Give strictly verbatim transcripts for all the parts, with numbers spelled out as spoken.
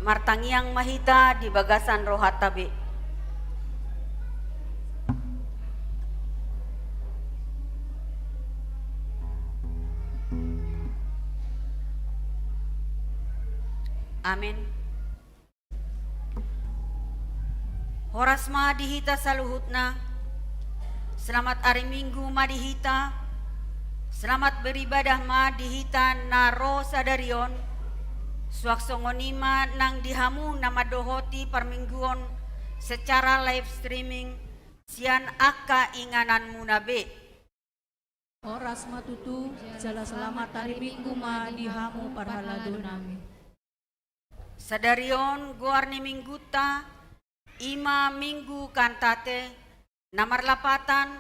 Martangiang ma hita di bagasan rohanta be. Amen. Horas ma di hita saluhutna. Selamat ari Minggu ma di hita. Selamat beribadah ma di hita na ro sadari on. Suang songon i ma nang di hamu na mandohoti parmingguon secara live streaming sian angka ingananmuna be. Horas ma tutu, jala selamat ari Minggu ma di hamu parhaladonami. Sadari on goar ni Minggunta, i ma Minggu Kantate, na marlapatan,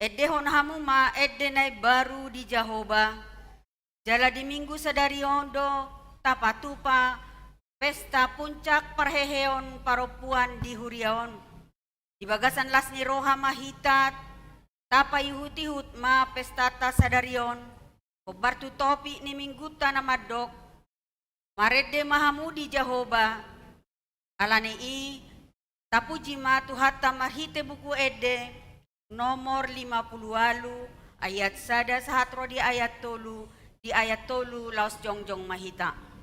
endehon hamu ma ende na imbaru di Jahowa. Jala di Minggu sadari on do tapatupa pesta puncak parheheon parompuan di huria on. Di bagasan las ni roha ma hita, tapaihut-ihut ma pestanta sadari on, hombar tu topik ni Minggunta na mandok, marende ma hamu di Jahowa. Ala ni i, tapuji ma Tuhanta marhite Buku Ende nomor lima pulu ualu, ayat sada sahat ro di ayat tolu, di ayat tolu laos jongjong ma hita.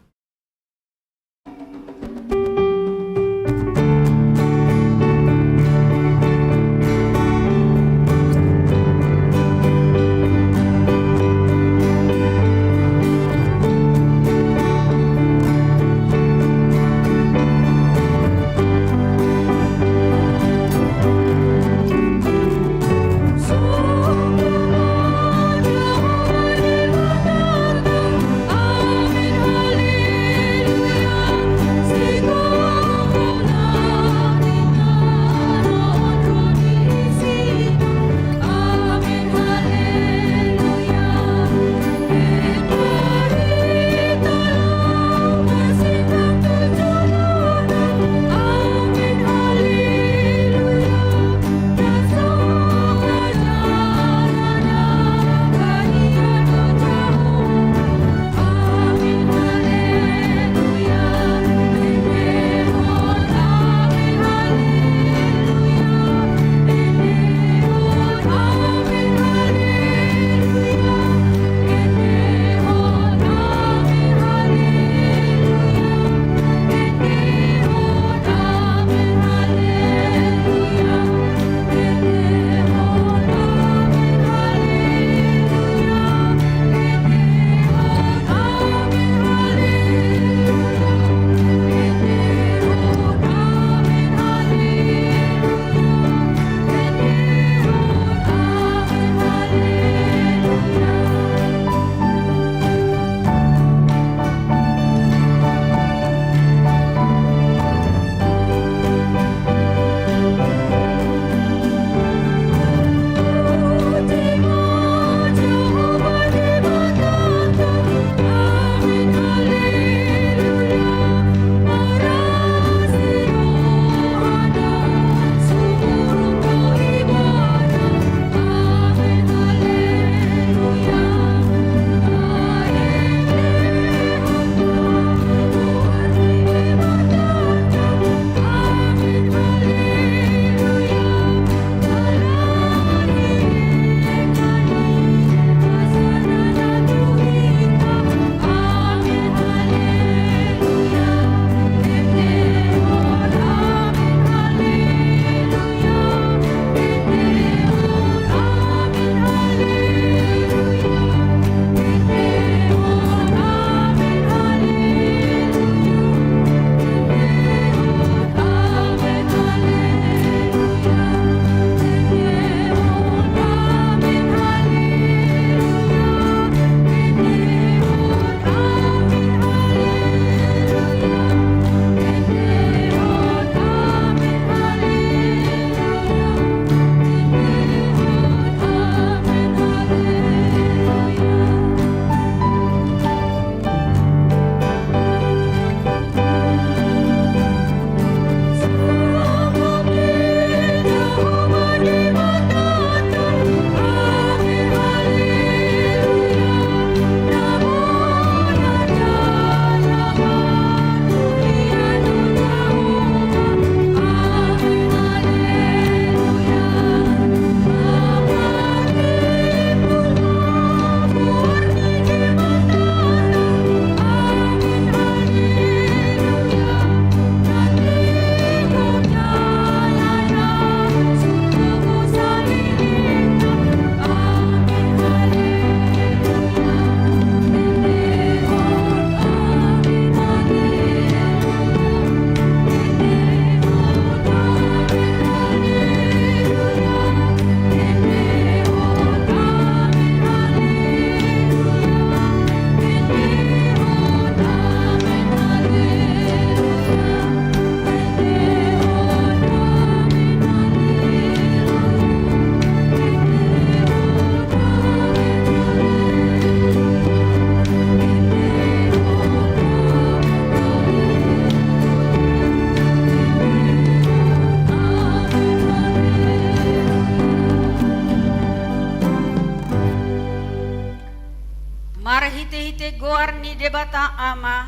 Marhitehite goar ni Debata Ama,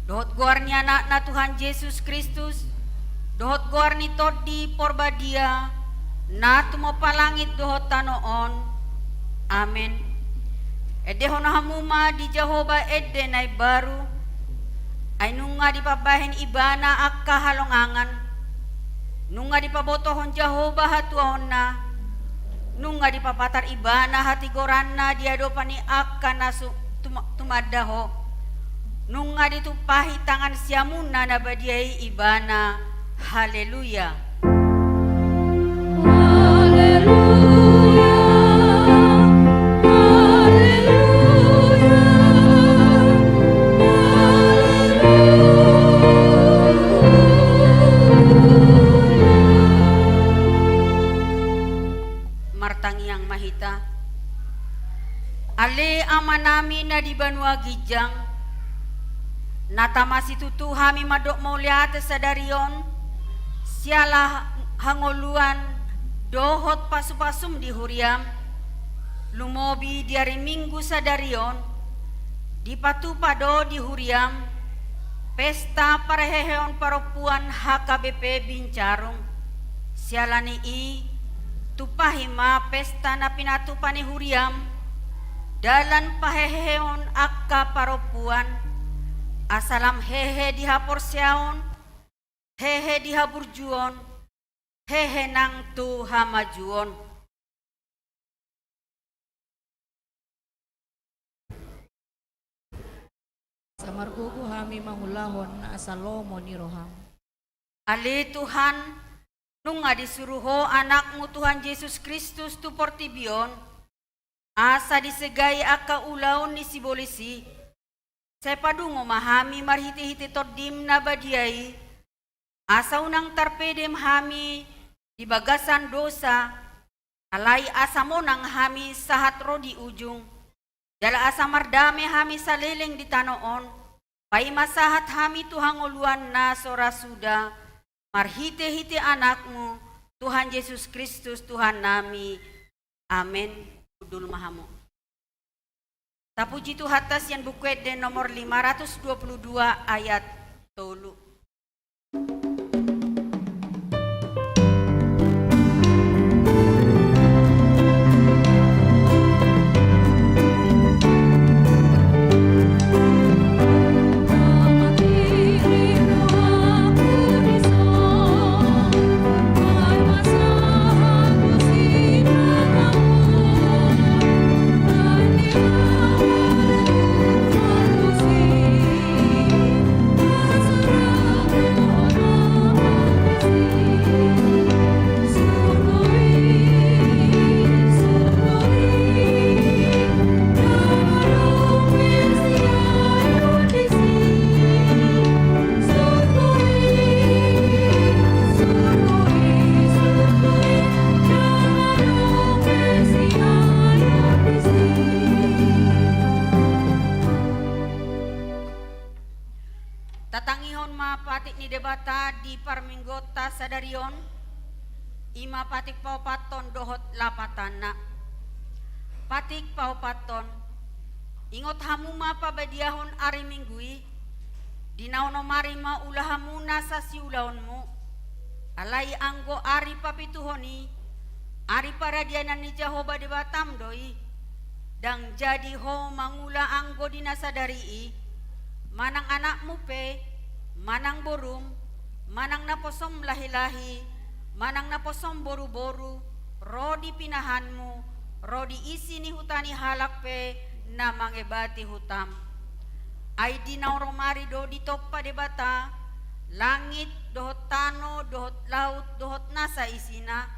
dohot goar ni Anakna Tuhan Jesus Kristus, dohot goar ni Tondi Porbadia, na tumompa langit dohot tano on. Amen. Endehon hamu ma di Jahowa ende na imbaru, ai nunga dipambahen Ibana angka halongangan. Nunga dipabotohon Jahowa hatuaonna, nunga dipapatar Ibana hatigoranna di adopan ni angka na su-, tuma-, tumanda Ho. Nunga ditumpahi tangan siamunna na badia i Ibana. Haleluya. Haleluya. Haleluya. Haleluya. Martangiang ma hita. Ale Amanami na di banua ginjang, na tama situtu hami mandok mauliate sadari on, siala hangoluan dohot pasupasum di huriam, lumobi di ari Minggu sadari on, dipatupa do di huriam pesta parheheon parompuan H K B P Bincarung. Siala ni i, tumpahi ma pesta na pinatupa ni huriam, dalan paheheon angka parompuan, asa lam hehe di haporseaon, hehe di haburjuon, hehe nang tu hamajuon. Asa margogo hami mangulahon na asa lomo ni roham. Ale Tuhan, nunga disuru Ho Anakmu Tuhan Jesus Kristus tu portibi on, asa disegai angka ulaon ni sibolis i. Sai padungo ma hami marhitehite Tondim na badia i, asa unang tarpedem hami di bagasan dosa, alai asa monang hami sahat ro di ujung, jala asa mardame hami saleleng di tano on, paima sahat hami tu hangoluan na so ra suda, marhitehite Anakmu, Tuhan Jesus Kristus, Tuhannami. Amen. Hundul ma hamu. Tapuji Tuhanta sian Buku Ende nomor lima ratus dua puluh dua ayat tolu. Tatangihon ma patik ni Debata di parmingguonta sadari on, i ma patik paopathon dohot lapatanna. Patik paopathon. Ingot hamu ma pabadiahon ari Minggu i, di na onom ari ma ula hamu nasa siulaonmu. Alai anggo ari papituhon i, ari paradianan ni Jahowa Debatam do i. Ndang jadi ho mangula anggo di na sadari i, manang anakmu pe, manang borum, manang naposom lahilahi, manang naposom boruboru, ro di pinahanmu, ro di isi ni huta ni halak pe na mangebati hutam. Ai di na onom ari do ditompa Debata langit dohot tano dohot laut dohot nasa isina.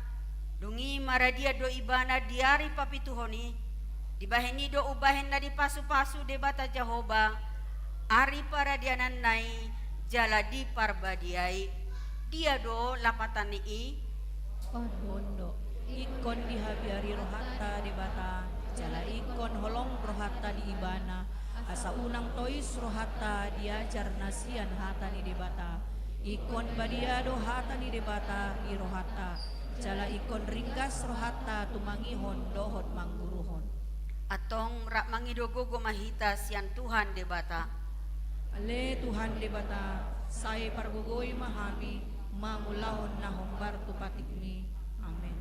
Dung i maradian do Ibana di ari papituhon i. Dibahen i do umbahen na dipasupasu Debata Jahowa ari paradiananna i jala diparbadiai. Dia do lapatan ni i? On do, ingkon dihabiari rohanta Debata, jala ingkon holong rohanta di Ibana, asa unang tois rohanta di ajar na sian hata ni Debata. Ingkon badia do hata ni Debata di rohanta, jala ingkon ringgas rohanta tumangihon dohot mangguruhon. Antong rap mangido gogo ma hita sian Tuhan Debata. Ale Tuhan Debata, sai pargogoi ma hami mangulahon na hombar tu patikmi. Amen.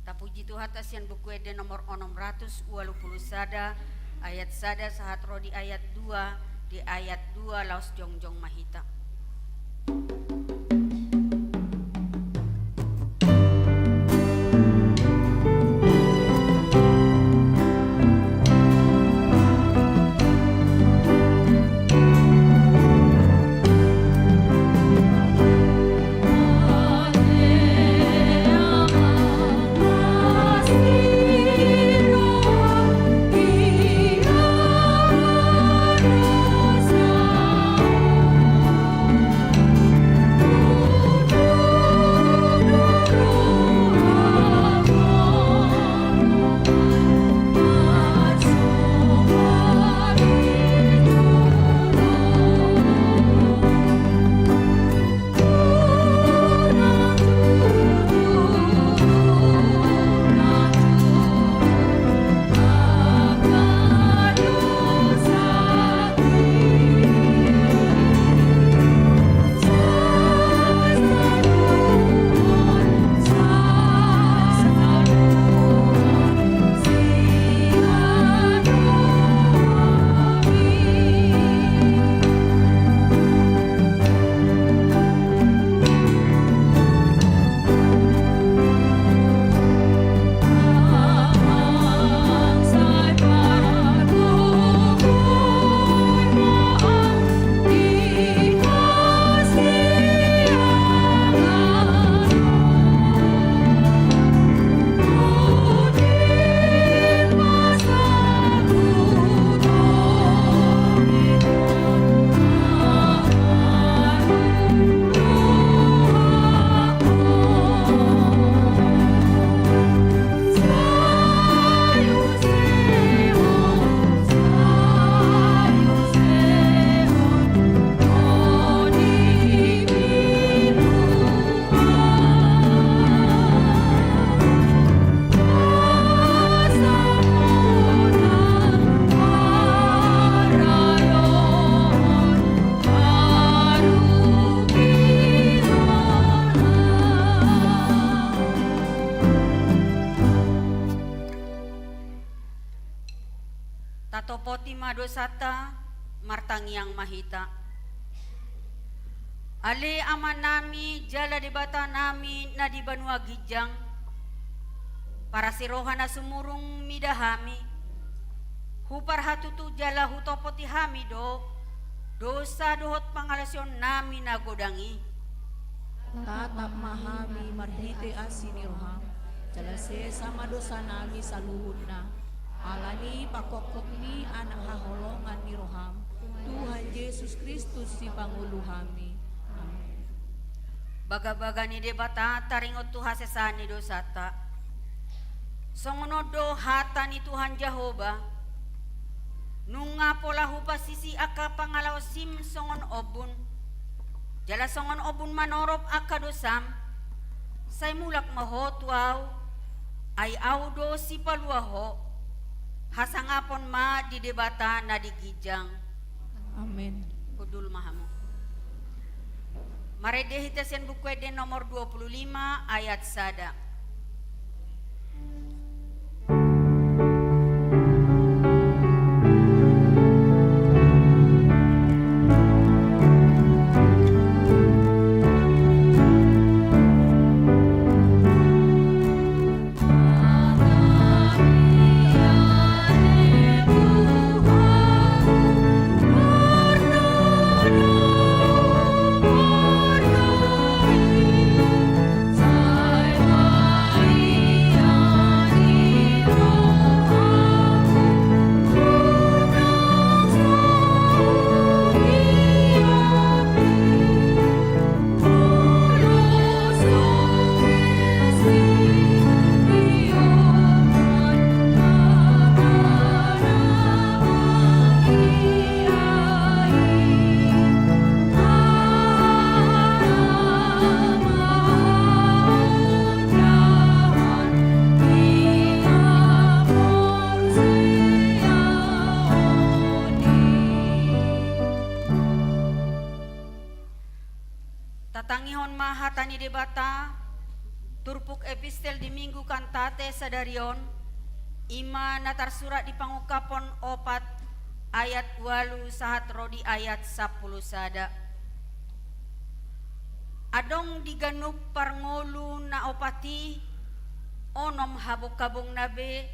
Tapuji Tuhanta sian Buku Ende nomor onom ratus ualu pulu sada, ayat sada sahat ro di ayat dua, di ayat dua laos jongjong ma hita. Tatopoti ma dosanta, martangiang ma hita. Ale Amanami jala Debatanami na di banua ginjang, parasi roha na sumurung mida hami, huparhatutu jala hutopoti hami do dosa dohot pangalaosionnami na godang i. Tatap ma hami marhite asi ni roham, jala sesa ma dosanami saluhutna, ala ni pangkophop ni Anak haholongan ni roham, Tuhan Jesus Kristus Sipangolu hami. Amen. Bagabaga ni Debata taringot tu hasesaan ni dosanta. Songon on do hata ni Tuhan Jahowa: Nunga pola hupasisi angka pangalaosim songon ombun, jala songon ombun manorop angka dosam, sai mulak ma ho tu Ahu, ai Ahu do Sipalua ho. Hasangapon ma di Debata na di ginjang. Amen. Hundul ma hamu. Marende hita sian Buku Ende nomor dua puluh lima ayat sada. Mangihon ma hata ni Debata, turpuk epistel di Minggu Kantate sadari on, i ma na tarsurat di Pangungkapon opat ayat ualu sahat ro di ayat sampulu sada. Adong di ganup parngolu na opat i onom habonghabongna be,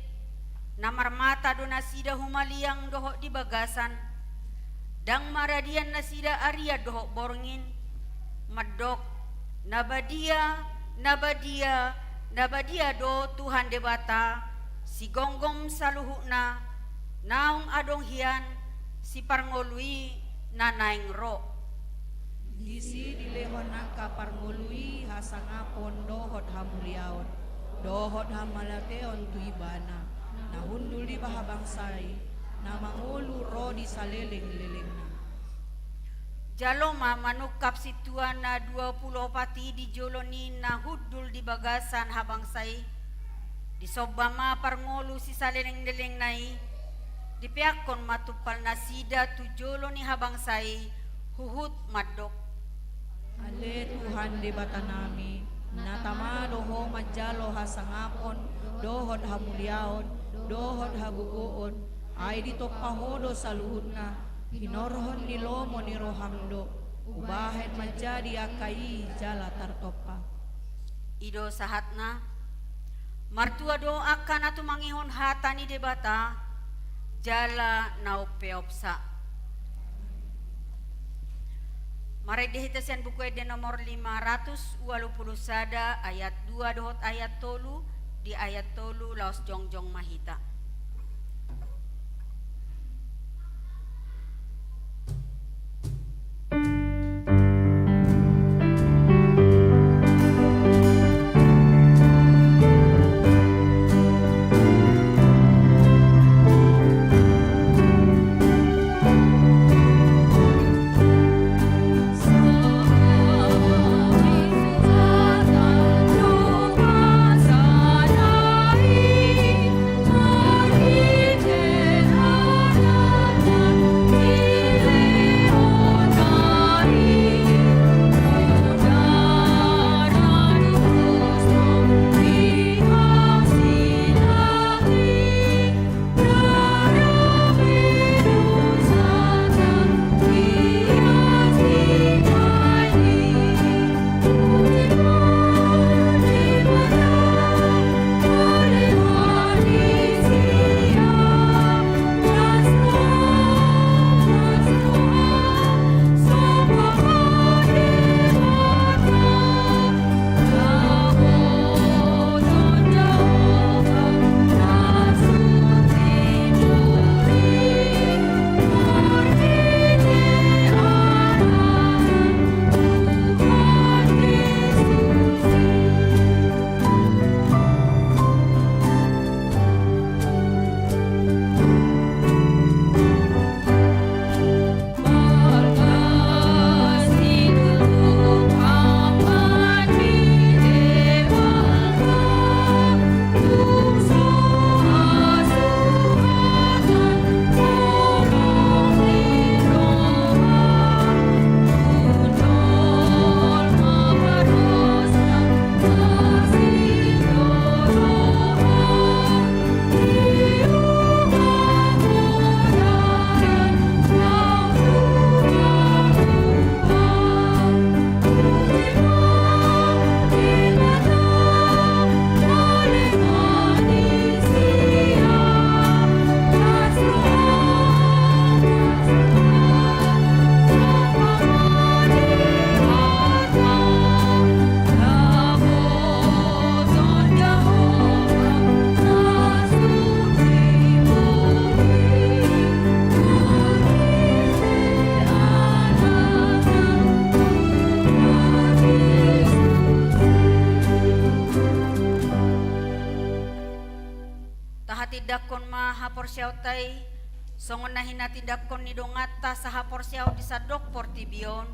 na marmata do nasida humaliang dohot di bagasan, ndang maradian nasida arian dohot borngin, mandok: Na badia, na badia, na badia do Tuhan Debata, sigomgom saluhutna, naung adong hian siparngolu i na naeng ro. Disi dilehon angka parngolu i hasangapon dohot hamuliaon, dohot hamauliateon tu Ibana, na hundul di habangsa i, na mangolu ro di salelenglelengna. Jalo ma manungkap sintua na dua pulu opat i di jolo ni na hundul di bagasan habangsa i. Disomba ma parngolu sisalelenglelengna i, dipeakkon ma tumpal nasida tu jolo ni habangsa i, huhut mandok: Ale Tuhan Debatanami, na tama do Ho manjalo hasangapon dohot hamuliaon dohot hagogoon, ai ditompa Ho do saluhutna, hinorhon ni lomo ni roham do, hubahen manjadi angka i jala tartompa. I do sahatna. Martua do angka na tumangihon hata ni Debata, jala na umpeopsa. Marende hita sian Buku Ende nomor lima ratus ualu pulu sada, ayat dua dohot ayat tolu, di ayat tolu laos jongjong ma hita. Tahatindangkon ma haporseaonta i, songon na hinatindangkon ni donganta sahaporseaon di sandok portibi on,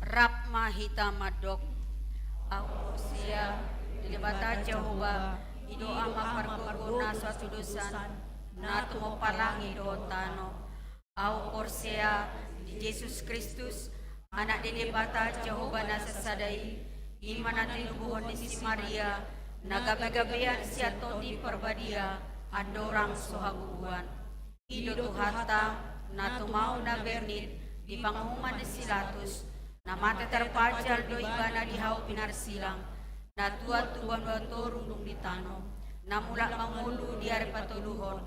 rap ma hita mandok. Ahu porsea di Debata Jahowa, i do Ama pargogona so hatudosan, na tumompa langit dohot tano. Ahu porsea di Jesus Kristus, Anak ni Debata Jahowa na sasada i, i ma na tinubuhon ni si Maria, na gabegabean sian Tondi Parbadia, andorang so habubuhan. I do Tuhanta, na tumao na bernit di panguhuman ni si Latus, na mate tarpajal do ibana di hau pinarsilang, na tuat tu banua toru dung di tano, na mulak mangolu di ari patoluhon,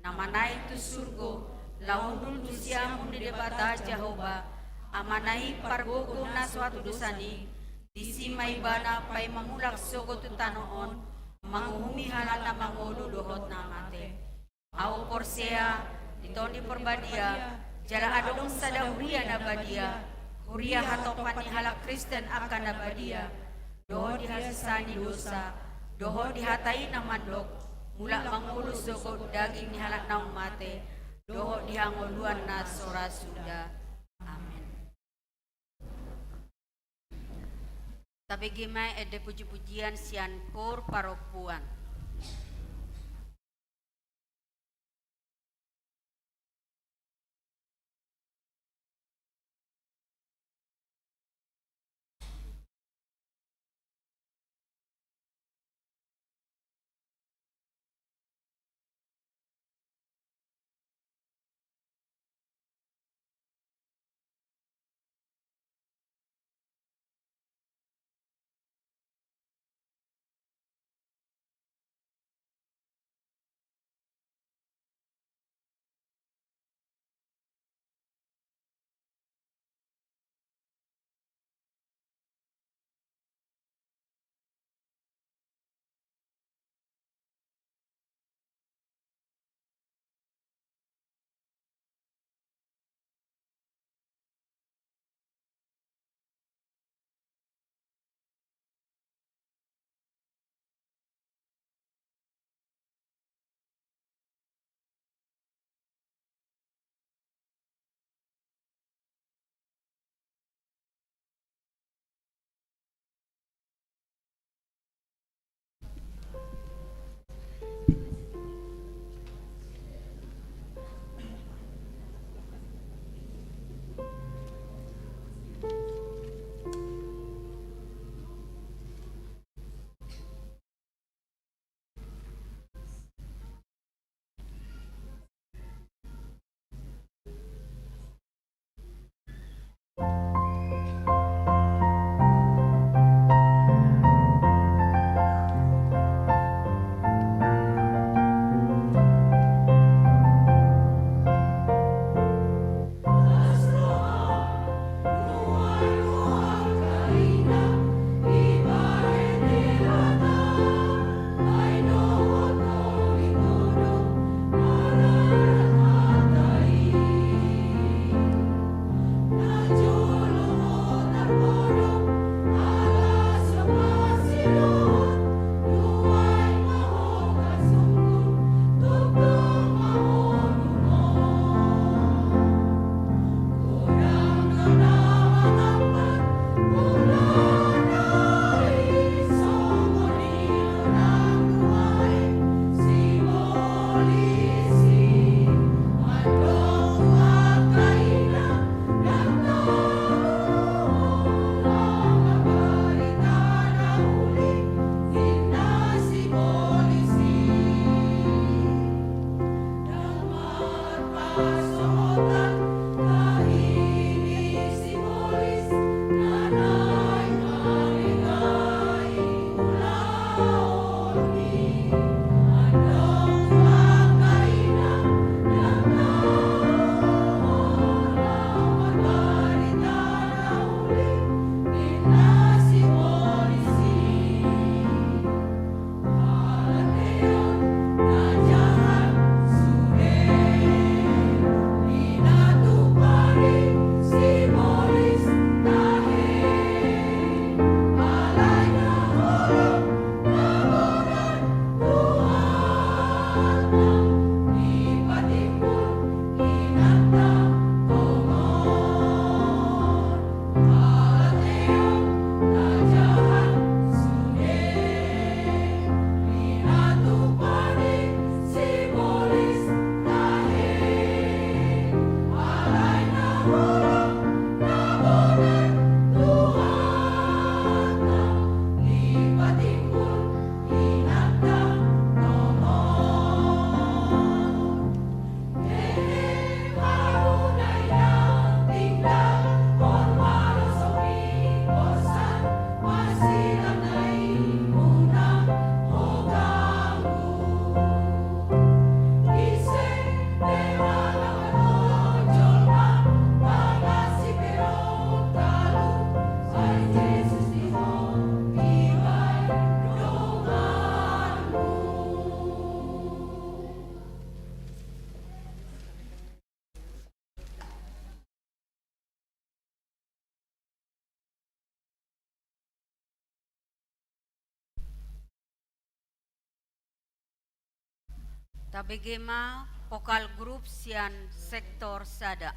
na manaek tu surgo, laho hundul tu siamun ni Debata Jahowa, Amana i pargogo na so hatudosan i, disi ma ibana paima mulak sogot tu tano on, manguhumi halak na mangolu dohot na mate. Ahu porsea di Tondi Parbadia, jala adong sada huria na badia, huria hatopan ni halak Kristen angka na badia, dohot di hasesaan ni dosa, dohot di hata i na mandok, mulak mangolu sogot daging ni halak naung mate, dohot di hangoluan na so ra suda. Amen. Tabege ma ende pujipujian sian koor parompuan. Tabege ma vokal grup sian sektor sada.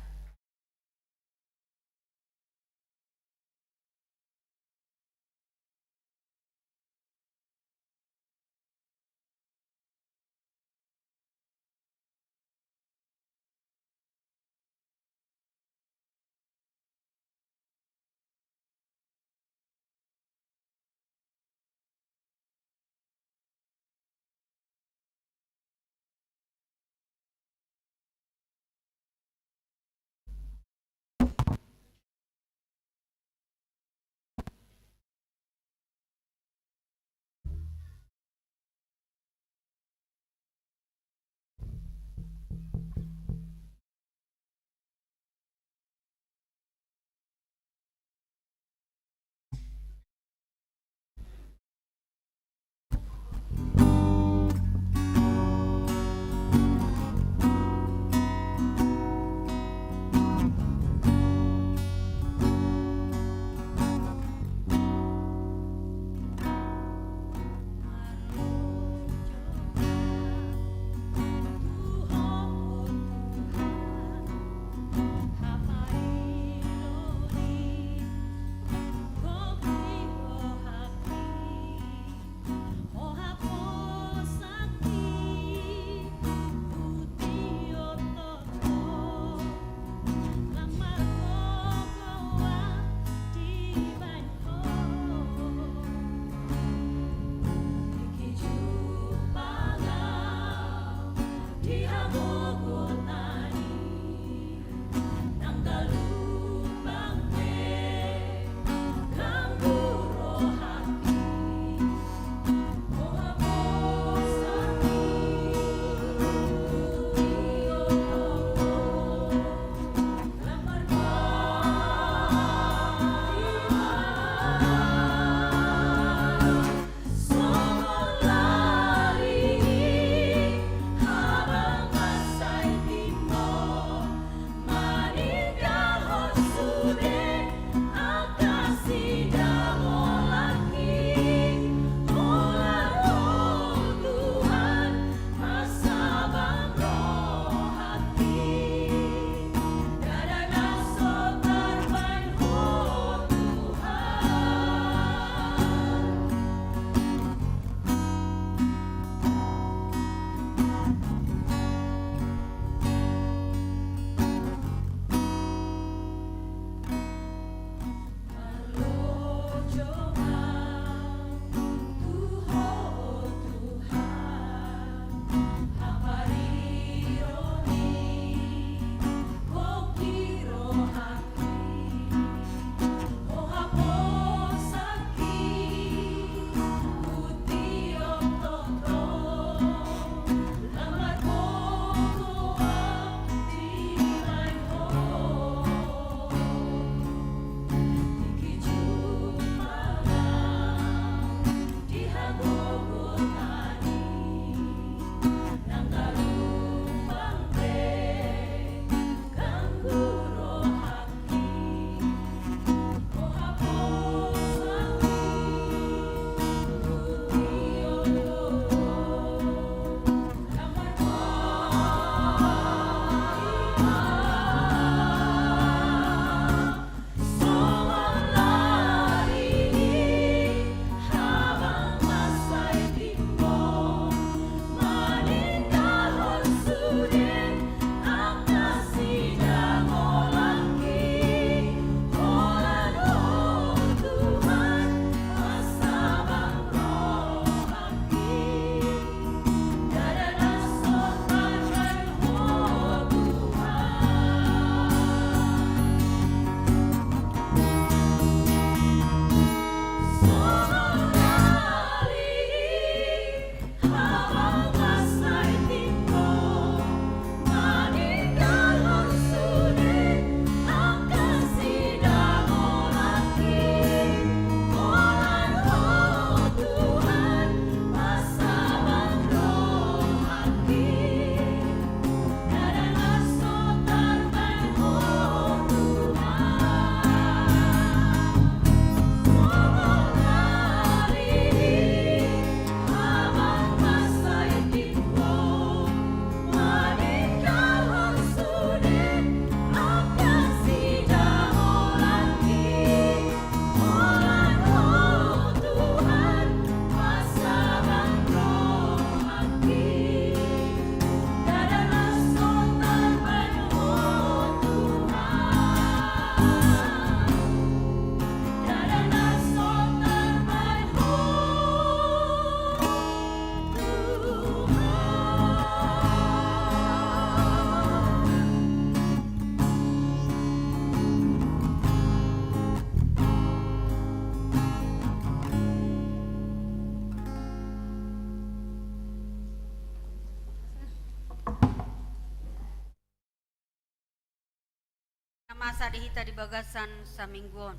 Masa di hita di bagasan saminggu on.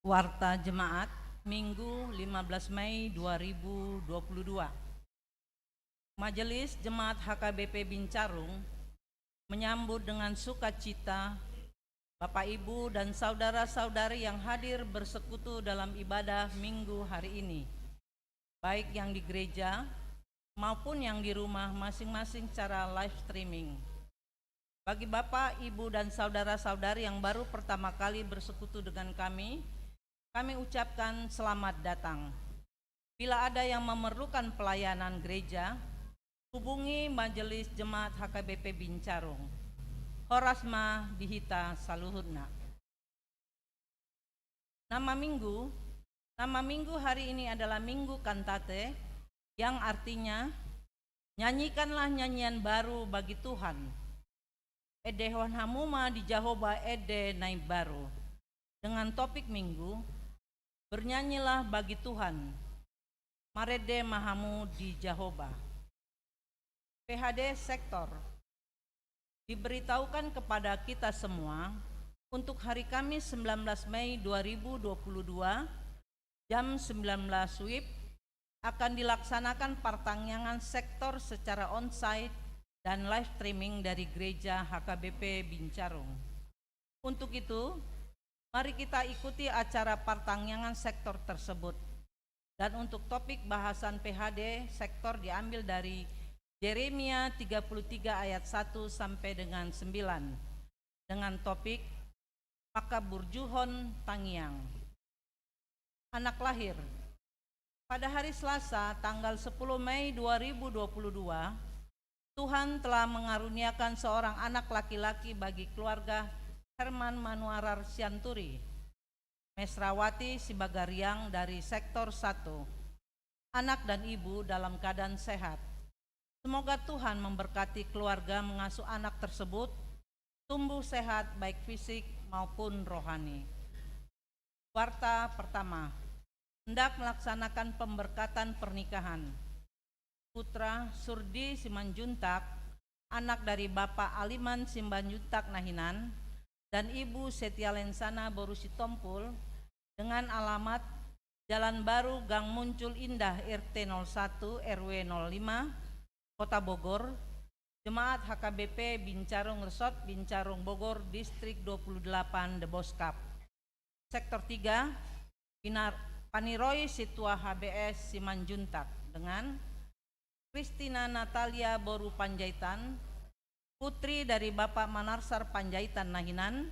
Warta Jemaat, Minggu lima belas Mei dua ribu dua puluh dua. Majelis Jemaat H K B P Bincarung menyambut dengan sukacita Bapak, Ibu, dan saudara-saudari yang hadir bersekutu dalam ibadah Minggu hari ini, baik yang di gereja maupun yang di rumah masing-masing secara live streaming. Bagi Bapak, Ibu, dan saudara-saudari yang baru pertama kali bersekutu dengan kami, kami ucapkan selamat datang. Bila ada yang memerlukan pelayanan gereja, hubungi Majelis Jemaat H K B P Bincarung. Horas ma di hita saluhutna. Nama minggu, nama minggu hari ini adalah Minggu Kantate, yang artinya, "Nyanyikanlah nyanyian baru bagi Tuhan. Endehon hamu ma di Jahowa ende na imbaru." Dengan topik minggu, "Bernyanyilah bagi Tuhan, marende ma hamu di Jahowa." P H D sektor. Diberitahukan kepada kita semua, untuk hari Kamis sembilan belas Mei dua ribu dua puluh dua, jam sembilan belas W I B, akan dilaksanakan partangiangan sektor secara onsite dan live streaming dari Gereja H K B P Bincarung. Untuk itu, mari kita ikuti acara partangiangan sektor tersebut. Dan untuk topik bahasan P H D sektor diambil dari Jeremia tiga puluh tiga ayat satu sampai dengan sembilan, dengan topik Panghaburjuhon Tangiang. Anak lahir. Pada hari Selasa, tanggal sepuluh Mei dua ribu dua puluh dua, Tuhan telah mengaruniakan seorang anak laki-laki bagi keluarga Herman Manuarar Sianturi, Mesrawati Sibagariang dari sektor satu. Anak dan ibu dalam keadaan sehat. Semoga Tuhan memberkati keluarga mengasuh anak tersebut tumbuh sehat baik fisik maupun rohani. Warta pertama, hendak melaksanakan pemberkatan pernikahan putra Surdi Simanjuntak, anak dari Bapak Aliman Simanjuntak Nahinan dan Ibu Setia Lensana boru Sitompul, dengan alamat Jalan Baru Gang Muncul Indah, R T nol satu, R W nol lima, Kota Bogor, Jemaat H K B P Bincarung Resort Bincarung Bogor, Distrik dua puluh delapan, Deboskap. Sektor tiga, Pinar-, Paniroi Situa H B S Simanjuntak, dengan Kristina Natalia boru Panjaitan, putri dari Bapak Manarsar Panjaitan Nahinan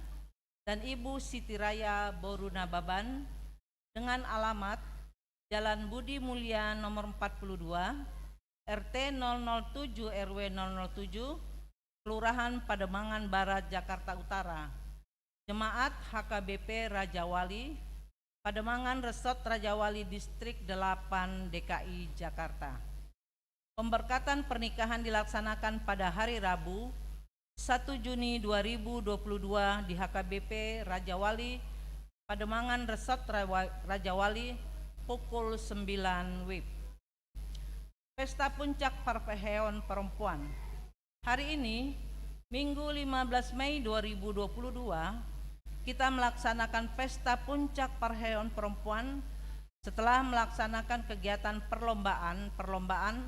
dan Ibu Siti Raya boru Nababan, dengan alamat Jalan Budi Mulia nomor empat puluh dua, R T nol nol tujuh, R W nol nol tujuh, Kelurahan Pademangan Barat, Jakarta Utara. Jemaat H K B P Rajawali, Pademangan Resort Rajawali, Distrik delapan, D K I Jakarta. Pemberkatan pernikahan dilaksanakan pada hari Rabu, satu Juni dua ribu dua puluh dua, di H K B P Rajawali, Pademangan Resort Rawa-, Rajawali, pukul sembilan W I B. Pesta Puncak Parpeheon Perempuan. Hari ini, Minggu lima belas Mei dua ribu dua puluh dua, kita melaksanakan Pesta Puncak Parpeheon Perempuan setelah melaksanakan kegiatan perlombaan-perlombaan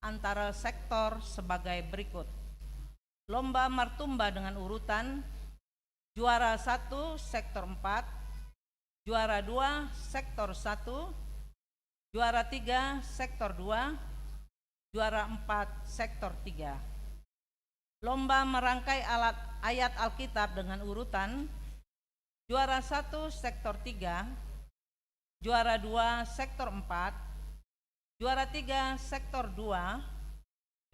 antara sektor sebagai berikut. Lomba martumba dengan urutan juara satu sektor empat, juara dua sektor satu, juara tiga sektor dua, juara empat sektor tiga. Lomba merangkai alat ayat Alkitab dengan urutan juara satu sektor tiga, juara dua sektor empat, juara tiga sektor dua,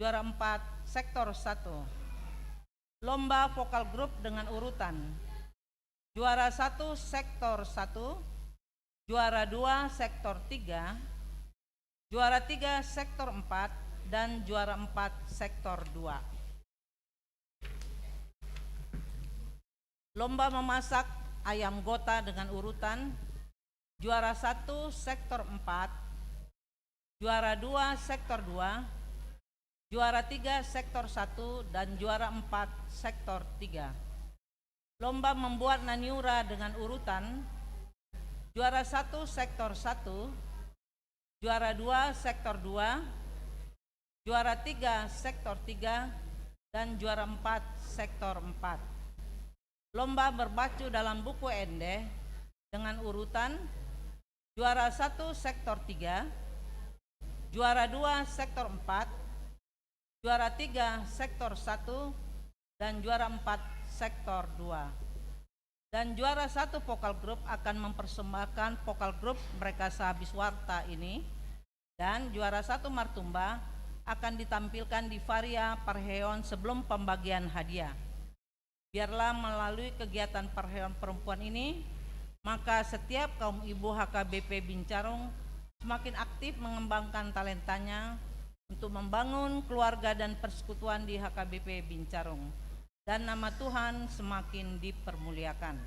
juara empat sektor satu. Lomba vokal grup dengan urutan juara satu sektor satu, juara dua sektor tiga, juara tiga sektor empat, dan juara empat sektor dua. Lomba memasak ayam gota dengan urutan, juara satu sektor empat, juara dua sektor dua, juara tiga sektor satu, dan juara empat sektor tiga. Lomba membuat naniura dengan urutan, juara satu sektor satu, juara dua sektor dua, juara tiga sektor tiga, dan juara empat sektor empat. Lomba berpacu dalam buku ende dengan urutan, juara satu sektor tiga, juara dua sektor empat, juara tiga sektor satu, dan juara empat sektor dua. Dan juara satu vokal grup akan mempersembahkan vokal grup mereka sehabis warta ini. Dan juara satu Martumba akan ditampilkan di varia parheon sebelum pembagian hadiah. Biarlah melalui kegiatan parheon perempuan ini, maka setiap kaum ibu H K B P Bincarung semakin aktif mengembangkan talentanya untuk membangun keluarga dan persekutuan di H K B P Bincarung, dan nama Tuhan semakin dipermuliakan.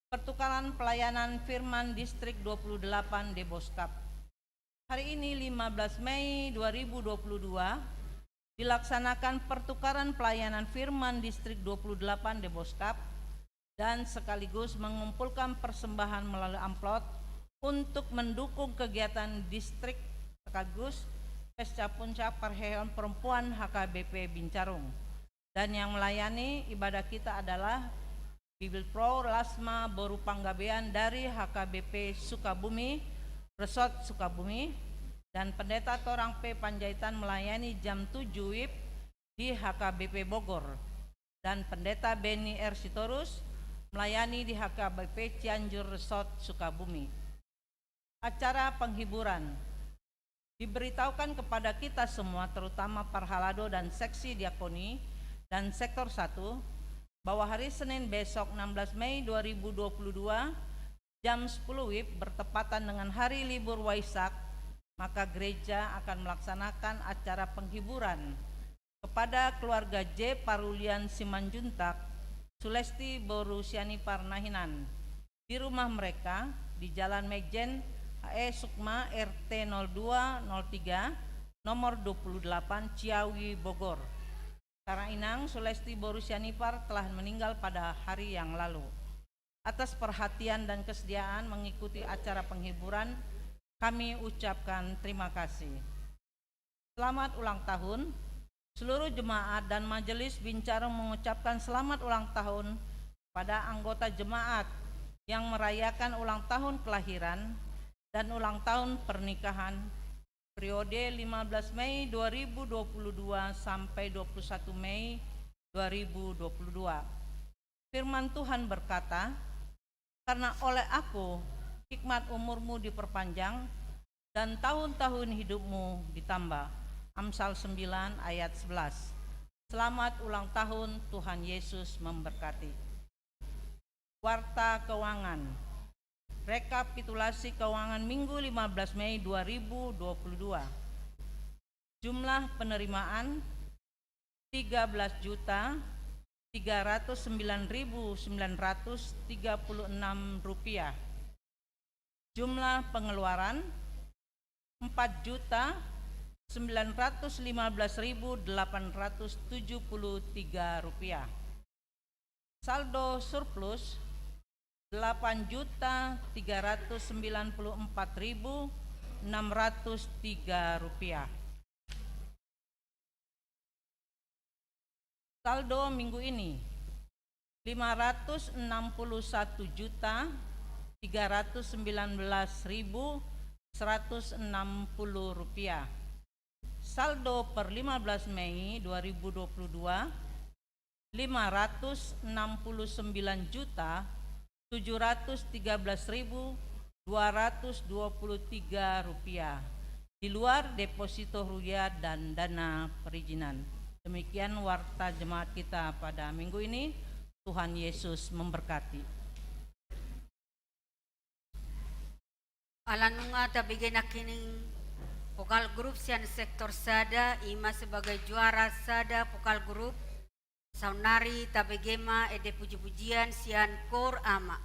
Pertukaran pelayanan firman Distrik dua puluh delapan Deboskap. Hari ini, lima belas Mei dua ribu dua puluh dua, dilaksanakan pertukaran pelayanan firman Distrik dua puluh delapan Deboskap dan sekaligus mengumpulkan persembahan melalui amplop untuk mendukung kegiatan distrik sekaligus Pesta Puncak Parheon Perempuan H K B P Bincarung. Dan yang melayani ibadah kita adalah Bibelvrouw Lasma boru Panggabean dari H K B P Sukabumi, Resort Sukabumi, dan Pendeta Torang P Panjaitan melayani jam tujuh WIB di H K B P Bogor, dan Pendeta Beni R Sitorus melayani di H K B P Cianjur Resort Sukabumi. Acara penghiburan. Diberitahukan kepada kita semua, terutama parhalado dan seksi diakoni dan sektor satu, bahwa hari Senin besok, enam belas Mei dua ribu dua puluh dua, jam sepuluh WIB, bertepatan dengan hari libur Waisak, maka gereja akan melaksanakan acara penghiburan kepada keluarga J Parulian Simanjuntak, Sulesti boru Sianipar Nahinan, di rumah mereka di Jalan Maijen H E Sukma, R T nol dua nol tiga, nomor dua puluh delapan, Ciawi, Bogor. Karena Inang Sulesti boru Sianipar telah meninggal pada hari yang lalu. Atas perhatian dan kesediaan mengikuti acara penghiburan, kami ucapkan terima kasih. Selamat ulang tahun. Seluruh jemaat dan Majelis Bincarung mengucapkan selamat ulang tahun pada anggota jemaat yang merayakan ulang tahun kelahiran dan ulang tahun pernikahan periode lima belas Mei dua ribu dua puluh dua sampai dua puluh satu Mei dua ribu dua puluh dua. Firman Tuhan berkata, "Karena oleh Aku hikmat umurmu diperpanjang dan tahun-tahun hidupmu ditambah." Amsal sembilan ayat sebelas. Selamat ulang tahun, Tuhan Yesus memberkati. Warta keuangan. Rekapitulasi keuangan Minggu lima belas Mei dua ribu dua puluh dua. Jumlah penerimaan tiga belas juta tiga ratus sembilan ribu sembilan ratus tiga puluh enam rupiah. Jumlah pengeluaran empat juta sembilan ratus lima belas ribu delapan ratus tujuh puluh tiga rupiah. Saldo surplus delapan juta tiga ratus sembilan puluh empat ribu enam ratus tiga rupiah. Saldo minggu ini, lima ratus enam puluh satu juta tiga ratus sembilan belas ribu seratus enam puluh rupiah. Saldo per lima belas Mei dua ribu dua puluh dua, lima ratus enam puluh sembilan juta tujuh ratus tiga belas ribu dua ratus dua puluh tiga rupiah, di luar deposito huria dan dana perizinan. Demikian warta jemaat kita pada minggu ini. Tuhan Yesus memberkati. Ala nunga tabege nangkining, o Pokal grup sian sektor sada, ima sebagai juara sada pokal grup. Saonnari tabege ma ende puji-pujian sian koor ama.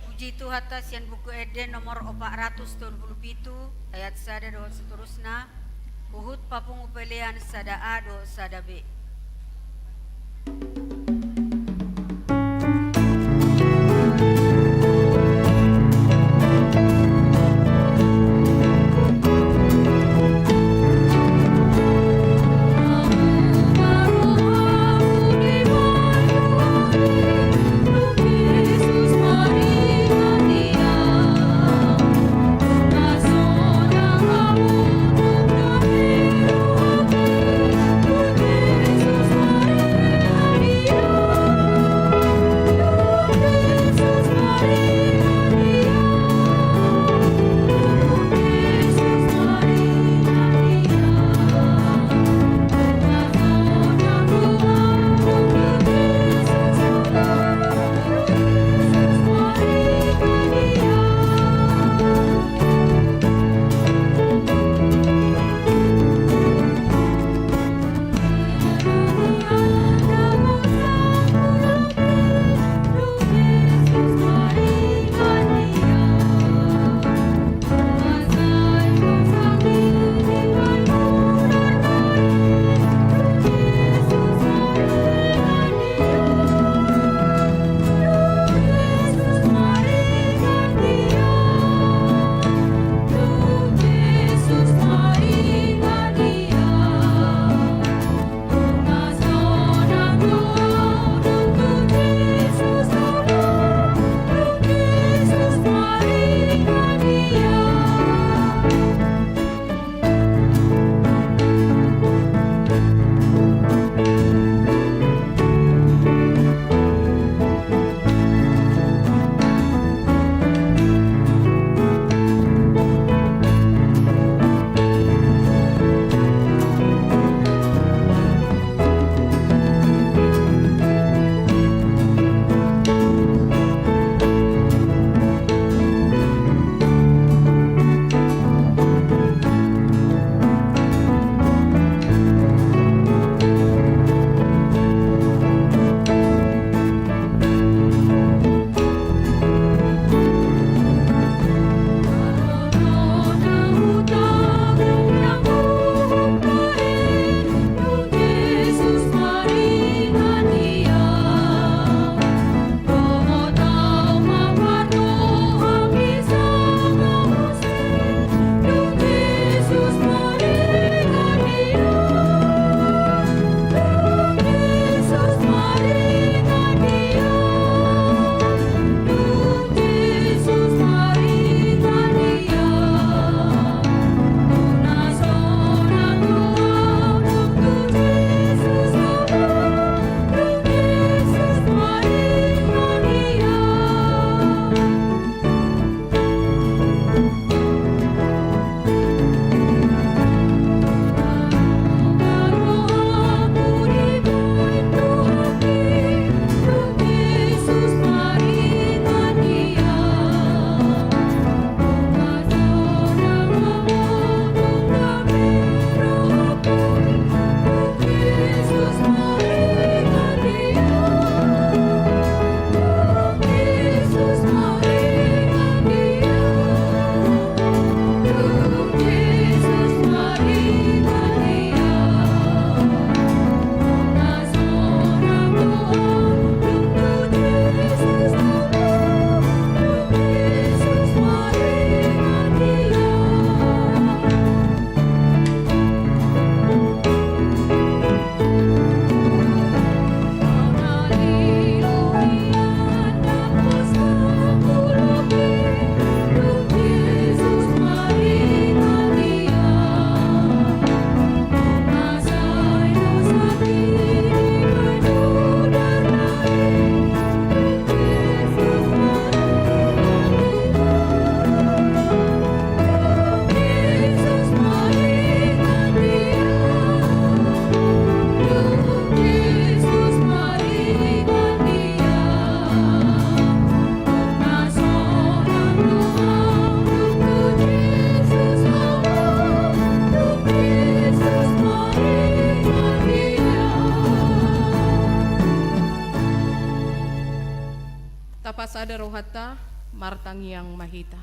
Puji Tuhanta, sian Buku Ende nomor opat ratus tolu pulu pitu, ayat sada dohot seterusna, huhut papungu pelean sada A dohot sada B. Tapasada rohanta, Martangiang ma hita.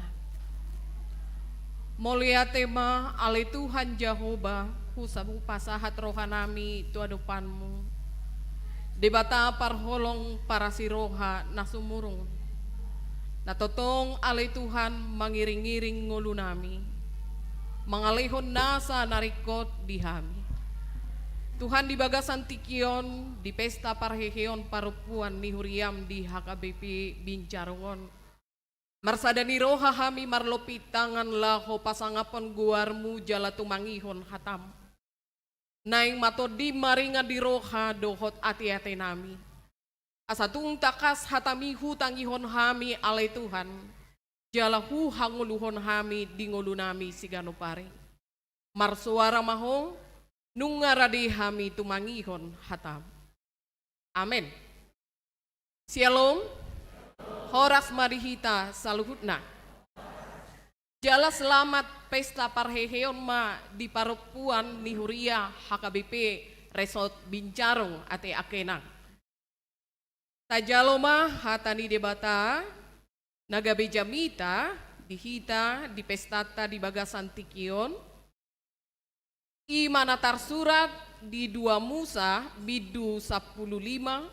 Mauliate ma ale Tuhan Jahowa, husa-, hupasahat rohanami tu adopanmu. Debata parholong parasi roha na sumurung. Na tongtong ale Tuhan mangiring-iring ngolunami. Mangalehon nasa na ringkot di hami. Tuhan, di bagasan tingki on, di pesta parheheon parompuan ni huriam di H K B P Bincarong on. Marsada ni roha hami marlompit tangan laho pasangaphon goarmu jala tumangihon hatam. Naeng ma tondim maringan di roha dohot ate-atenami. Asa tung tangkas hatami hutangihon hami ale Tuhan, jala huhangoluhon hami di ngolunami siganup ari. Marsoara ma ho, nunga rade hami tumangihon hatam. Amen. Syalom. Horas ma di hita saluhutna. Jala selamat pesta parheheon ma di parompuan ni huria H K B P Resort Bincarong ate angka inang. Tajalo ma hata ni Debata na gabe jamita di hita di pestanta di bagasan tingki on. I ma na tarsurat di dua Musa bindu sampulu lima,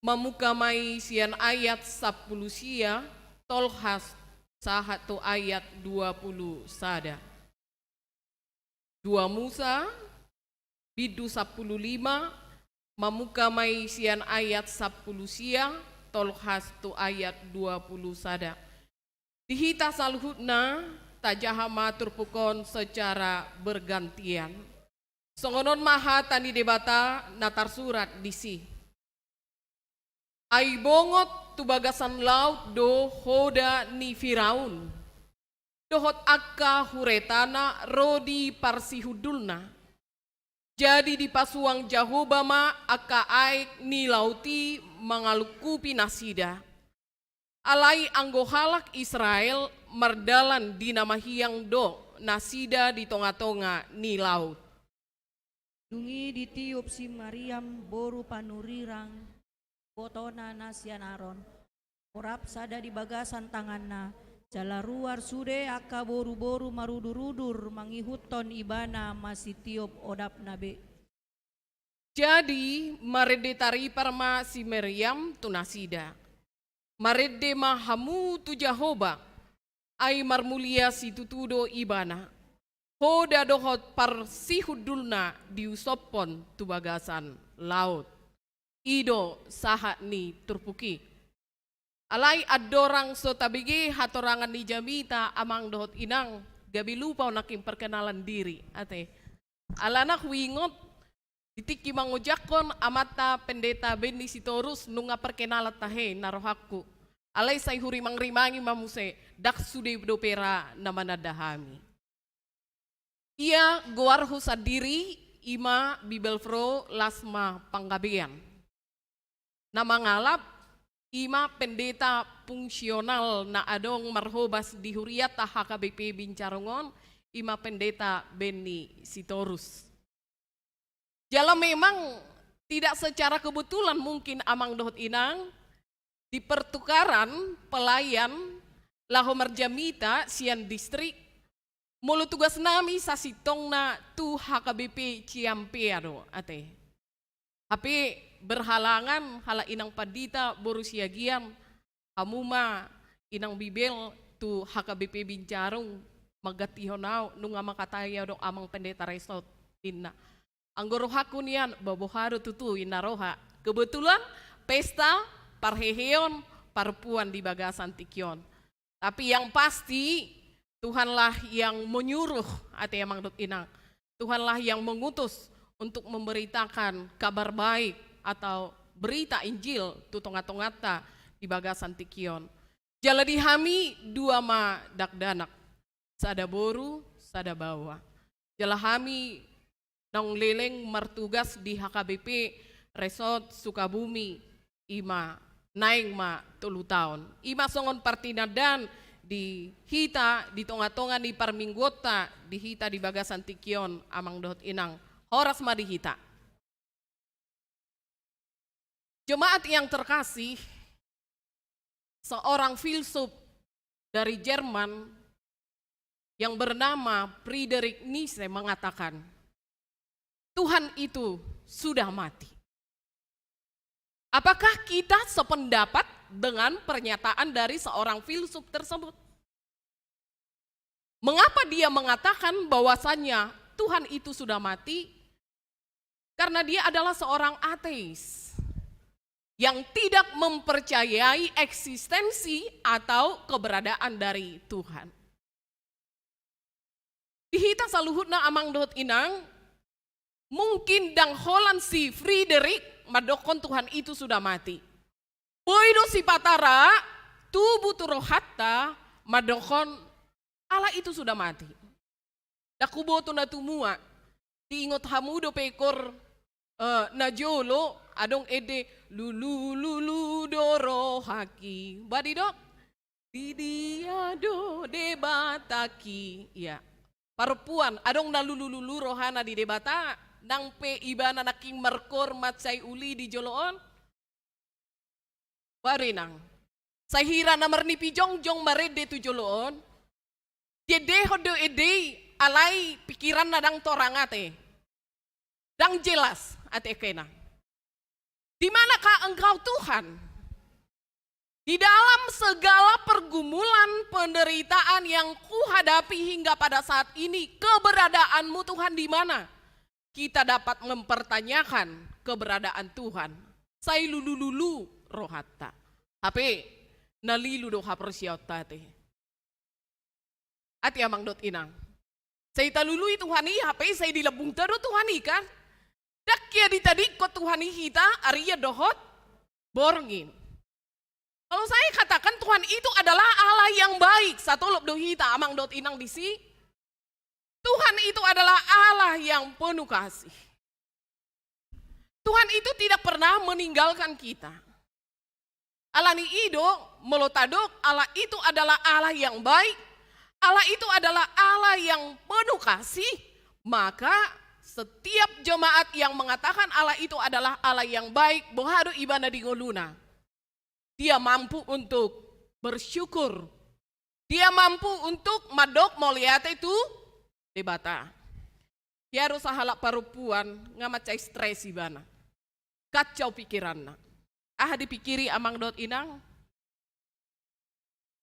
mamungka ma i sian ayat sampulu sia, tolhas sahat tu ayat dua pulu sada. Dua Musa bindu sampulu lima, mamungka ma i sian ayat sampulu sia, tolhas tu ayat dua pulu sada. Di hita saluhutna, tajaha ma turpuk on secara bergantian. Songon on ma hata ni Debata na tarsurat disi. Ai bongot tu bagasan laut do hoda ni Firaun dohot angka huretana ro di parsihundulna. Jadi dipasuang Jahowa ma angka aek ni laut i mangalungkupi nasida. Alai anggo halak Israel mardalan di na mahiang do nasida di tonga-tonga ni laut. Dung i ditiop si Mariam boru panurirang, ibotona na sian Aron, porab sada di bagasan tanganna, jala ruar sude angka boru-boru marudur-udur mangihuthon ibana masitiop odapna be. Jadi marende taripar ma si Mariam tu nasida. Marende ma hamu tu Jahowa, ai marmulia situtu do ibana. Hoda dohot parsihundulna diusophon tu bagasan laut. I do sahat ni turpuk i. Alai andorang so tabege hatorangan ni jamita amang dohot inang, gabe lupa on nangkin perkenalan diri, ate. Alana huingot, di tingki mangojakhon amanta Pendeta Benny Sitorus nunga perkenalan tahe na rohangku. Alai sai hurimang-rimangi ma muse, ndang sude dope ra na mananda hami. Ia goarhu sandiri i ma Bibelvrouw Lasma Panggabean. Na mangalap i ma pendeta fungsional na adong marhobas di huriata H K B P Bincarong on, i ma Pendeta Benny Sitorus. Jala memang tidak secara kebetulan mungkin amang dohot inang, di pertukaran pelayan laho marjamita sian distrik, molo tugasnami sasintongna tu H K B P Ciampea do, ate. Hape berhalangan halak inang pandita boru Siagian, hamu ma inang Bibel tu H K B P Bincarong manggantihon au, nunga mangkatai au do amang pendeta resort, ninna. Anggo rohangku nian, ba boha do tutu, ninna roha. Kebetulan pesta parheheon parompuan di bagasan tingki on. Tapi yang pasti, Tuhanlah yang menyuruh, ate amang dohot inang. Tuhanlah yang mengutus untuk memberitakan kabar baik atau berita Injil tu tonga-tonganta di bagasan tingki on. Jala di hami dua ma dakdanak, sada boru, sada baoa. Jala hami naung leleng martugas di H K B P Resort Sukabumi, i ma naeng ma tolu taon. I ma songon partinandaan di hita di tonga-tonga ni parmingguonta di hita di bagasan tingki on, amang dohot inang. Horas ma di hita. Jemaat yang terkasih, Seorang filsuf dari Jerman yang bernama Friedrich Nietzsche mengatakan, "Tuhan itu sudah mati." Apakah kita sependapat dengan pernyataan dari seorang filsuf tersebut? Mengapa dia mengatakan bahwasannya Tuhan itu sudah mati? Karena dia adalah seorang ateis yang tidak mempercayai eksistensi atau keberadaan dari Tuhan. Di hita saluhutna, amang dohot inang, mungkin ndang holan si Friedrich mandokkon Tuhan itu sudah mati. Boi do sipata ra tubu tu rohanta mandokkon Allah itu sudah mati. Ndang huboto na tumua. Diingot hamu dope ingkon, eh, na jolo adong ende, "Lulu, lulu do rohangki." Ba didok, "Di dia do Debatangki." Ia. Parompuan, adong na lulu-lulu rohana di Debata, nang pe ibana nangkin markoor mansai uli di jolo on. Baru inang. Sai hira na marnipi jongjong marende tu jolo on, diendehon do ende i alai pikiranna ndang torang ate. Ndang jelas ate kena. "Di manakah Engkau, Tuhan? Di dalam segala pergumulan penderitaan yang kuhadapi hingga pada saat ini, keberadaan-Mu, Tuhan, di mana?" Kita dapat mempertanyakan keberadaan Tuhan. Sai lulu-lulu rohanta. Hape na lilu do haporseaonta ate. Ate amang dohot inang. Sai talului Tuhan i, hape sai di lambungta do Tuhan i kan. Ndang hea ditadingkon Tuhan i hita arian dohot borngin. Kalau saya katakan Tuhan itu adalah Allah yang baik, satolop do hita amang dohot inang disi. Tuhan itu adalah Allah yang penuh kasih. Tuhan itu tidak pernah meninggalkan kita. Alani i do, molo tadok Allah itu adalah Allah yang baik, Allah itu adalah Allah yang penuh kasih, maka setiap jemaat yang mengatakan Allah itu adalah Allah yang baik, boha do ibana di ngoluna? Dia mampu untuk bersyukur. Dia mampu untuk mandok mauliate tu Debata. Ia do sahalak parompuan nga mansai stres ibana. Kacau pikiranna. Aha dipikiri amang dohot inang?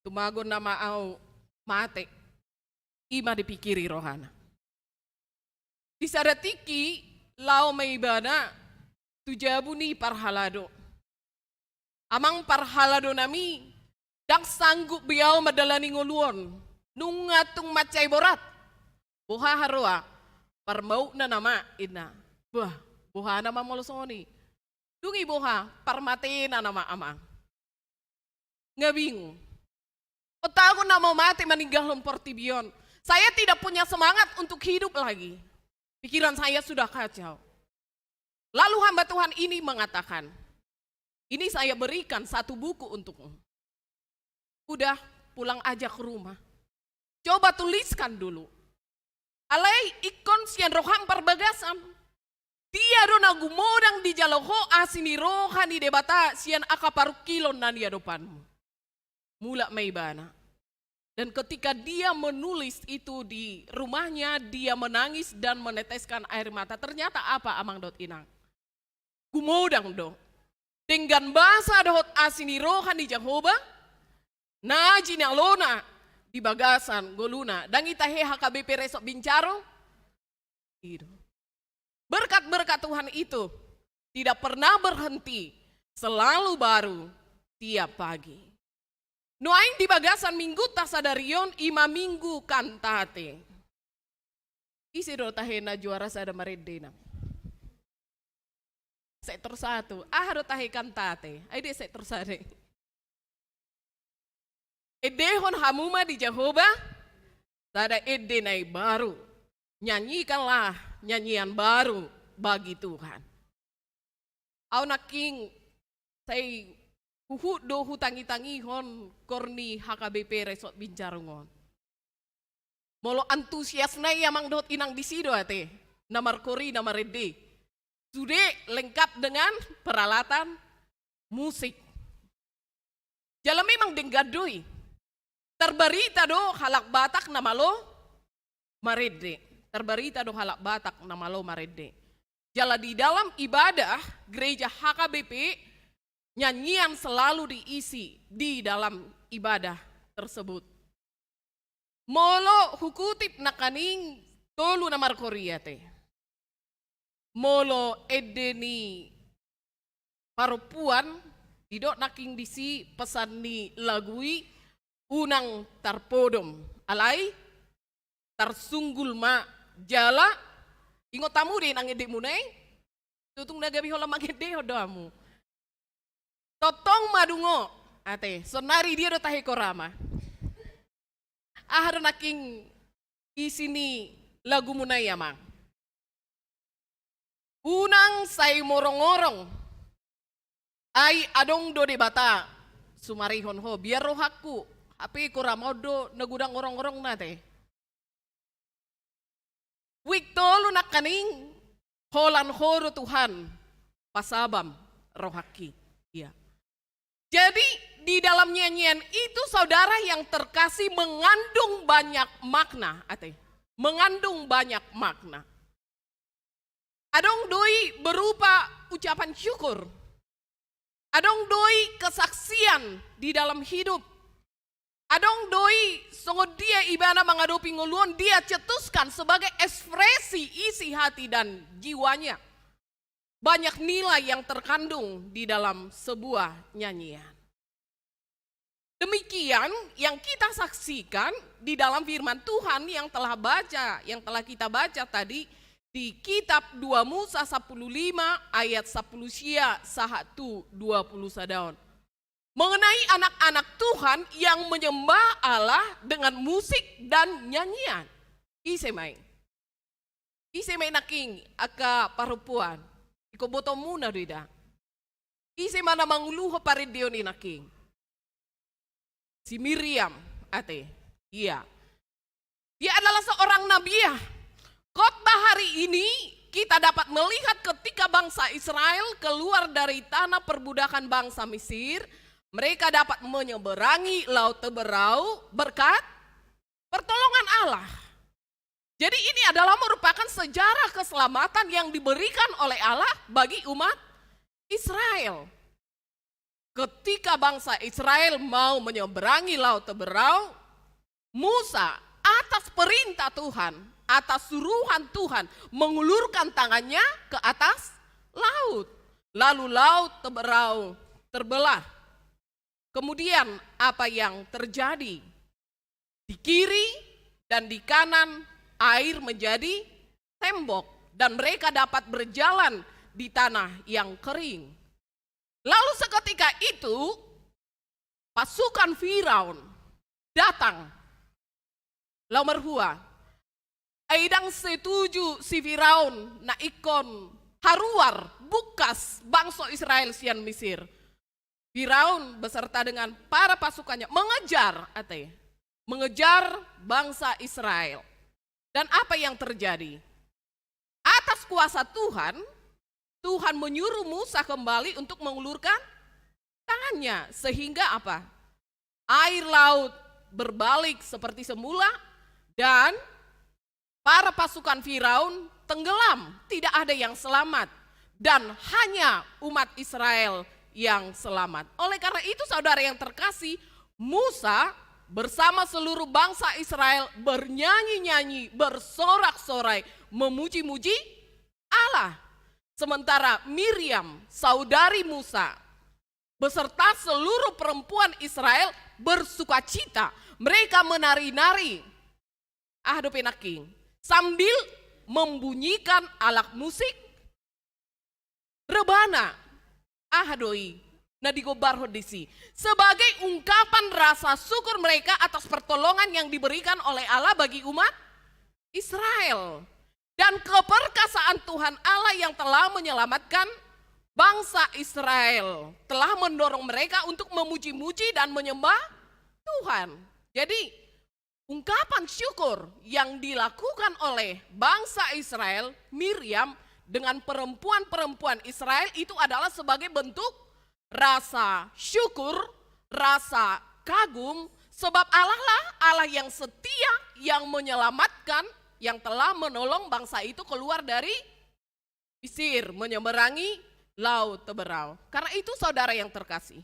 Tumagon nama au mate. I ma dipikiri rohana. Di sada tingki laho ma ibana tu jabu ni parhalado. Amang parhaladonami, ndang sanggup be au mandalani ngolu on. Nunga tung mansai borat. Boha haroa? Parmautna nama inna. Bah, boha nama molo songon i? Dung i boha? Parmatena nama amang. Nga bingung. Otagon nama mate maninggalhon portibi on. Saya tidak punya semangat untuk hidup lagi. Pikiran saya sudah kacau. Lalu hamba Tuhan ini mengatakan, "Ini saya berikan satu buku untukmu. Udah, pulang aja ke rumah. Coba tuliskan dulu. Alai ingkon sian roham parbagasan. Dia do na gumodang dijalo ho asi ni roha ni Debata sian angka parungkilon na niadopanmu." Mulak ma ibana. Dan ketika dia menulis itu di rumahnya, dia menangis dan meneteskan air mata. Ternyata apa, amang dohot inang? Gumodang do. Denggan basa dohot asi ni roha ni Jahowa na jinalona di bagasan ngoluna. Ndang i tahe H K B P Resort Bincarong? I do. Berkat-berkat Tuhan itu tidak pernah berhenti, selalu baru tiap pagi. Nuaeng di bagasan mingguta sadari on, i ma minggu Kantate. Ise do tahe na juara sada marende, inang? Sektor satu. Aha do tahe Kantate? Ai dia sektor sada. Endehon hamu ma di Jahowa sada ende na imbaru. Nyanyikanlah nyanyian baru bagi Tuhan. Au nangkin sai huhut do hutangitangihon koor ni H K B P Resort Bincarong on. Molo antusiasna i, amang dohot inang, disi do ate, na markoor i, na marende. Sude lengkap dengan peralatan musik. Jala memang denggan do i. Tarbarita do halak Batak na malo marende. Tarbarita do halak Batak na malo marende. Jala di dalam ibadah gereja H K B P, nyanyian selalu diisi di dalam ibadah tersebut. Molo hukutip nangkaning tolu na markoria te. Molo ende ni parompuan, didok nangkin disi pesan ni lagu i, unang tarpodom, alai tarsunggul ma jala. Ingot hamu do nang endemuna i? Tutung na gabe holan mangendehon do hamu. Tongtong ma dung on, ate, saonari dia do tahe korama. Aha do nangkin isi ni lagumuna i, Amang? Unang sai morongorong. Ai adong do Debata sumarihon ho, biar rohangku, hape korama on do na godang orongorongna te. Wik tolu nangkaning, holan Ho do Tuhan, pasabam rohangki. Iya. Jadi, di dalam nyanyian itu, saudara yang terkasih, mengandung banyak makna, ate. Mengandung banyak makna. Adong do i berupa ucapan syukur. Adong do i kesaksian di dalam hidup. Adong do i songon dia ibana mangadopi ngolu on, dia cetuskan sebagai ekspresi isi hati dan jiwanya. Banyak nilai yang terkandung di dalam sebuah nyanyian. Demikian yang kita saksikan di dalam firman Tuhan yang telah baca, yang telah kita baca tadi di kitab dua Musa sapuluh lima ayat sapuluh sia sahat tu dua puluh sada on. Mengenai anak-anak Tuhan yang menyembah Allah dengan musik dan nyanyian. Ise ma i? Ise ma i nangkin angka parompuan? Ingkon botoonmuna do i da. Ise ma na manguluhon parendeon i nangkin? Si Miriam, ate. Iya. Dia adalah seorang nabiah. Khotbah hari ini kita dapat melihat ketika bangsa Israel keluar dari tanah perbudakan bangsa Mesir, mereka dapat menyeberangi Laut Teberau berkat pertolongan Allah. Jadi, ini adalah merupakan sejarah keselamatan yang diberikan oleh Allah bagi umat Israel. Ketika bangsa Israel mau menyeberangi Laut Teberau, Musa atas perintah Tuhan, atas suruhan Tuhan, mengulurkan tangannya ke atas laut. Lalu Laut Teberau terbelah. Kemudian apa yang terjadi? Di kiri dan di kanan air menjadi tembok dan mereka dapat berjalan di tanah yang kering. Lalu seketika itu pasukan Firaun datang. Laho marhua? Ai ndang setuju si Firaun na ingkon haruar bungkas bangso Israel sian Mesir. Firaun beserta dengan para pasukannya mengejar, ate, mengejar bangsa Israel. Dan apa yang terjadi? Atas kuasa Tuhan, Tuhan menyuruh Musa kembali untuk mengulurkan tangannya. Sehingga apa? Air laut berbalik seperti semula dan para pasukan Firaun tenggelam, tidak ada yang selamat, dan hanya umat Israel yang selamat. Oleh karena itu, saudara yang terkasih, Musa bersama seluruh bangsa Israel bernyanyi-nyanyi, bersorak-sorai, memuji-muji Allah. Sementara Miriam, saudari Musa, beserta seluruh perempuan Israel bersukacita. Mereka menari-nari. Aha dope nangkin? Sambil membunyikan alat musik rebana. Aha do i na digombarhon disi? Sebagai ungkapan rasa syukur mereka atas pertolongan yang diberikan oleh Allah bagi umat Israel. Dan keperkasaan Tuhan Allah yang telah menyelamatkan bangsa Israel, telah mendorong mereka untuk memuji-muji dan menyembah Tuhan. Jadi, ungkapan syukur yang dilakukan oleh bangsa Israel, Miriam, dengan perempuan-perempuan Israel itu adalah sebagai bentuk rasa syukur rasa kagum, sebab Allah lah Allah yang setia, yang menyelamatkan, yang telah menolong bangsa itu keluar dari Mesir, menyeberangi Laut Teberau. Karena itu, saudara yang terkasih,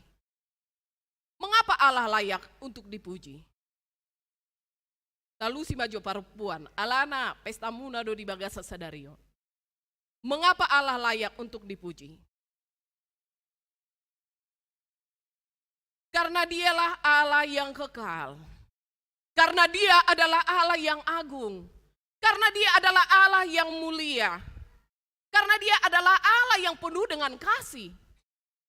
mengapa Allah layak untuk dipuji? Talusi ma jo parompuan, alana pestamuna do di bagasan sadari on. Mengapa Allah layak untuk dipuji? Karena Dialah Allah yang kekal. Karena Dia adalah Allah yang agung. Karena Dia adalah Allah yang mulia. Karena Dia adalah Allah yang penuh dengan kasih.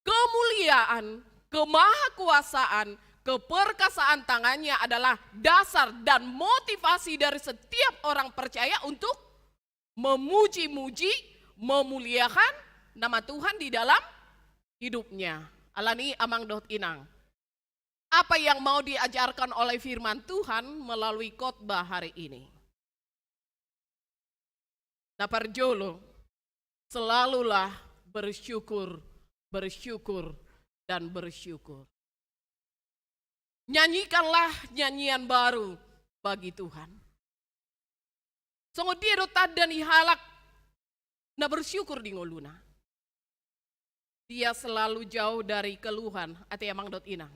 Kemuliaan, kemahakuasaan, keperkasaan tangan-Nya adalah dasar dan motivasi dari setiap orang percaya untuk memuji-muji, memuliakan nama Tuhan di dalam hidupnya. Alani, amang dohot inang, apa yang mau diajarkan oleh firman Tuhan melalui khotbah hari ini? Na parjolo, selalulah bersyukur, bersyukur, dan bersyukur. Nyanyikanlah nyanyian baru bagi Tuhan. Songon dia do tanda ni halak na bersyukur di ngoluna? Dia selalu jauh dari keluhan, ate amang dohot inang.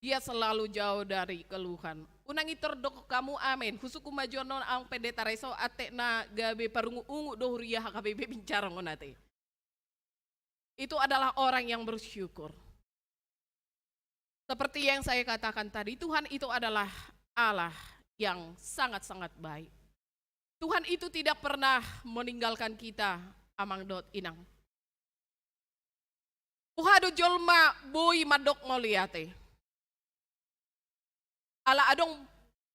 Dia selalu jauh dari keluhan. Unang i tordok hamu amen. Husungkun ma jo annon, amang pendeta Reso, ate na gabe parungut-ungut do huria H K B P Bincarong on, ate. Itu adalah orang yang bersyukur. Seperti yang saya katakan tadi, Tuhan itu adalah Allah yang sangat-sangat baik. Tuhan itu tidak pernah meninggalkan kita, amang dohot inang. Boha do jolma boi mandok mauliate? Ala adong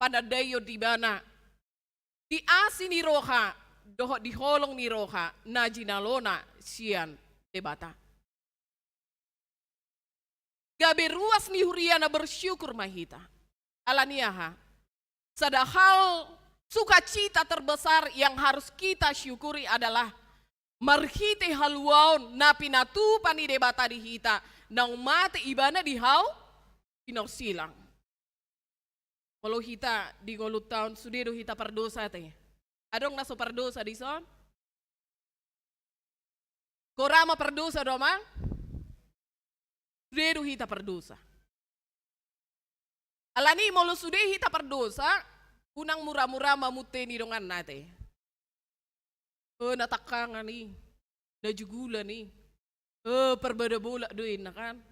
panandaion di ibana di asi ni roha dohot di holong ni roha na jinalona sian Debata. Gabe ruas ni huria na bersyukur ma hita. Alani aha? Sada hal sukacita terbesar yang harus kita syukuri adalah marhite haluaon na pinatupa ni Debata di hita, naung mate ibana di hau pinorsilang. Molo hita di ngolunta on, sude do hita pardosa, ate. Adong na so pardosa dison? Kora ma pardosa do, amang? Sude do hita pardosa. Alani, molo sude hita pardosa, unang mura-mura mamunte ni donganna, ate. Eh, na tangkangan i, na jugulan i, eh, parbada bolak do inna, kan.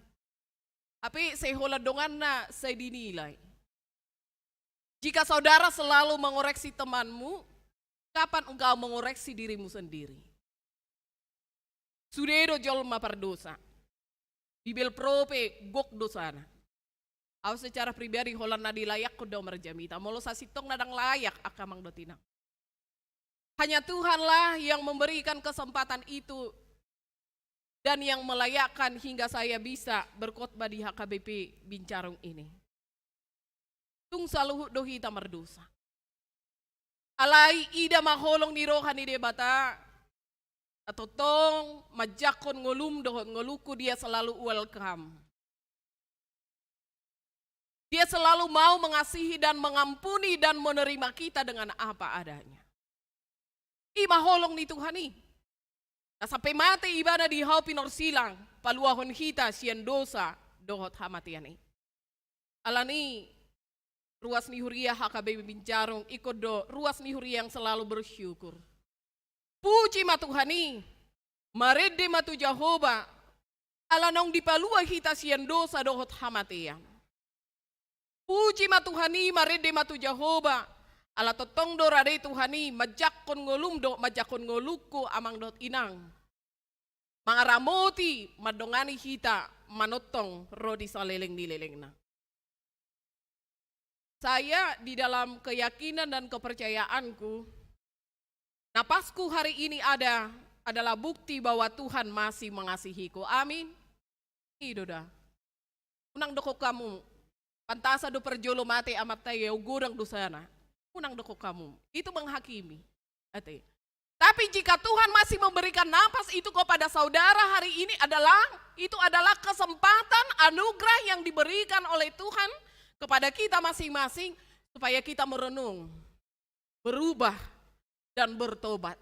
Hape sai holan donganna sai dinilai. Jika saudara selalu mengoreksi temanmu, kapan engkau mengoreksi dirimu sendiri? Sude do jolma pardosa. Bibelvrouw pe gok dosana. Au secara pribadi holan na dilayakkon do au marjamita. Molo sasintongna ndang layak angka amang dohot inang. Hanya Tuhanlah yang memberikan kesempatan itu dan yang melayakkan hingga saya bisa berkhotbah di H K B P Bincarong ini. Tung saluhut do hita mardosa. Alai ida ma holong ni roha ni Debata, na tongtong manjangkon ngolum dohot ngolungku, Dia selalu welcome. Dia selalu mau mengasihi dan mengampuni dan menerima kita dengan apa adanya. I ma holong ni Tuhan i. Na sampe mate ibana di hau pinorsilang, paluahon hita sian dosa dohot hamatean i. Alani, ruas ni huria H K B P Bincarong ingkon do ruas ni huria yang selalu bersyukur. Puji ma Tuhan i, marende ma tu Jahowa, ala naung dipalua hita sian dosa dohot hamatean. Puji ma Tuhan i, marende ma tu Jahowa, ala tongtong do rade Tuhan i manjangkon ngolum dohot manjangkon ngolungku, amang dohot inang, mangaramoti, mandongani hita manongtong ro di saleleng ni lelengna. Saya di dalam keyakinan dan kepercayaanku, napasku hari ini ada adalah bukti bahwa Tuhan masih mengasihiku. Amin. I do da. Unang dokkon hamu, pantasan do parjolo mate amanta i, godang dosana. Unang dokkon hamu. Itu menghakimi. Ate. Tapi Tapi jika Tuhan masih memberikan napas itu kepada saudara hari ini adalah, itu adalah kesempatan anugerah yang diberikan oleh Tuhan kepada kita masing-masing supaya kita merenung, berubah, dan bertobat.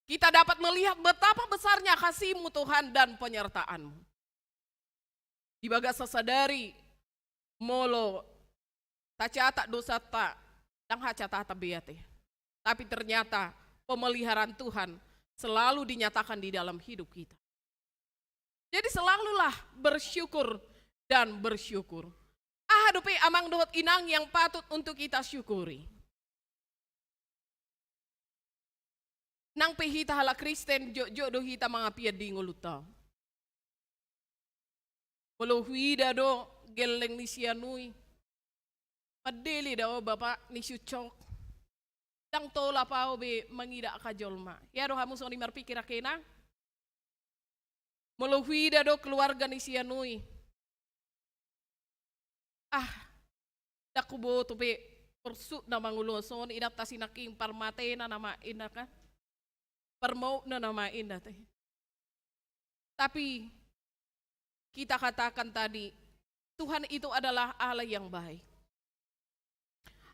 Kita dapat melihat betapa besarnya kasih-Mu Tuhan dan penyertaan-Mu. Di bagasan sadari molo tacatat dosanta, ndang hacatatan be ate. Tapi ternyata pemeliharaan Tuhan selalu dinyatakan di dalam hidup kita. Jadi selalulah bersyukur dan bersyukur. Aha dope amang dohot inang yang patut untuk kita syukuri? Nang pe hita halak Kristen, jotjot do hita mangapian di ngolunta. Molo huida do gelleng ni si Anui, mandele do au bapa ni si Ucok. Ndang tolap au be mangida angka jolma. Ia do hamu songon i marpikir angka inang? Molo huida do keluarga ni si Anui. Ah, ndang huboto be porsukna mangulon songon i, inanta si nangkin, parmatena nama inna kan. Parmautna nama inna te. Tapi kita katakan tadi, Tuhan itu adalah Allah yang baik.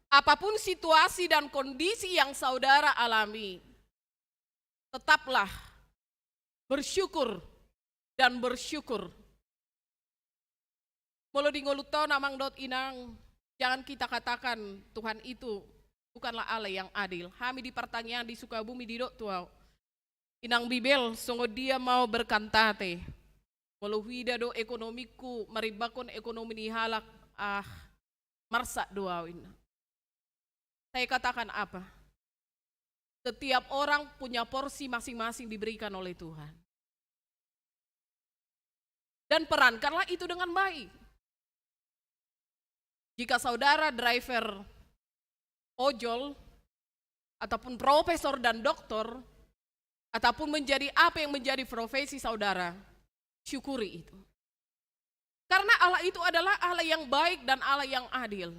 Apapun situasi dan kondisi yang saudara alami, tetaplah bersyukur dan bersyukur. Molo di ngolunta on amang dohot inang, jangan kita katakan Tuhan itu bukanlah Allah yang adil. Hami di partangiangan di Sukabumi didok tu au, inang Bibel, songon dia mau berkantate molo huida do ekonomingku marimbangkon ekonomi ni halak, ah, marsak do au inna. Saya katakan apa? Setiap orang punya porsi masing-masing diberikan oleh Tuhan. Dan perankanlah itu dengan baik. Jika saudara driver ojol, ataupun profesor dan doktor, ataupun menjadi apa yang menjadi profesi saudara, syukuri itu. Karena Allah itu adalah Allah yang baik dan Allah yang adil.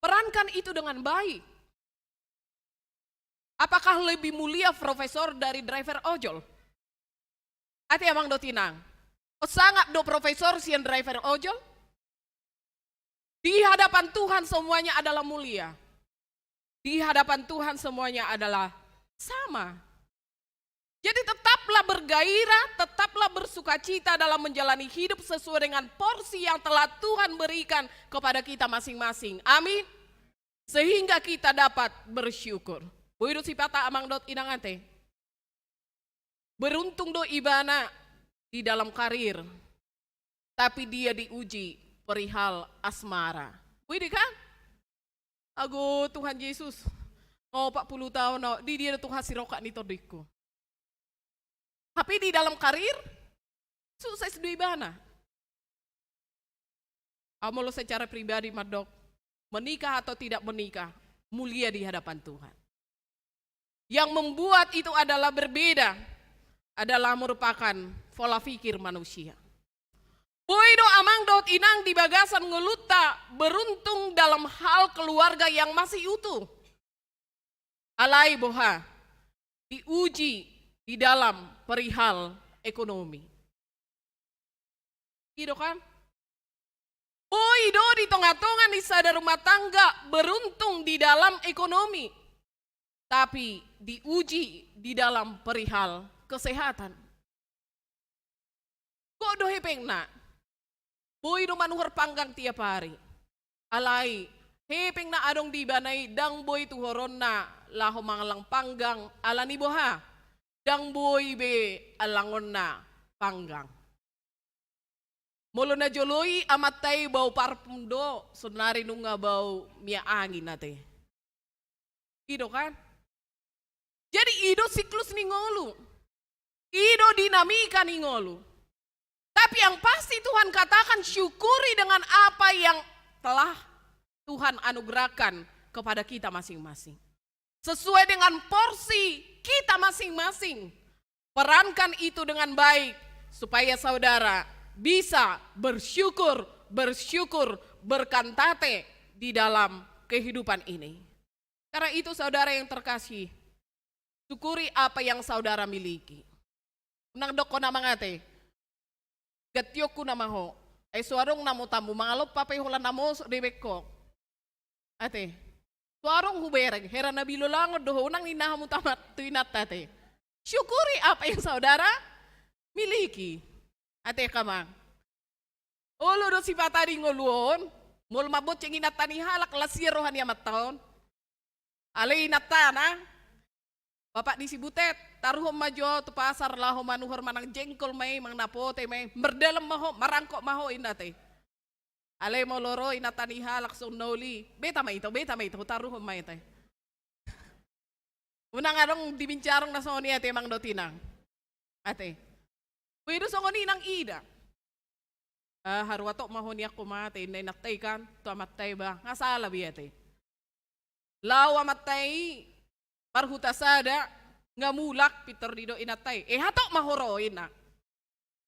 Perankan itu dengan baik. Apakah lebih mulia profesor dari driver ojol? Ate amang dohot inang, sangap do profesor sian driver ojol? Di hadapan Tuhan semuanya adalah mulia. Di hadapan Tuhan semuanya adalah sama. Jadi tetaplah bergairah, tetaplah bersukacita dalam menjalani hidup sesuai dengan porsi yang telah Tuhan berikan kepada kita masing-masing. Amin. Sehingga kita dapat bersyukur. Boi do sipata amang dohot inang ate. Beruntung do ibana di dalam karir, tapi dia diuji perihal asmara. Boi do kan? Ago Tuhan Yesus, nga opat pulu taon au, di dia do Tuhan sirongkap ni tondingku. Tapi di dalam karir, sukses do ibana. Au molo secara pribadi mandok, menikah atau tidak menikah, mulia di hadapan Tuhan. Yang membuat itu adalah berbeda, adalah merupakan pola pikir manusia. Boi do amang dohot inang di bagasan ngolunta beruntung dalam hal keluarga yang masih utuh. Alai boha, diuji di dalam perihal ekonomi. I do kan? Boi do di tonga-tonga ni sada rumah tangga beruntung di dalam ekonomi, tapi diuji di dalam perihal kesehatan. Gok do hepengna, boi do manuhor panggang tiap ari. Alai hepeng na adong di ibana i ndang boi tuhoronna laho mangallang panggang, ala ni boha? Ndang boi be allangonna panggang. Molo na jolo i amanta i bau parfum do, sonari nunga bau minyak angin ate. I do kan? Jadi i do siklus ni ngolu. I do dinamika ni ngolu. Tapi yang pasti Tuhan katakan, syukuri dengan apa yang telah Tuhan anugerahkan kepada kita masing-masing. Sesuai dengan porsi kita masing-masing. Perankan itu dengan baik, supaya saudara bisa bersyukur, bersyukur, berkantate di dalam kehidupan ini. Karena itu, saudara yang terkasih, Syukuri apa yang saudara miliki. Unang dokkon amang ate, gantionku nama ho. Ai so adong na motangmu, mangalompa pe holan na mosok do ibaen ho. Ate, so adong hubereng, hera na bilolangon do ho, unang ninna hamu tamat tu inanta ate. Syukuri apa yang saudara miliki. Ate amang. Olo do sipata di ngolu on, molo mambonceng inanta ni halak las ia roha ni amanta on. Alai inantana, bapak ni si Butet, taruhon ma jo tu pasar laho manuhor manang jengkol ma i, manang na pote ma i, mardalan ma ho, marangkok ma ho inna ate. Alai molo ro inanta ni halak songon na uli, beta ma ito, beta ma ito, taruhon ma ito. Unang adong di bincarong na songon i ate amang dohot inang. Ate. Boi do songon i nang ida. Ah, haru hatop ma ho nian ho ma ate, inna inanta i kan, tu amanta i ba, nga sala be ate. Laho amanta i marhuta sada, nga mulak pintor didok inanta i. Eh, hatop ma ho ro inna.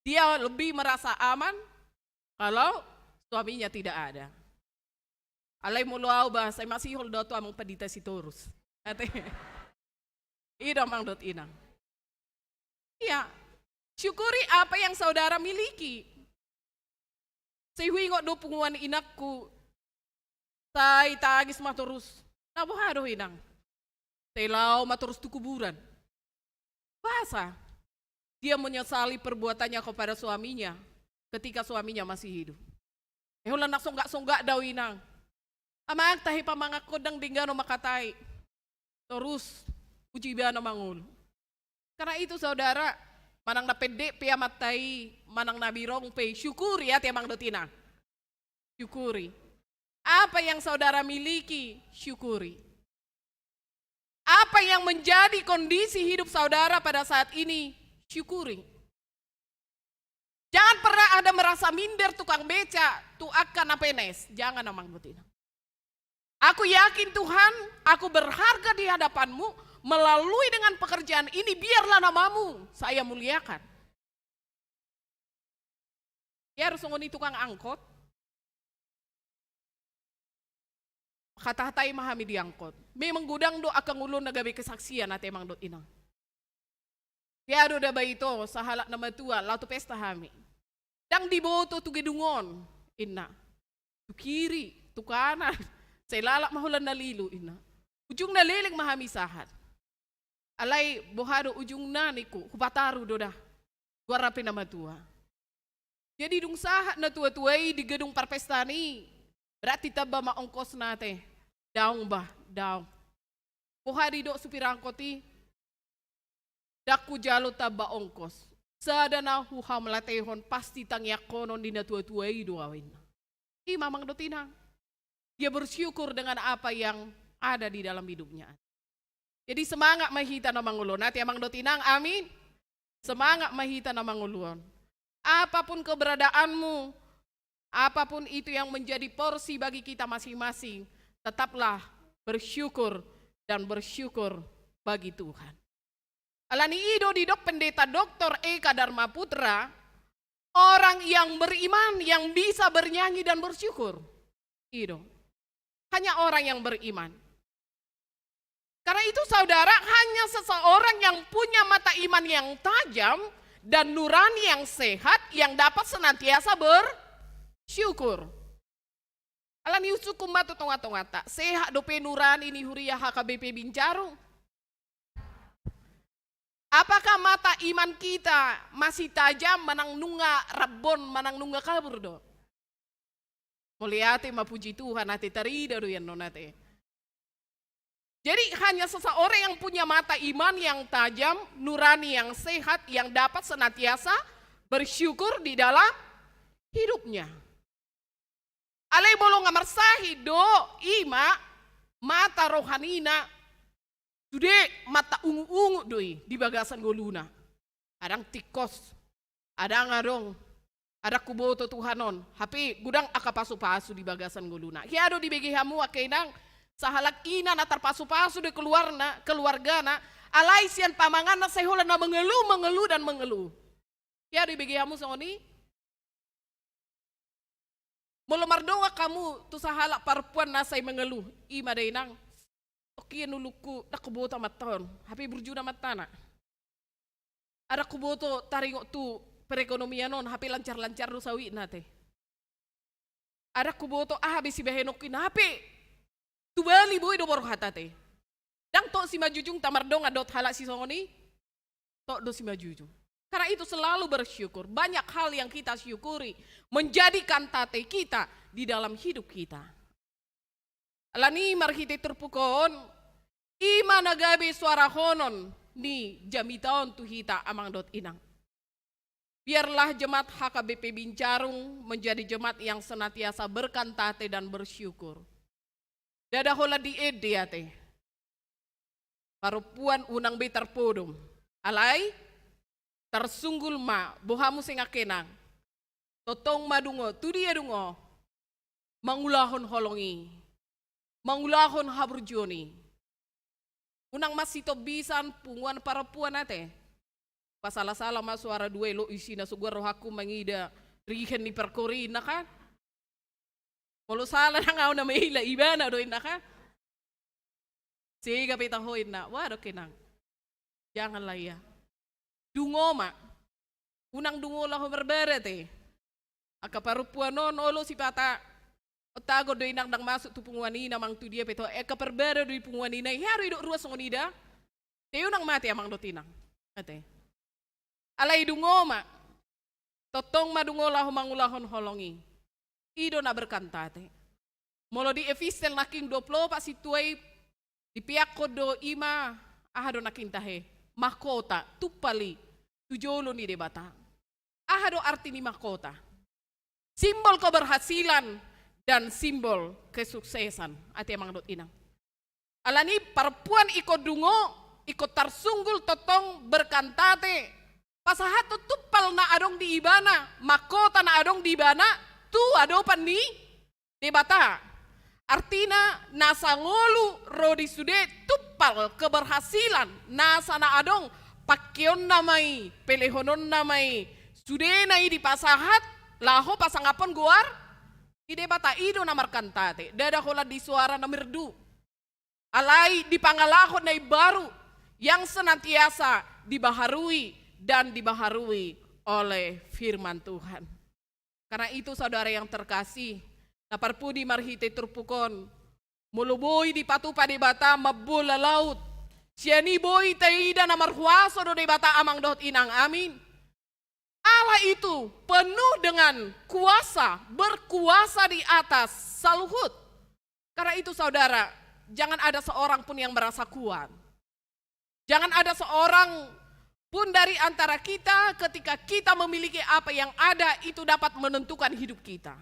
Dia lebih merasa aman kalau suaminya tidak ada. Alai molo au ba, sai masihol do tu amang pandita Sitorus. Ate. I do amang dohot inang. Iya. Syukuri apa yang saudara miliki. Sai huingot do punguan inangku. Sai tangis ma torus. Na boha do inang. Sai laho ma torus tu kuburan. Boasa? Dia menyesali perbuatannya kepada suaminya ketika suaminya masih hidup. Eh, holan na songgak-songgak do au inang. Amang, tahe pamanganhon ndang denggan on mangkatai. Torus, uji ibana mangolu. Karena itu saudara, manang na pendek pe amanta i, manang na birong pe, syukuri ate amang dohot inang. Syukuri. Apa yang saudara miliki, syukuri. Apa yang menjadi kondisi hidup saudara pada saat ini, syukuri. Jangan pernah ada merasa minder tukang beca tu angka na penes. Jangan amang dohot inang. Aku yakin Tuhan, aku berharga di hadapan-Mu, melalui dengan pekerjaan ini biarlah nama-Mu saya muliakan. Ia harus songon i tukang angkot. Hata-hatai ma hami di angkot. Memang godang do angka ngolu na gabe kesaksian ate amang dohot inang. Ia do da ba ito sahalak na matua laho tu pesta hami. Ndang diboto tu gedung on inna. Tu kiri, tu kanan. Sai lalap ma holan na lilu inna. Ujungna leleng ma hami sahat. Alai boha do ujungna ningku, hupataru do da. Goarna pe na matua. Jadi dung sahat na tua-tua i di gedung parpestaan i, berarti tamba ma ongkosna ate. Daong ba, daong. Boha didok supir angkot i? Ndang hujalo tamba ongkos. Sada na huhamlatehon pasti tangiangkonon ni na tua-tua i do au inna. I ma amang dohot inang. Dia bersyukur dengan apa yang ada di dalam hidupnya. Jadi semangat ma hita na mangolu on ate amang dohot inang, amin. Semangat ma hita na mangolu on. Apapun keberadaanmu, apapun itu yang menjadi porsi bagi kita masing-masing, tetaplah bersyukur dan bersyukur bagi Tuhan. Alani i do didok Pendeta Doktor Eka Darmaputra, orang yang beriman yang bisa bernyanyi dan bersyukur. I do. Hanya orang yang beriman. Karena itu saudara, hanya seseorang yang punya mata iman yang tajam dan nurani yang sehat yang dapat senantiasa bersyukur. Alani i husungkun ma tu tonga-tonganta, sehat dope nurani ni huria H K B P Binjaru? Apakah mata iman kita masih tajam manang nunga rambon, manang nunga kabur do? Mauliate ma, puji Tuhan, ate, tarida do i annon ate. Jadi hanya seseorang yang punya mata iman yang tajam, nurani yang sehat, yang dapat senantiasa bersyukur di dalam hidupnya. Alai molo nga marsahit do, i ma mata rohanina sude mata ungu-ungu do i di bagasan ngoluna. Adang tingkos, adang adong, adang huboto Tuhan on, hape godang angka pasu-pasu di bagasan ngoluna. Hea do dibege hamu angka inang, sahalak ina na tarpasu-pasu do i keluarna, keluargana, alai sian pamanganna sai holan na mengeluh, mengeluh, dan mengeluh. Hea do dibege hamu songon i? Molo mardongan hamu tu sahalak parempuan na sai mengeluh, i ma da inang. Tok ian ulungku, ndang huboto amanta on, hape burju do amantana. Ndang huboto taringot tu perekonomian on, hape lancar-lancar do sawitna ate. Ndang huboto aha be sibahenonku inna, hape tu Bali boi do borhat ate. Ndang tok simanjujung ta mardongan dohot halak sisongon i. Tok do simanjujung. Karena itu selalu bersyukur. Banyak hal yang kita syukuri menjadi kantate kita di dalam hidup kita. Alani marhite turpuk on, i ma na gabe suarahonon ni jamita on tu hita amang dohot inang. Biarlah jemaat H K B P Bincarung menjadi jemaat yang senantiasa berkantate dan bersyukur. Ndada holan diende ate. Parompuan unang be tarpodom. Alai, tarsunggul ma, boha muse angka inang. Tongtong ma dungo, tu dia dungo. Mangulahon holong i. Mangulahon haburjuon i. Unang masitobisan punguan parompuan ate. Pasala-sala ma suara dua elo isina, sogot rohangku mangida rihen ni parkori inna kan. Molo sala nang au na maila ibana do inna kan. Sega pe taho inna, wah do angka inang. Janganlah ya. Dungo ma. Unang dungo laho marbara ate. Angka parompuan on olo sipata. Otagon do inang ndang masuk tu punguan i na mang tu dia pe taho. Angka parbara do di punguan i na. Ia ro idok ruas songon i da. Te unang mate amang dohot inang. Ate. Alai dungo ma. Tongtong ma dungo laho mangulahon holong i. I do na berkantate. Molo di epistel nangkin dua pulu opat sintua i dipeakkon do i ma aha do nangkin tahe. Mahkota, tumpal i. Tu jolo ni Debata. Aha do arti ni mahkota? Simbol keberhasilan dan simbol kesuksesan. Ate amang dohot inang. Alani parompuan ingkon dungo, ingkon tarsunggul tongtong berkantate. Pasahathon tumpal na adong di ibana, mahkota na adong di ibana, tu adopan ni Debata. Artina, nasa ngolu ro di sude tumpal keberhasilan, nasa na adong, pangkeonna ma i, pelehononna ma i, sudena i dipasahat, laho pasangaphon goar ni Debata, i do na markantate, ndada holan di suara na merdu. Alai di pangalaho na imbaru yang senantiasa dibaharui dan dibaharui oleh firman Tuhan. Karena itu, saudara yang terkasih, na parpudi marhite turpuk on, molo boi dipatupa Debata mambola laut, sian i boi taida na marhuaso do Debata amang dohot inang, amin. Allah itu penuh dengan kuasa, berkuasa di atas saluhut. Karena itu, saudara, jangan ada seorang pun yang merasa kuat. Jangan ada seorang pun dari antara kita, ketika kita memiliki apa yang ada, itu dapat menentukan hidup kita.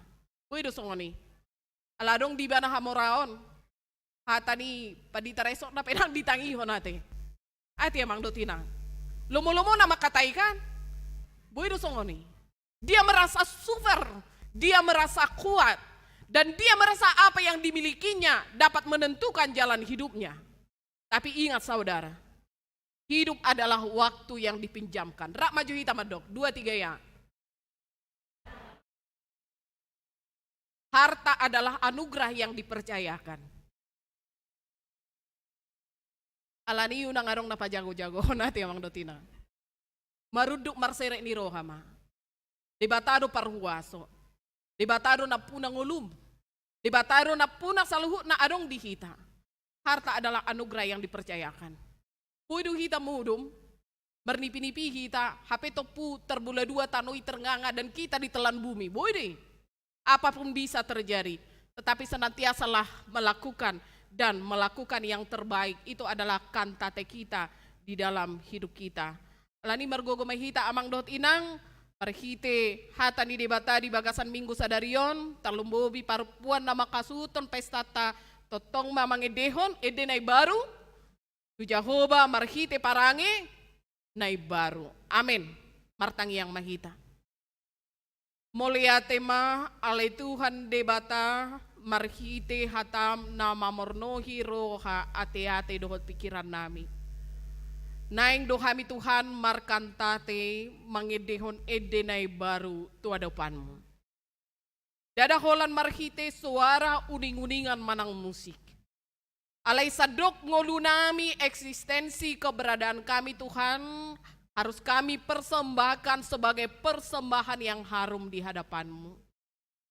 Boi do songon i. Ala adong di ibana hamoraon. Hata ni pandita resort na pe ndang ditangihon ate. Ate amang dohot inang. Lomo-lomo na mangkatai kan. Boi do songon i. Dia merasa super, dia merasa kuat, dan dia merasa apa yang dimilikinya dapat menentukan jalan hidupnya. Tapi ingat, saudara, hidup adalah waktu yang dipinjamkan. Rap ma jo hita mandok, dua, tiga, ya. Harta adalah anugerah yang dipercayakan. Alani i unang adong na pajago-jagohon ate amang dohot inang. Marunduk marserep ni roha ma. Debata do parhuaso. Debata do nampuna ngolum. Debata do nampuna saluhut na adong di hita. Harta adalah anugerah yang dipercayakan. Boi do hita modom, marnipi-nipi hita, hape tompu terbelah dua tano i, ternganga, dan kita ditelan bumi. Boi do i. Apapun bisa terjadi, tetapi senantiasalah melakukan dan melakukan yang terbaik. Itu adalah kantate kita di dalam hidup kita. Alani margogo ma hita amang dohot inang, marhite hata ni Debata di bagasan Minggu sadari on, tarlumobi parompuan na mangkasuhuthon pestanta, tongtong ma mangendehon ende na imbaru, tu Jahowa marhite parange na imbaru. Amen. Martangiang ma hita. Mauliate ma, ale Tuhan Debata, marhite hataM na mamornohi roha, ate-ate dohot pingkirannami. Naeng do hami Tuhan markantate mangendehon ende na imbaru tu adopanMu. Ndada holan marhite soara uning-uningan manang musik. Alai sandok ngolunami, eksistensi keberadaan kami, Tuhan, harus kami persembahkan sebagai persembahan yang harum di hadapan-Mu.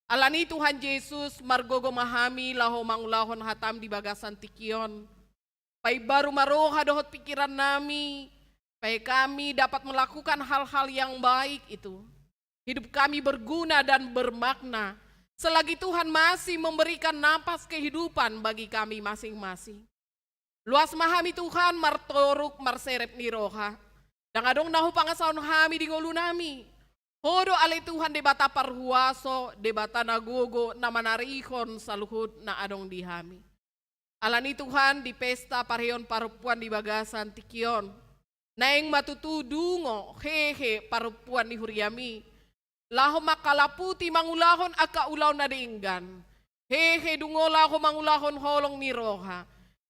Alani i Tuhan Jesus, margogo ma hami laho mangulahon hataM di bagasan tingki on. Paimbaru ma roha dohot pingkirannami, supaya kami dapat melakukan hal-hal yang baik itu. Hidup kami berguna dan bermakna, selagi Tuhan masih memberikan napas kehidupan bagi kami masing-masing. Loas ma hami Tuhan, martoruk, marserep ni roha. Ndang adong na hupangasahon hami di ngolunami. Ho do ale Tuhan Debata parhuaso, Debata na gogo, na manarihon saluhut na adong di hami. Alani i Tuhan, di pesta parheon parompuan di bagasan tingki on, naeng ma tutu dungo hehe parompuan ni huriaMi, laho mangkalaputi mangulahon angka ulaon na denggan. Hehe dungo laho mangulahon holong ni roha.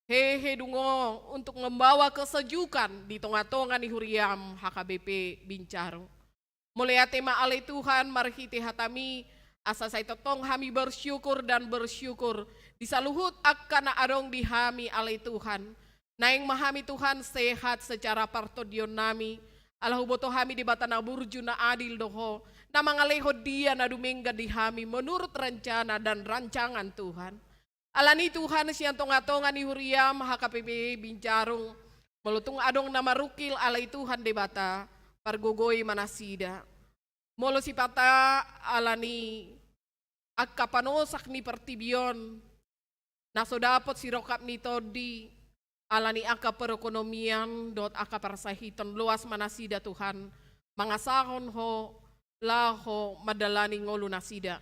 Hehe dungo untuk membawa kesejukan di tonga-tonga ni huriaM H K B P Bincarung. Mauliate ma ale Tuhan marhite hataMi, asa sai tongtong hami bersyukur dan bersyukur di saluhut angka na adong di hami ale Tuhan. Naeng ma hami Tuhan sehat secara partondionnami, ala huboto hami Debata na burju na adil do Ho, na mangalehon dia na dumenggan di hami menurut rencana dan rancangan Tuhan. Alani i Tuhan, sian tonga-tonga ni huriaM H K B P Bincarung, molo tung adong na marungkil ale Tuhan Debata, pargogoi ma nasida. Molo sipata alani angka panosak ni portibi on, na so dapot sirongkap ni tondi, alani angka perekonomian dohot angka parsahiton, loas ma nasida Tuhan, mangasahon Ho laho mandalani ngolu nasida.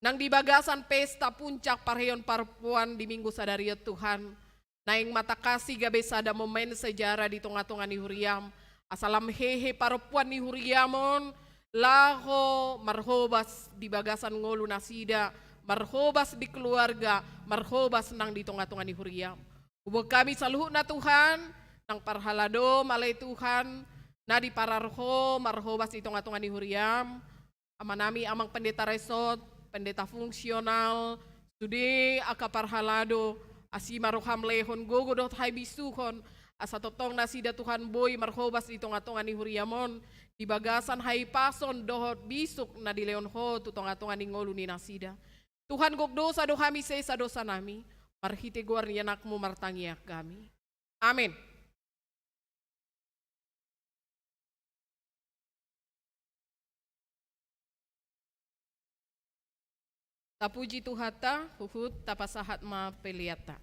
Nang di bagasan pesta puncak parheon parompuan di Minggu sadari on Tuhan, naeng ma tangkas i gabe sada momen sejarah di tonga-tonga ni huriaM, asa lam hehe parompuan ni huriaM on, laho marhobas di bagasan ngolu nasida, marhobas di keluarga, marhobas nang di tonga-tonga ni huriaM. Huboan hami saluhutna Tuhan, nang parhalado ma ale Tuhan, na diparar Ho marhobas di tonga-tonga ni huriaM, amanami Amang Pendeta Resort, Pendeta Fungsional, sude angka parhalado, asi ma rohaM lehon gogo dohot habisuhon, asa tongtong nasida Tuhan boi marhobas di tonga-tonga ni huriaM on, di bagasan hahipason dohot bisuk na dilehon Ho tu tonga-tonga ni ngolu ni nasida. Tuhan, gok dosa do hami, sesa dosanami, marhite goar ni AnakMu martangiang hami. Amen. Tapuji Tuhanta, huhut tapasahat ma peleanta.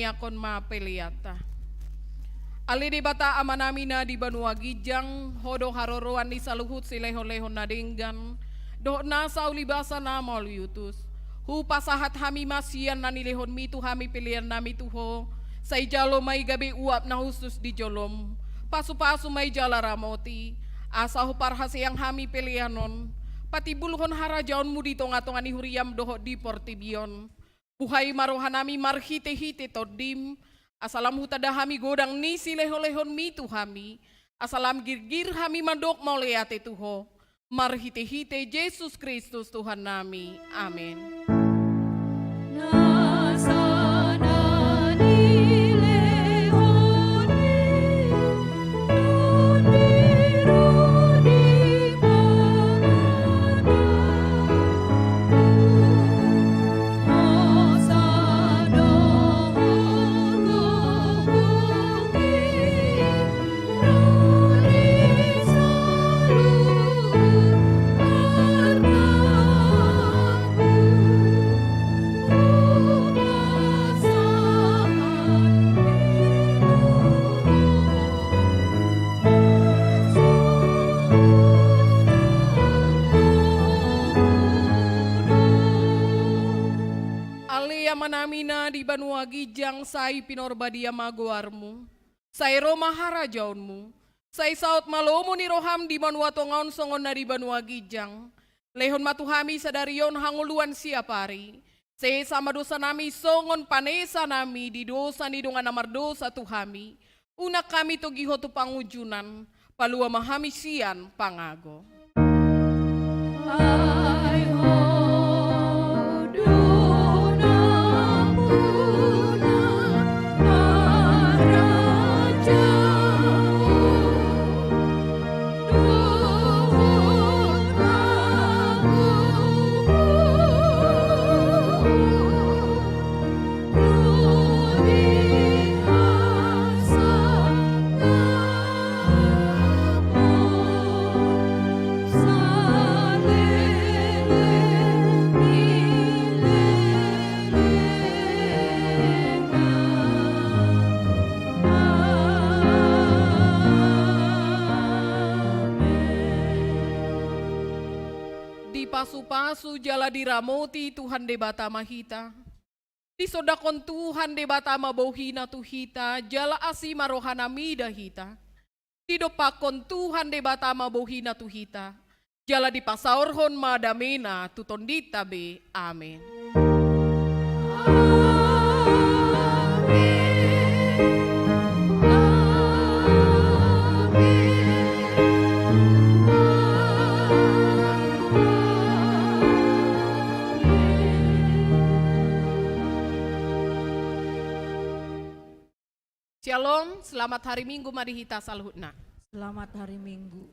Tangiangkon ma peleanta. Ale Debata Amanami na di banua ginjang, Ho do haroroan ni saluhut silehonlehon na denggan dohot nasa ulibasa na mauliutus. Hupasahat hami ma sian na nilehonmi tu hami peleannami tu Ho. Sai jalo ma i gabe uap na hushus di jolom. Pasupasu ma i jala ramoti, asa huparhaseang hami pelean on patimbulhon harajaonmu di tongatonga ni huriam dohot di portibi on. Buhai ma rohanami marhitehite Tondim, asa lam hutanda hami godang ni silehonlehonmi tu hami, asa lam girgir hami mandok mauliate tu Ho, marhitehite Jesus Kristus Tuhannami. Amen. Ale Amanami na di banua ginjang, sai pinarbadia ma goarmu. Sai ro ma harajaonmu. Sai saut ma lomo ni roham di banua tonga on songon na di banua ginjang. Lehon ma tu hami sadari on hangoluan siapari. Sesa ma dosanami songon panesanami di dosa ni dongan na mardosa tu hami. Unang hami togihon tu pangunjunan, palua ma hami sian pangago. Ai Ho do nampuna harajaon dohot agomo. Dipasupasu jala diramoti Tuhan Debata ma hita. Disondangkon Tuhan Debata ma bohina tu hita, jala asi ma rohana mida hita. Didompakkon Tuhan Debata ma bohina tu hita, jala dipasaorhon ma damena tu tondinta be. Amen. Shalom, selamat hari Minggu ma di hita saluhutna. Selamat hari Minggu.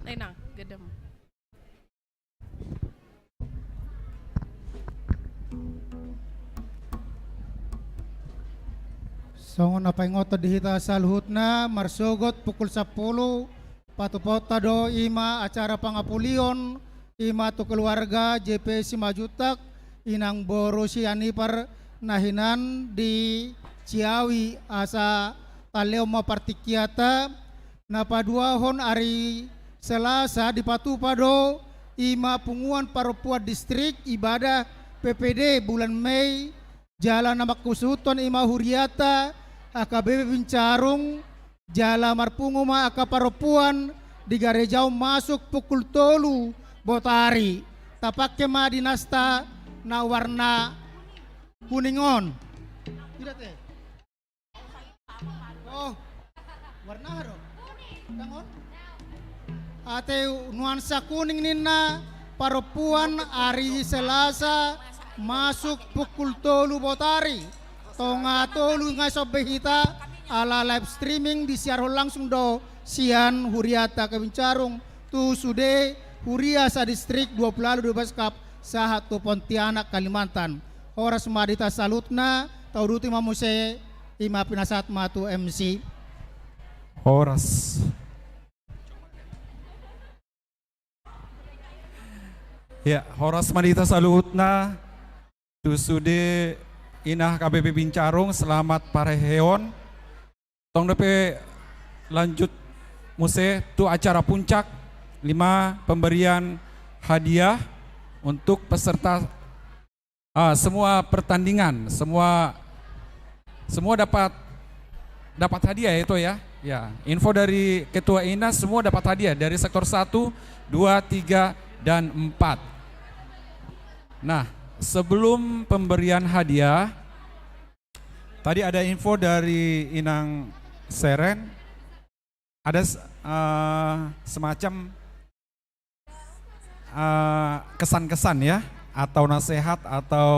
Tenang, gedem. Songon na paingothon di hita saluhutna, marsogot pukul sampulu, patupahonta do i ma acara pangapulion, i ma tu keluarga J P Simanjuntak, inang boru si Anipar na hinan di Ciawi, asa talehon ma partingkianta. Na paduahon, ari Selasa dipatupa do i ma punguan parompuan distrik ibadah P P D bulan Mei, jala na manghusuthon i ma hurianta H K B P Bincarung, jala marpungu ma angka parompuan di gareja on masuk pukul tolu botari. Tapangke ma dinasta na warna kuning on. Ida te. Oh, warna aha do? Tangon? Ate nuansa kuning ninna, parompuan, ari Selasa masuk pukul tolu botari. Tonga tolu nga sombe hita, ala live streaming disiarhon langsung do sian hurianta H K B Bincarung tu sude huria sadistrik dua puluh ualu dua belas kap sahat tu Pontianak, Kalimantan. Horas ma di hita saluhutna, tauduti ma muse, ima pinasahat ma tu M C. Horas. Ya, horas ma di hita saluhutna, tu sude ina H K B P Bincarung, selamat parheheon. Tong dope lanjut muse tu acara puncak, ima pemberian hadiah untuk peserta, ah, semua pertandingan, semua, semua dapat, dapat hadiah ya, itu ya. Ya, info dari Ketua Ina, semua dapat hadiah dari sektor satu, dua, tiga, dan empat. Nah, sebelum pemberian hadiah, tadi ada info dari Inang Seren, ada s-, eh, semacam, eh, kesan-kesan ya, atau nasihat, atau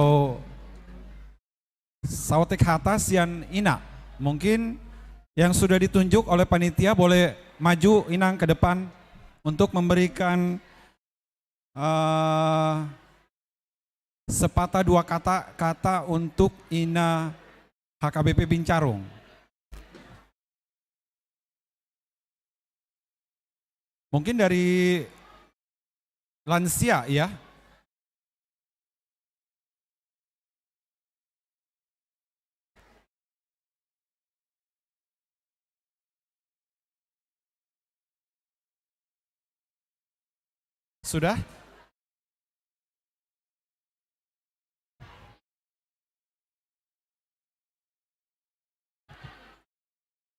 saotik hata sian Ina. Mungkin yang sudah ditunjuk oleh panitia boleh maju, Inang, ke depan untuk memberikan eh, sepatah dua kata, kata untuk Ina H K B P Bincarung. Mungkin dari lansia, ya. Sudah?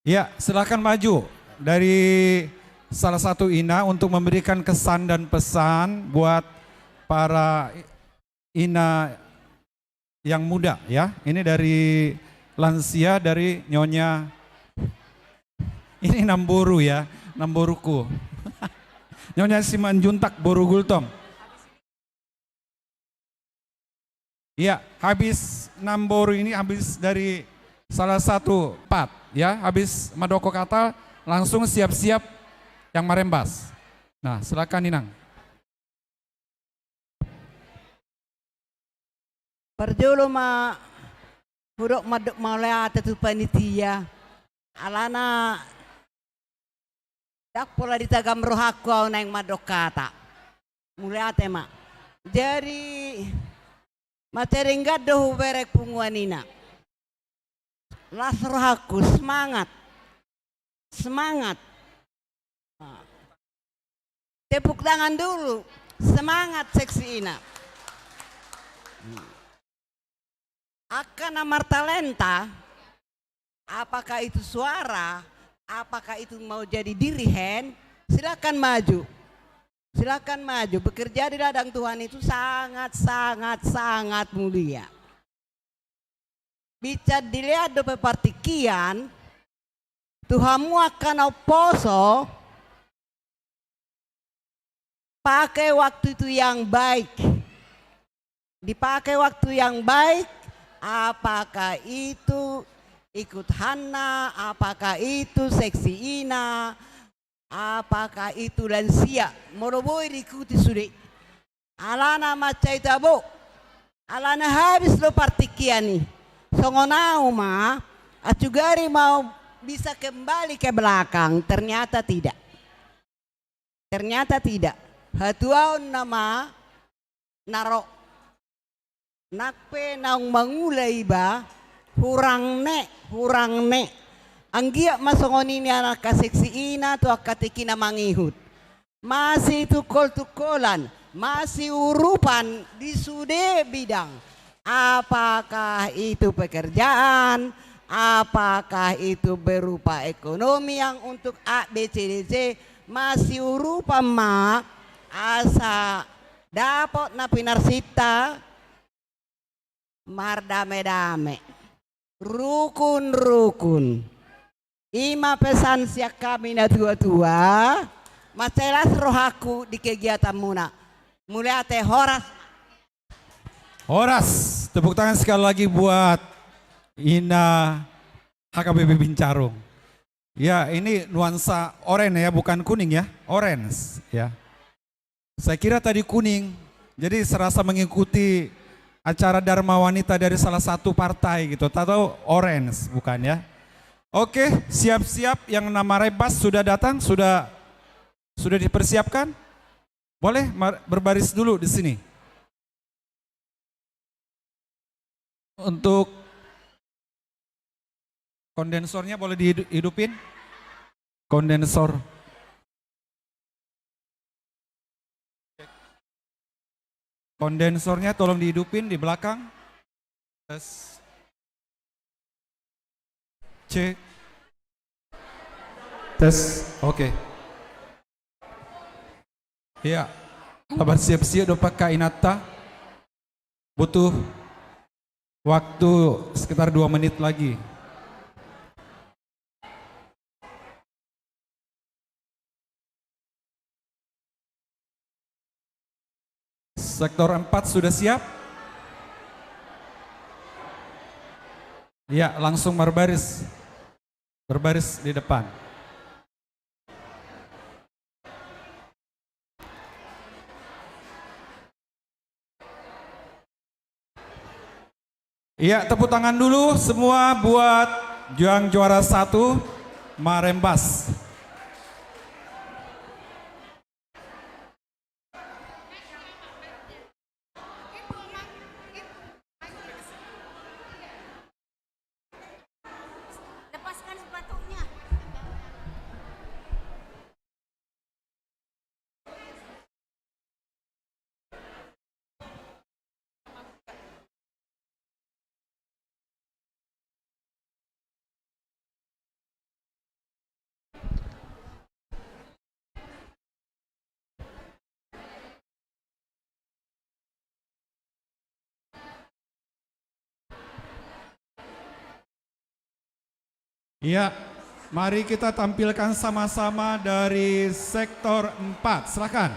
Ya, silakan maju dari salah satu ina untuk memberikan kesan dan pesan buat para ina yang muda, ya. Ini dari lansia, dari Nyonya, ini namboru, ya, namboruku. Nyonya Simanjuntak, boru Gultom. Iya, habis namboru ini, habis dari salah satu part, ya, habis mandok kata, langsung siap-siap yang marembas. Nah, silakan, Inang. Parjolo ma hudok mandok mauliate tu panitia. Alana ndang pola ditagam rohangku au naeng mandok kata. Mauliate ma. Jadi, mansai denggan do hubereng punguan ina. Las rohangku, semangat. Semangat. Tepuk tangan dulu. Semangat seksi ina. Angka na martalenta, apakah itu suara, apakah itu mau jadi dirihen, silakan maju. Silakan maju. Bekerja di ladang Tuhan itu sangat, sangat, sangat mulia. Bicara dilehon dope partingkian, tu hamu angka na umposo, pakai waktu itu yang baik. Dipakai waktu yang baik, apakah itu ikut Hanna, apakah itu seksi ina, apakah itu lansia, molo boi diikuti sude. Alana mansai tabo. Alana habis do partingkian i. Songon au ma, ancuri mau bisa kembali ke belakang, ternyata tidak. Ternyata tidak. Hatuaon nama na ro. Nang pe naung mangula iba, hurang ne, hurang ne. Anggiat ma songon i nian angka seksi ina tu angka tingki na mangihut. Masitungkol-tungkolan, masiurupan di sude bidang. Apakah itu pekerjaan, apakah itu berupa ekonomi yang untuk A, B, C, D, C, masiurupan ma asa dapot na pinarsinta mardame-dame. Rukun-rukun. Ima pesan sian hami na tua-tua. Mansai las rohangku di kegiatanmuna. Mauliate, horas. Horas. Tepuk tangan sekali lagi buat Ina H K B P Bincarung. Ya, ini nuansa oranye ya, bukan kuning ya, orange ya. Saya kira tadi kuning, jadi serasa mengikuti acara Dharma Wanita dari salah satu partai gitu, atau orange, bukan ya? Oke, siap-siap, yang nama Rebas sudah datang, sudah sudah dipersiapkan? Boleh mar-, berbaris dulu di sini. Untuk kondensornya boleh dihidupin? Kondensor. Kondensornya tolong dihidupin di belakang. Tes. Cek. Tes. Oke. Iya. Ala marsiap-siap dompak inanta. Butuh waktu sekitar dua menit lagi. Sektor empat sudah siap? Ya, langsung berbaris. Berbaris di depan. Iya, tepuk tangan dulu semua buat yang juara satu, Marembas. Lepaskan sepatunya. Iya, mari kita tampilkan sama-sama dari sektor empat. Silakan.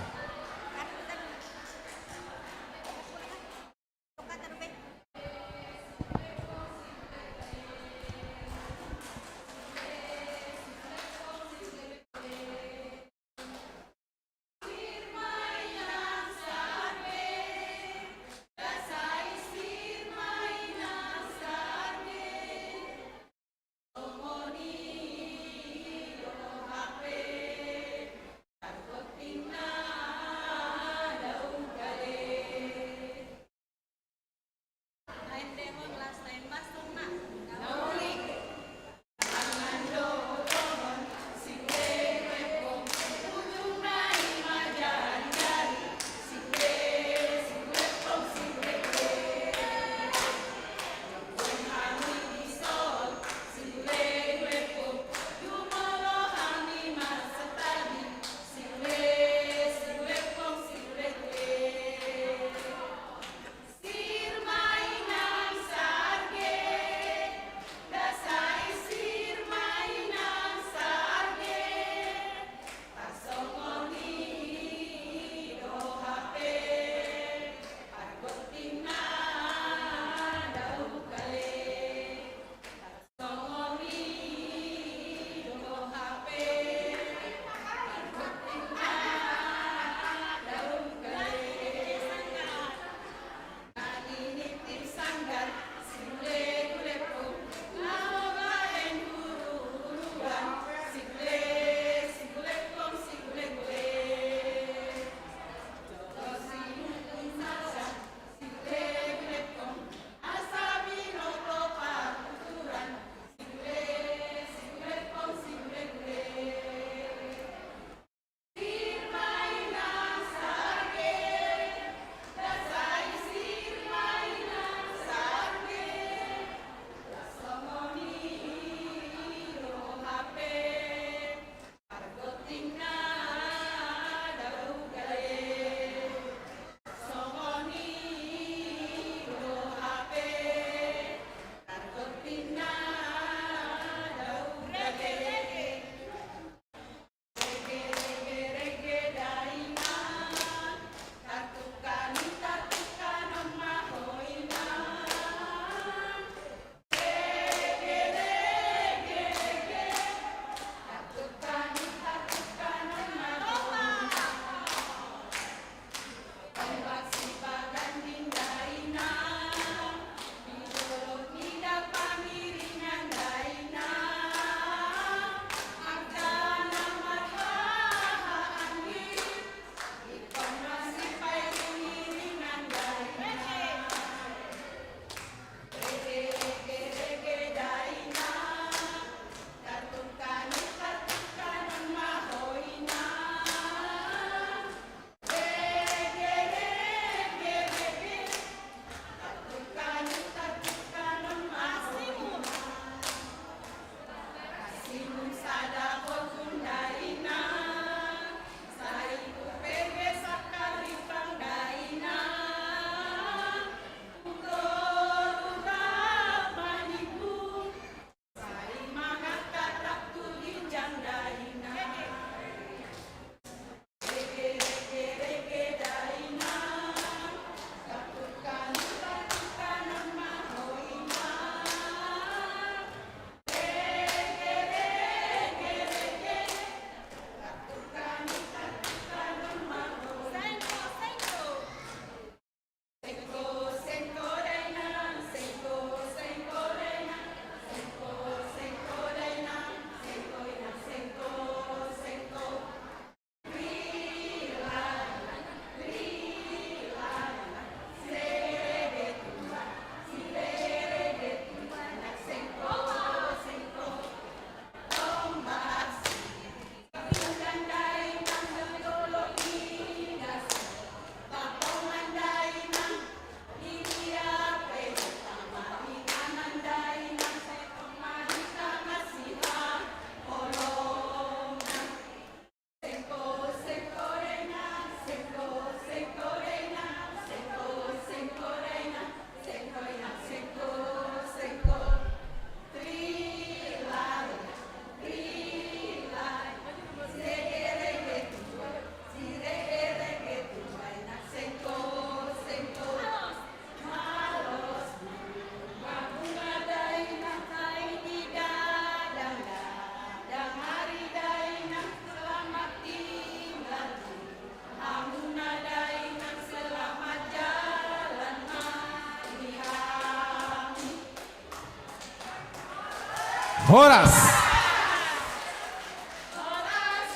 Horas.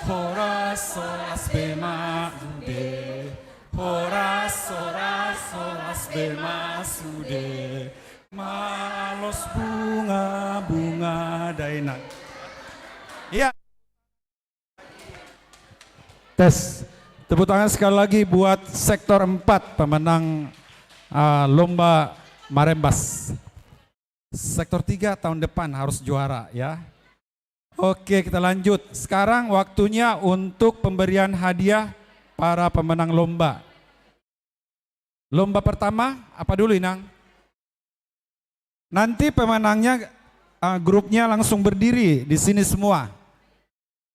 Horas, horas be ma sude. Horas, horas, horas be ma sude. Malos bunga, bunga dainang. Iya. Tes. Tepuk tangan sekali lagi buat sektor empat, pemenang, eh, lomba Marembas. Sektor tiga tahun depan harus juara, ya. Oke, kita lanjut. Sekarang waktunya untuk pemberian hadiah para pemenang lomba. Lomba pertama, apa dulu, Inang? Nanti pemenangnya, eh, grupnya langsung berdiri di sini semua.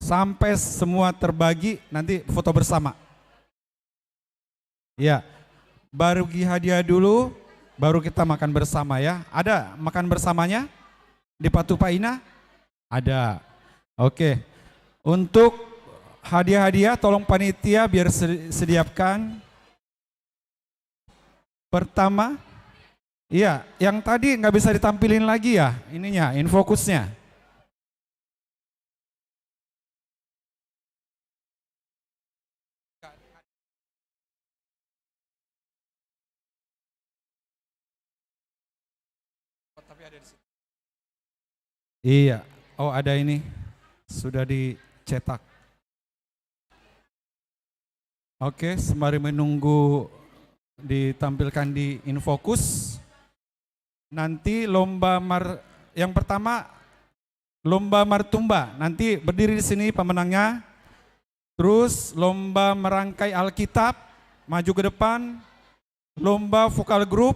Sampai semua terbagi, nanti foto bersama. Ya, bagi hadiah dulu, baru kita makan bersama, ya. Ada makan bersamanya di Patupa Ina? Ada. Oke. Untuk hadiah-hadiah, tolong panitia biar se-, sediakan. Pertama, iya, yang tadi nggak bisa ditampilin lagi ya, ininya, infokusnya. Iya, oh, ada ini, sudah dicetak. Oke, sembari menunggu ditampilkan di infokus, nanti lomba mar-, yang pertama, lomba martumba. Nanti berdiri di sini pemenangnya. Terus lomba merangkai Alkitab, maju ke depan. Lomba vokal grup,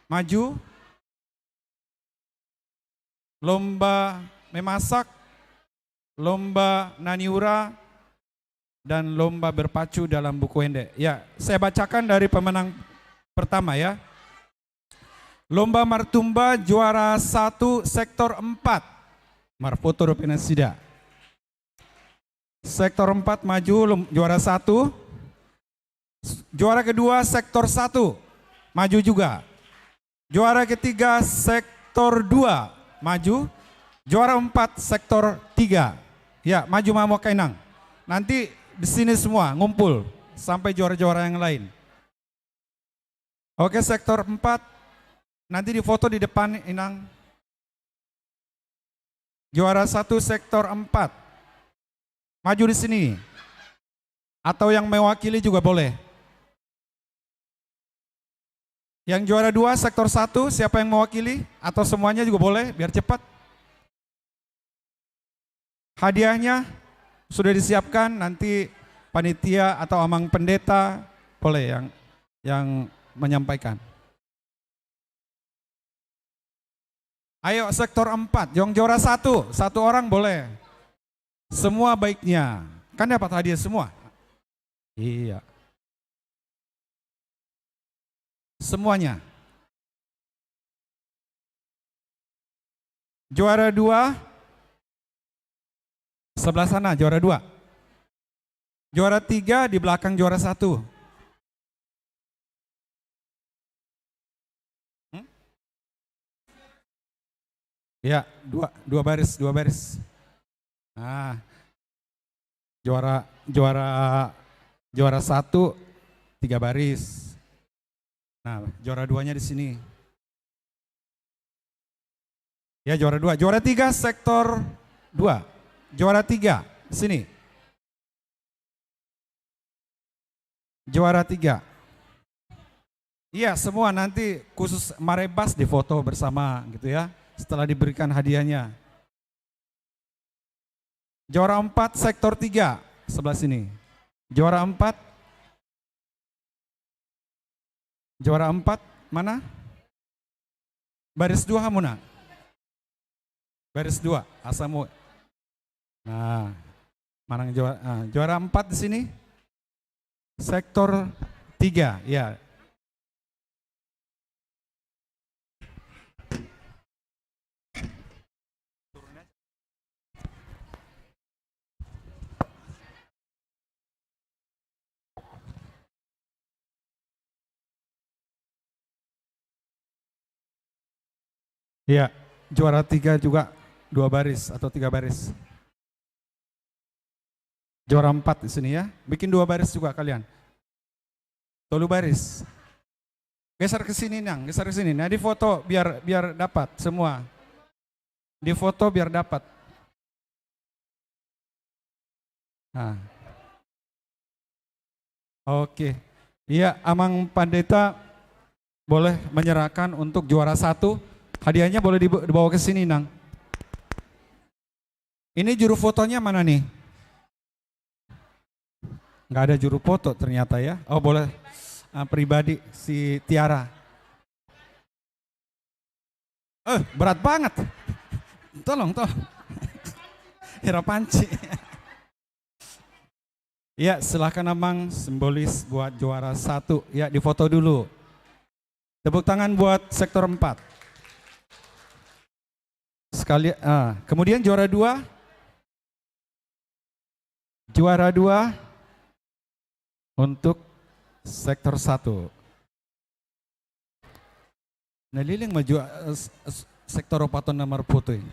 maju. Lomba memasak, lomba na niula, dan lomba berpacu dalam buku ende. Ya, saya bacakan dari pemenang pertama, ya. Lomba martumba juara satu sektor empat. Marfoto dope nasida. Sektor empat maju, lom-, juara satu. Juara kedua sektor satu, maju juga. Juara ketiga sektor dua, maju. Juara empat sektor tiga. Ya, maju ma hamu angka inang. Nanti di sini semua ngumpul sampai juara-juara yang lain. Oke, sektor empat. Nanti difoto di depan, Inang. Juara satu sektor empat. Maju di sini. Atau yang mewakili juga boleh. Yang juara dua sektor satu, siapa yang mewakili? Atau semuanya juga boleh, biar cepat. Hadiahnya sudah disiapkan, nanti panitia atau amang pendeta boleh yang, yang menyampaikan. Ayo, sektor empat, yang juara satu, satu orang boleh. Semua baiknya. Kan dapat hadiah semua? Iya. Semuanya. Juara dua, sebelah sana, juara dua. Juara tiga di belakang juara satu. Hmm? Ya, dua, dua baris, dua baris. Nah, juara, juara, juara satu, tiga baris. Nah, juara duanya di sini. Ya, juara dua. Juara tiga, sektor dua. Juara tiga, sini. Juara tiga. Iya, semua nanti khusus Marebas difoto bersama gitu ya, setelah diberikan hadiahnya. Juara empat, sektor tiga, sebelah sini. Juara empat. Juara empat, mana? Baris dua hamuna. Baris dua, asa mu. Nah, manang juara, ah, juara empat di sini. Sektor tiga, ya. Iya, juara tiga juga. Dua baris atau tiga baris. Juara empat di sini ya. Bikin dua baris juga kalian. Tolu baris. Geser ke sini, Nang. Geser ke sini. Nah, di foto biar biar dapat semua. Di foto biar dapat. Nah. Oke. Iya, Amang Pandita boleh menyerahkan untuk juara satu. Hadiahnya boleh dibawa ke sini, Nang. Ini juru fotonya mana nih? Nggak ada juru foto ternyata ya. Oh, boleh. Ah, pribadi si Tiara. Eh, berat banget. Tolong, tolong. Hira panci. Ya, silahkan Amang, simbolis buat juara satu. Ya, difoto dulu. Tepuk tangan buat sektor empat. Sekali, ah, kemudian juara dua. Juara dua untuk sektor satu. Nah, leleng maju, eh, s- s- sektor opat on nomor foto ini.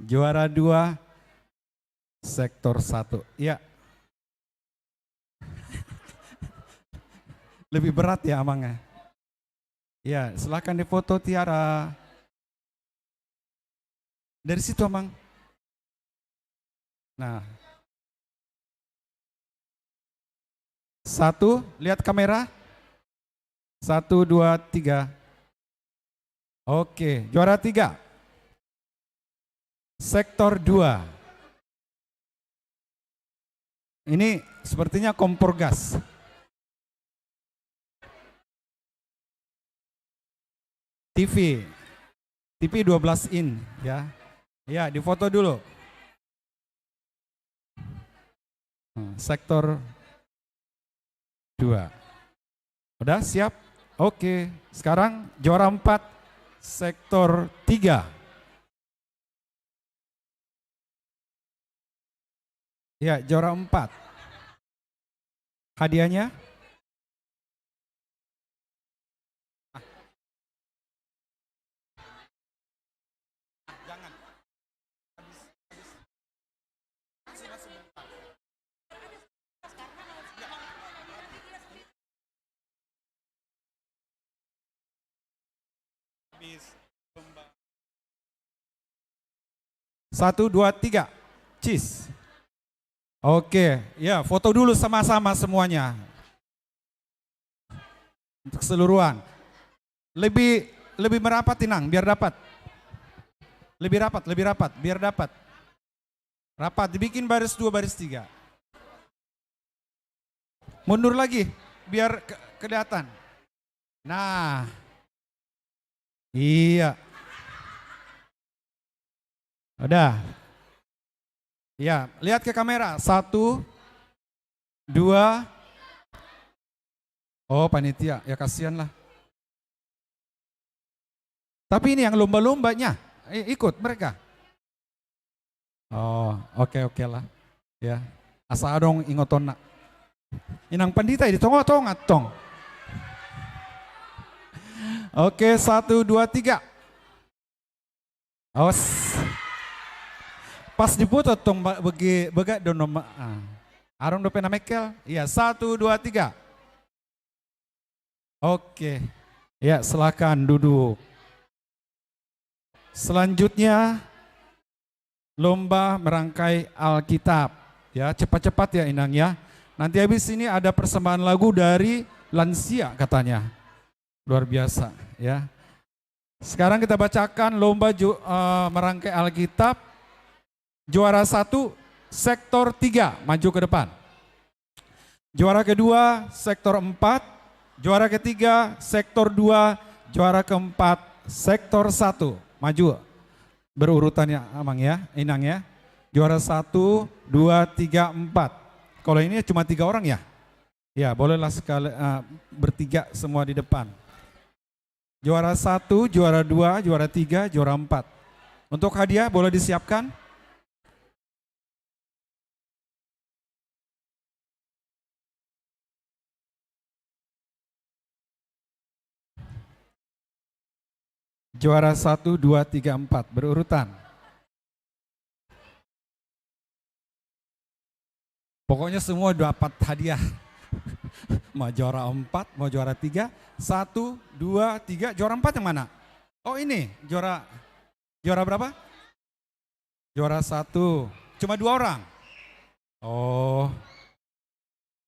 Juara dua sektor satu. Ya. Lebih berat ya, Amang ya. Ya, silahkan difoto, Tiara. Dari situ, Amang. Nah. Satu, lihat kamera. Satu, dua, tiga. Oke, juara tiga. Sektor dua. Ini sepertinya kompor gas. T V. T V dua belas in, ya. Ya, difoto dulu. Hmm, sektor dua. Udah siap? Oke, sekarang juara empat, sektor tiga. Ya, juara empat. Hadiahnya? Satu, dua, tiga. Cheese. Oke, ya, foto dulu sama-sama semuanya. Untuk keseluruhan. Lebih lebih merapat, Inang, biar dapat. Lebih rapat, lebih rapat, biar dapat. Rapat, dibikin baris dua, baris tiga. Mundur lagi, biar ke- kelihatan. Nah. Iya. Udah. Ya, lihat ke kamera. Satu, dua. Oh, panitia. Ya, kasihan lah. Tapi ini yang lomba-lombanya, i- ikut mereka. Oh, oke, oke lah. Ya. Asa adong ingotonna. Inang pandita di tonga-tonga tong. Oke, satu, dua, tiga. Awas. Pas diputar tong ba- bege- begat do nom- ah. Arung dope na mengkel. Iya, satu, dua, tiga. Oke. Ya, silakan duduk. Selanjutnya, lomba merangkai Alkitab. Ya, cepat-cepat ya, Inang, ya. Nanti habis ini ada persembahan lagu dari lansia katanya. Luar biasa, ya. Sekarang kita bacakan lomba ju- eh, merangkai Alkitab. Juara satu, sektor tiga, maju ke depan. Juara kedua, sektor empat. Juara ketiga, sektor dua. Juara keempat, sektor satu. Maju. Berurutan ya, Amang ya, Inang ya. Juara satu, dua, tiga, empat. Kalau ini cuma tiga orang ya? Ya, bolehlah sekali, eh, bertiga semua di depan. Juara satu, juara dua, juara tiga, juara empat. Untuk hadiah boleh disiapkan? Juara satu, dua, tiga, empat, berurutan. Pokoknya semua dapat hadiah. Mau juara empat, mau juara tiga. Satu, dua, tiga. Juara empat yang mana? Oh, ini juara, juara berapa? Juara satu. Cuma dua orang. Oh.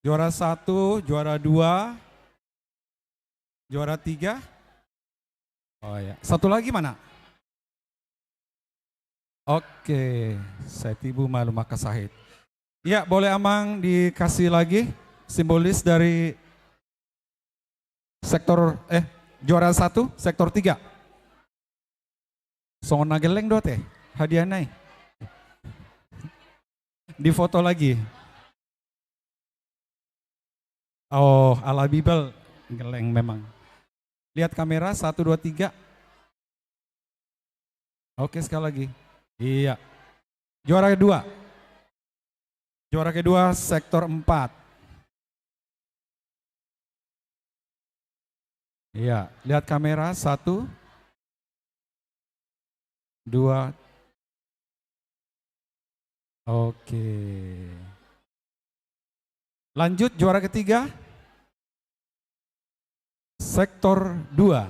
Juara satu, juara dua, juara tiga. Oh ya, satu lagi mana? Oke, saya tibu malu maka sahit. Ya, boleh Amang dikasih lagi simbolis dari sektor, eh, juara satu, sektor tiga. Songon na gelleng do ate hadiahna i. Difoto lagi. Oh, ala Bibel, gelleng memang. Lihat kamera, satu, dua, tiga. Oke, sekali lagi. Iya. Juara kedua. Juara kedua, sektor empat. Iya, lihat kamera, satu, dua. Oke. Lanjut, juara ketiga. Sektor dua.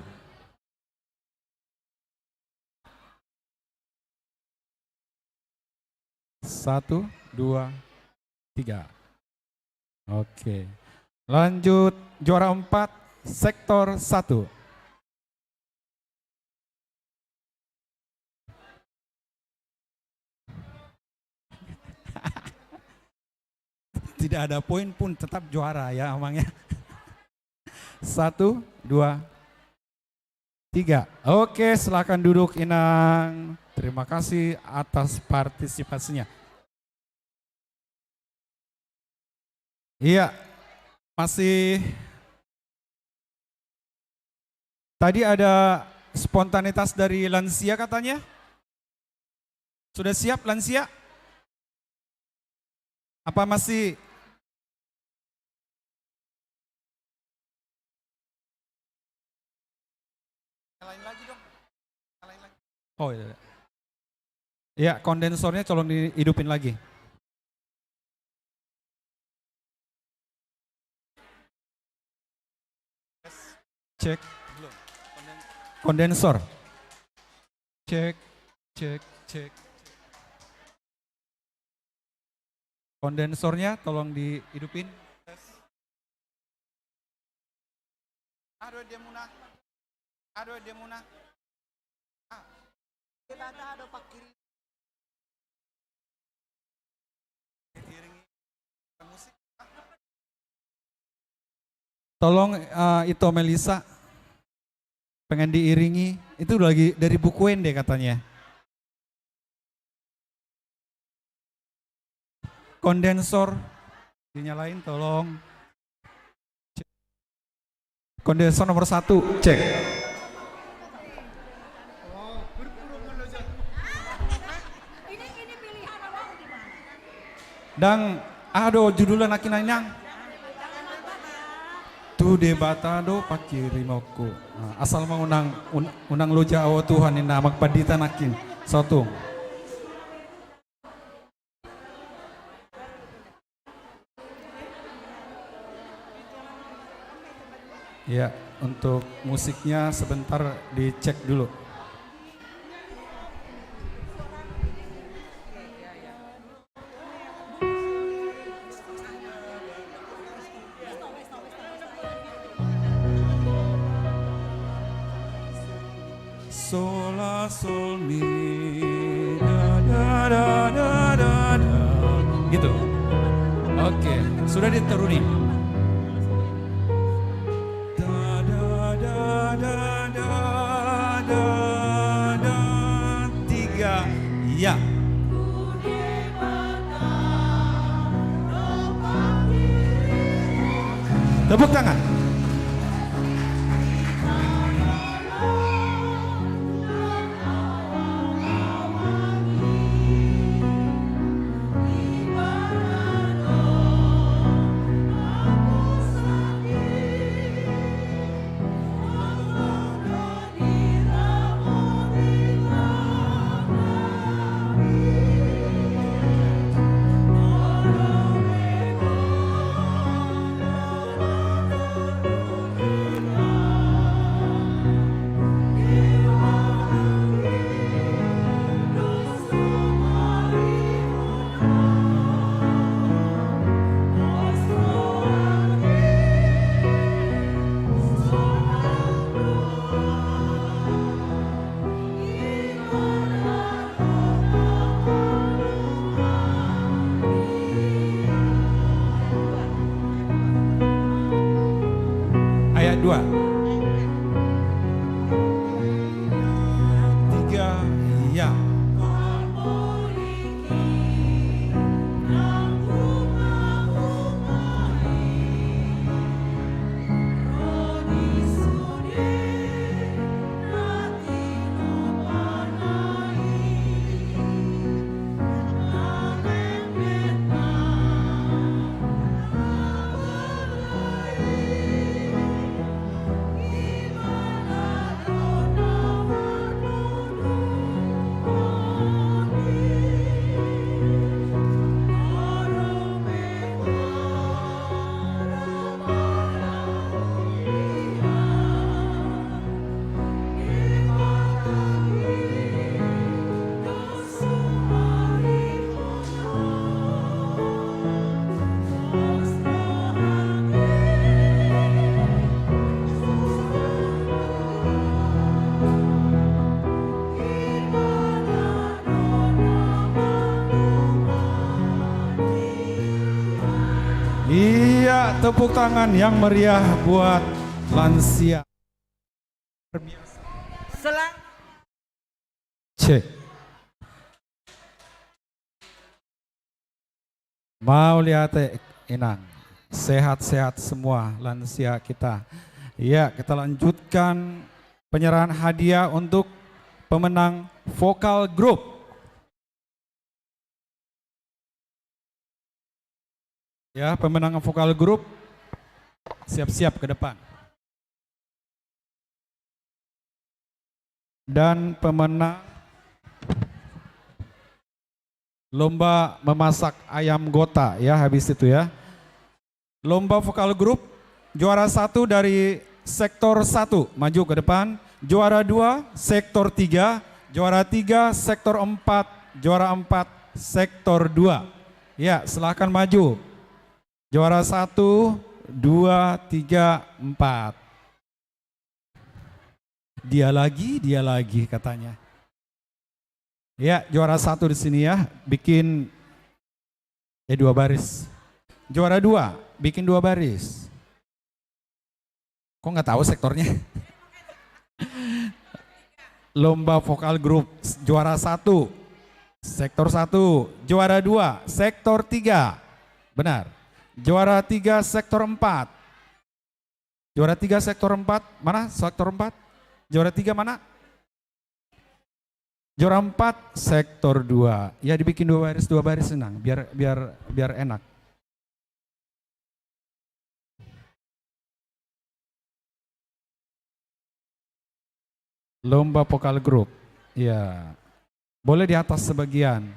Satu, dua, tiga. Oke. Lanjut, juara empat, sektor satu. Tidak ada poin pun tetap juara ya, Amang ya. Satu, dua, tiga. Oke, silakan duduk, Inang. Terima kasih atas partisipasinya. Iya, masih tadi ada spontanitas dari lansia katanya. Sudah siap lansia? Apa masih? Yang lain lagi dong. Yang lain lagi. Oh iya. Ya, kondensornya tolong dihidupin lagi. Cek. Kondensor. Cek, cek, cek. Kondensornya tolong dihidupin. Ado dia muna. Ado dia muna. Ah. Dia kata ado pakiri. Tolong, eh, Ito Melisa, pengen diiringi, itu lagi dari buku Ende katanya. Kondensor, dinyalain tolong. Kondensor nomor satu, cek. Ndang, aha do judulna nangkin, Inang? Tu Debata do pangkirimionku. Nah, asal ma unang, un-, unang loja au Tuhan, ninna Amang Pandita nangkin. Sotung. Ya, untuk musiknya sebentar dicek dulu. Sol, la, sol, mi, da, da, da. Gitu. Oke, sudah dituruni. Da, da, da, da, da, da, da. Tiga. Ya. Tepuk tangan. Ya. Iya, tepuk tangan yang meriah buat lansia. Selang- Cek. Mauliate, Inang. Sehat-sehat semua lansia kita. Ya, kita lanjutkan penyerahan hadiah untuk pemenang vokal group. Ya, pemenang vokal group, siap-siap ke depan. Dan pemenang lomba memasak ayam gota, ya, habis itu, ya. Lomba vokal group, juara satu dari sektor satu, maju ke depan. Juara dua, sektor tiga. Juara tiga, sektor empat. Juara empat, sektor dua. Ya, silahkan maju. Juara satu, dua, tiga, empat. Dia lagi, dia lagi katanya. Ya, juara satu di sini ya, bikin, eh, dua baris. Juara dua, bikin dua baris. Kok nggak tahu sektornya? Lomba vokal grup, juara satu, sektor satu, juara dua, sektor tiga. Benar. Juara tiga, sektor empat. Juara tiga, sektor empat. Mana sektor empat? Juara tiga mana? Juara empat, sektor dua. Ya, dibikin dua baris, dua baris, Inang, biar, biar, biar enak. Lomba vokal grup. Ya. Boleh di atas sebagian.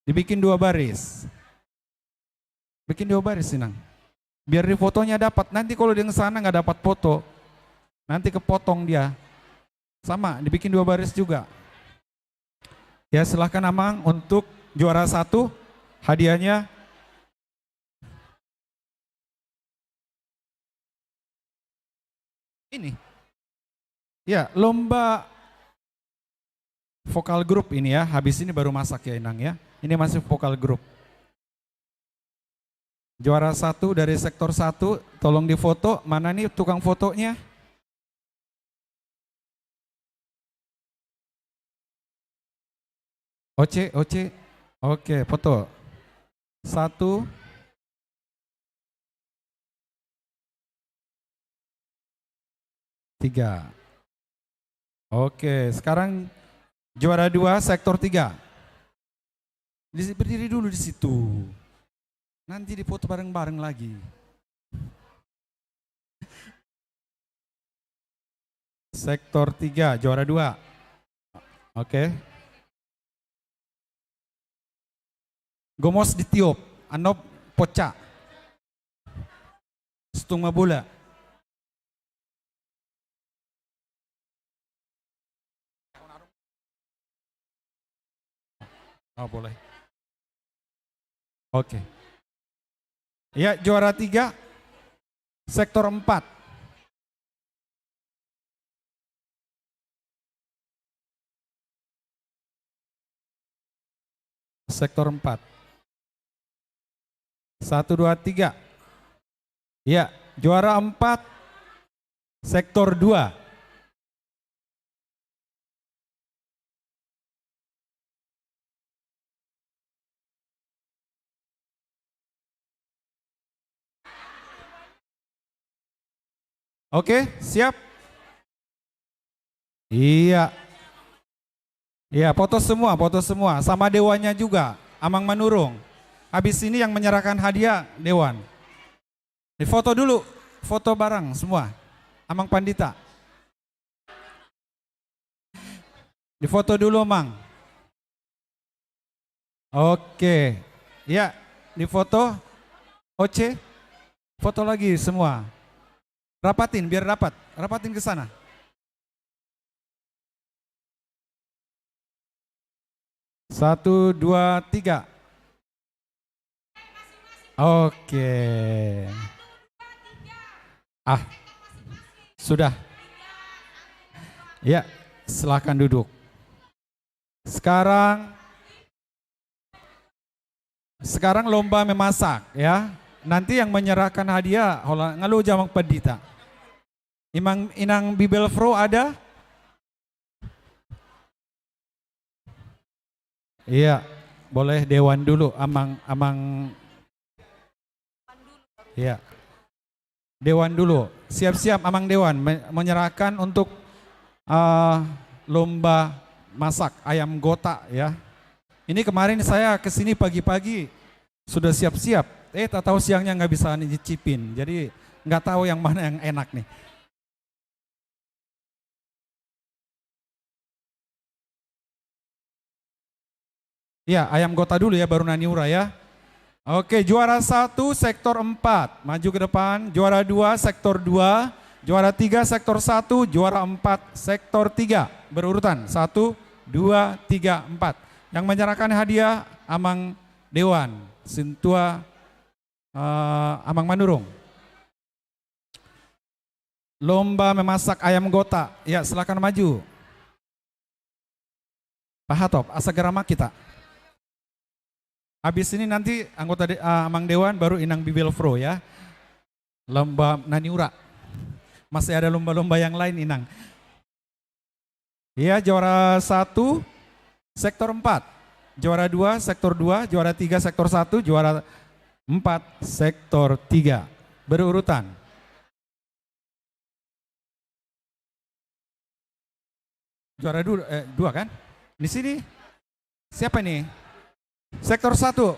Dibikin dua baris. Bikin dua baris, Inang. Biar di fotonya dapat. Nanti kalau di sana nggak dapat foto, nanti kepotong dia. Sama, dibikin dua baris juga. Ya, silahkan, Amang, untuk juara satu, hadiahnya ini. Ya, lomba vokal grup ini ya. Habis ini baru masak ya, Inang ya. Ini masih vokal grup. Juara satu dari sektor satu, tolong difoto. Mana nih tukang fotonya? Oce, Oce. Oke, foto. Satu. Tiga. Oke, sekarang juara dua, sektor tiga. Di si-, berdiri dulu di situ. Nanti dipoto bareng-bareng lagi. Sektor tiga, juara dua. Oke. Gomos ditiop, anop poca. Stung ma bola. Oh, boleh. Oke. Ya, juara tiga, sektor empat. Sektor empat. Satu, dua, tiga. Ya, juara empat, sektor dua. Oke, siap? Iya. Iya, foto semua, foto semua. Sama dewannya juga, Amang Manurung. Habis ini yang menyerahkan hadiah, dewan. Difoto dulu, foto bareng semua. Amang Pandita. Difoto dulu, Mang. Oke. Ya, difoto. Oce, foto lagi semua. Rapatin, biar rapat. Rapatin ke sana. Satu, dua, tiga. Oke. Ah, sudah. Ya, silahkan duduk. Sekarang, sekarang lomba memasak, ya. Nanti yang menyerahkan hadiah, holan nga loja, Amang Pandita. Imang, Inang Bibelvrouw ada? Iya, boleh dewan dulu, Amang, Amang. Iya. Dewan dulu. Siap-siap, Amang Dewan, me-, menyerahkan untuk, eh, lomba masak ayam gota, ya. Ini kemarin saya ke sini pagi-pagi, sudah siap-siap. Eh, tak tahu siangnya nggak bisa nyicipin. Jadi, nggak tahu yang mana yang enak, nih. Ya, ayam gota dulu, ya, baru naniura, ya. Oke, juara satu sektor empat, maju ke depan. Juara dua sektor dua, juara tiga sektor satu, juara empat sektor tiga. Berurutan, satu, dua, tiga, empat. Yang menyerahkan hadiah, Amang Dewan, sintua, eh, Amang Manurung. Lomba memasak ayam gota. Ya, silakan maju. Pak Hatop, asa gerak ma hita. Habis ini nanti anggota de-, eh, Amang Dewan, baru Inang Bibelvrouw, ya. Lomba naniura. Masih ada lomba-lomba yang lain, Inang. Iya, juara satu, sektor empat. Juara dua, sektor dua. Juara tiga, sektor satu. Juara empat, sektor tiga. Berurutan. Juara du-, eh, dua, kan? Di sini. Siapa ini? Sektor satu.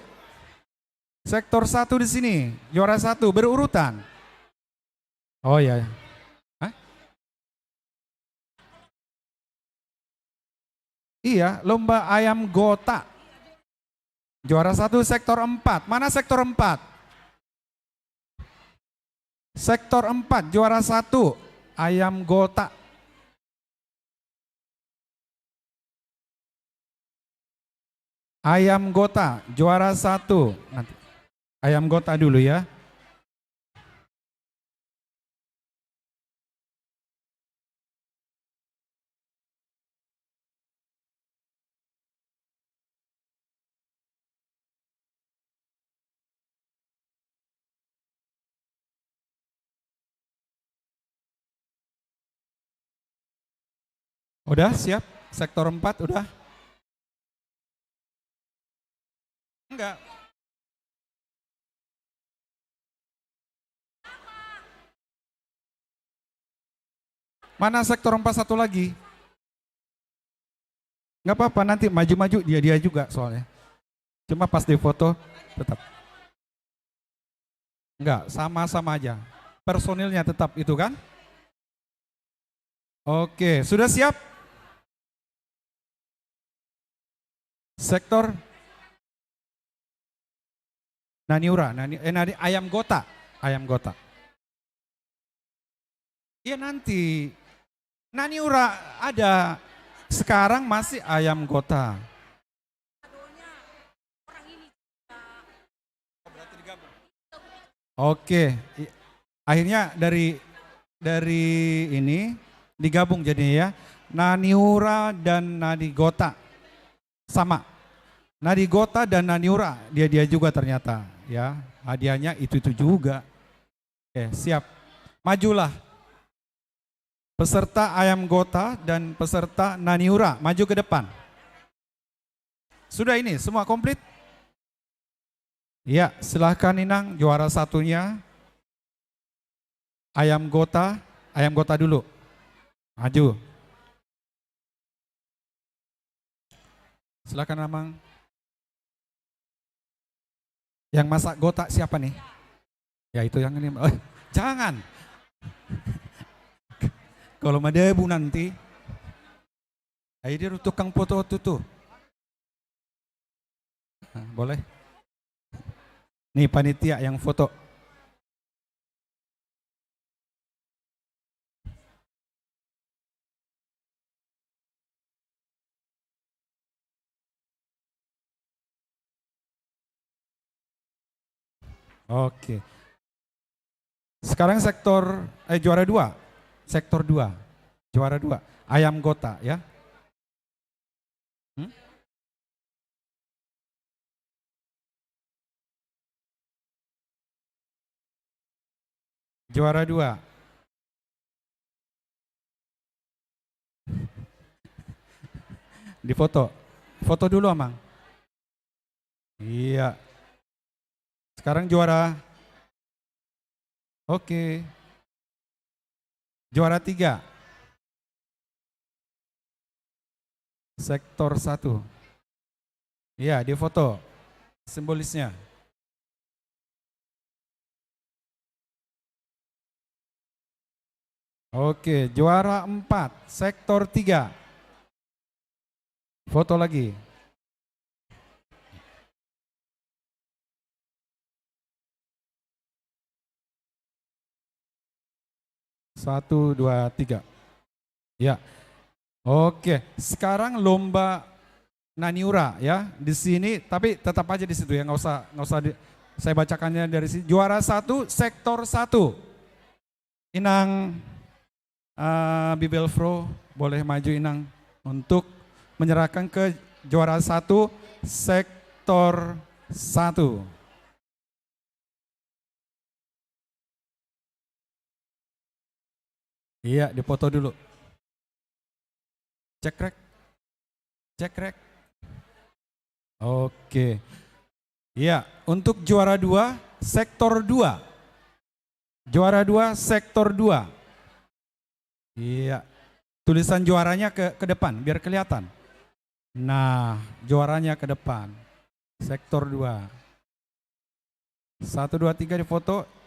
Sektor satu di sini. Juara satu, berurutan. Oh, iya. Hah? Iya, lomba ayam gota. Juara satu sektor empat. Mana sektor empat? Sektor empat, juara satu. Ayam gota. Ayam gota, juara satu. Nanti. Ayam gota dulu, ya. Udah siap? Sektor empat udah? Enggak. Mana sektor empat satu lagi? Nggak apa-apa, nanti maju-maju dia-dia juga soalnya. Cuma pas di foto tetap. Enggak, sama-sama aja. Personilnya tetap itu kan? Oke, sudah siap? Sektor naniura, nani, eh, nani, ayam gota, ayam gota. Iya, nanti. Naniura ada, sekarang masih ayam gota. Oke, i-, akhirnya dari, dari ini digabung jadinya, ya. Naniura dan nanigota. Sama. Nanigota dan naniura, dia-dia juga ternyata, ya. Hadiahnya itu-itu juga. Oke, siap. Majulah. Peserta ayam gota dan peserta naniura, maju ke depan. Sudah ini, semua komplit? Ya, silahkan, Inang, juara satunya. Ayam gota. Ayam Gota dulu. Maju. Silakan, Amang. Yang masak gota siapa nih? Ya, itu yang ini. Oh, jangan. Kalau madabu nanti. Ayo, dia tukang foto tuh, tuh. Nah, boleh. Nih, panitia yang foto. Oke. Sekarang sektor, eh, juara dua. Sektor dua. Juara dua. Ayam Gota, ya. Hmm? Juara dua. Di foto. Foto dulu, Amang. Iya. Sekarang juara. Oke. Juara tiga. Sektor satu. Iya, di foto. Simbolisnya. Oke, juara empat, sektor tiga. Foto lagi. Satu, dua, tiga. Ya. Oke, sekarang lomba na niura, ya, di sini, tapi tetap aja di situ, ya, nggak usah, nggak usah di, saya bacakannya dari sini. Juara satu, sektor satu. Inang, eh, Bibelvrouw, boleh maju, Inang, untuk menyerahkan ke juara satu, sektor satu. Iya, dipoto dulu. Cekrek. Cekrek. Oke. Iya, untuk juara dua, sektor dua. Juara dua, sektor dua. Iya. Tulisan juaranya ke, ke depan, biar kelihatan. Nah, juaranya ke depan. Sektor dua. Satu, dua, tiga, di foto.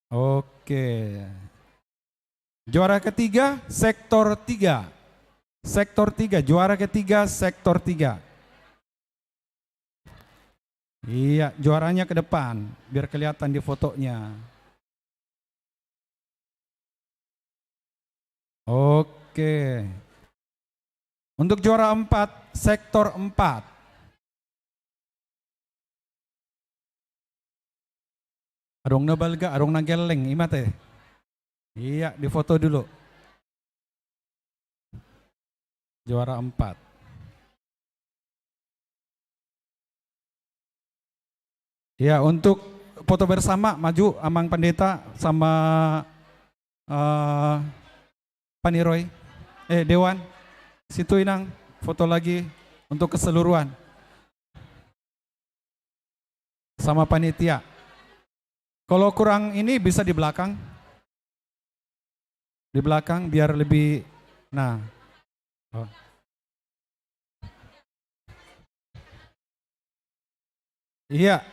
Oke. Juara ketiga, sektor tiga. Sektor tiga, juara ketiga, sektor tiga. Iya, juaranya ke depan, biar kelihatan di fotonya. Oke. Untuk juara empat, sektor empat. Adong na balga, adong na gelleng, ima te. Iya, di foto dulu. Juara empat. Ya, untuk foto bersama, maju Amang Pendeta sama, eh, Paniroi, eh, Dewan. Situ, Inang, foto lagi untuk keseluruhan. Sama panitia. Kalau kurang ini bisa di belakang. Di belakang biar lebih, nah. Oh. Iya.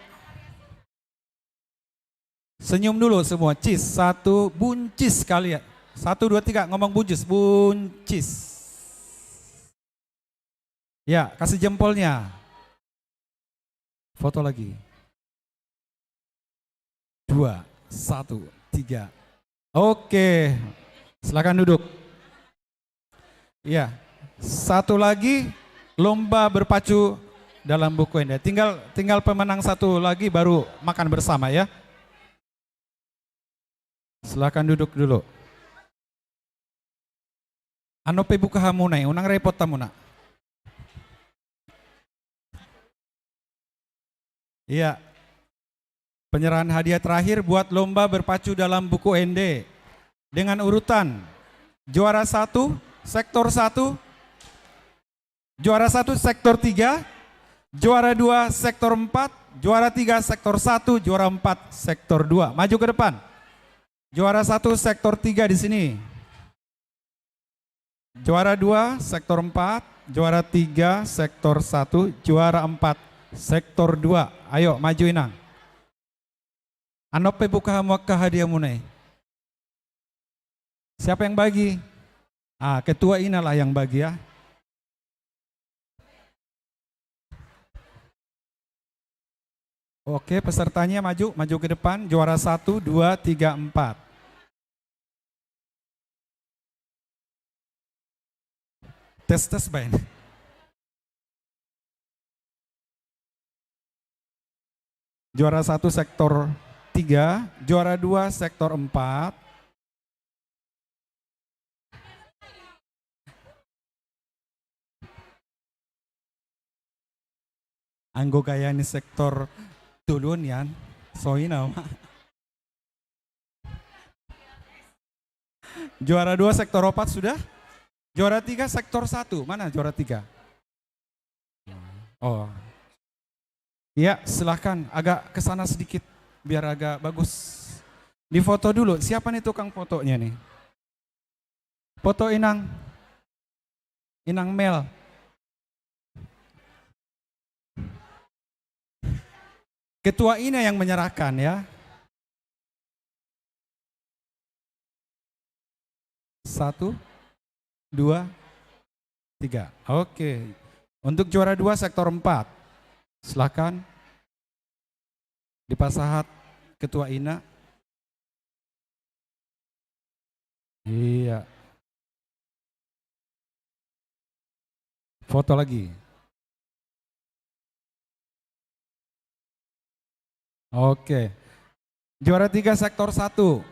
Senyum dulu semua. Cis. Satu, buncis kali ya. Satu, dua, tiga. Ngomong buncis. Buncis. Ya, kasih jempolnya. Foto lagi. Dua, satu, tiga. Oke, silakan duduk. Ya, satu lagi, lomba berpacu dalam buku Ende. Tinggal, tinggal pemenang satu lagi, baru makan bersama ya. Silakan duduk dulu. Ano pe buka hamuna i, unang repot hamuna. Iya. Penyerahan hadiah terakhir buat lomba berpacu dalam buku Ende. Dengan urutan juara satu, sektor satu, juara satu sektor tiga, juara dua sektor empat, juara tiga sektor satu, juara empat sektor dua. Maju ke depan. Juara satu sektor tiga di sini. Juara dua sektor empat, juara tiga sektor satu, juara empat sektor dua. Ayo, maju inang. Annon pe buka hamu angka hadiahmuna i. Siapa yang bagi? Ah, ketua ina lah yang bagi ya. Oke, pesertanya maju, maju ke depan. Juara satu, dua, tiga, empat. Tes, tes, baen. Juara satu sektor tiga, juara dua sektor empat. Anggo gaya ni sektor tolu nian, so i nama. Juara dua sektor opat sudah. Juara tiga sektor satu. Mana juara tiga? Oh. Ya, silahkan agak ke sana sedikit biar agak bagus. Difoto dulu. Siapa nih tukang fotonya nih? Foto inang. Inang Mel. Ketua ina yang menyerahkan ya. Satu, dua, tiga. Oke. Untuk juara dua sektor empat. Silahkan. Dipasahat ketua ina. Iya. Foto lagi. Oke. Juara tiga sektor satu.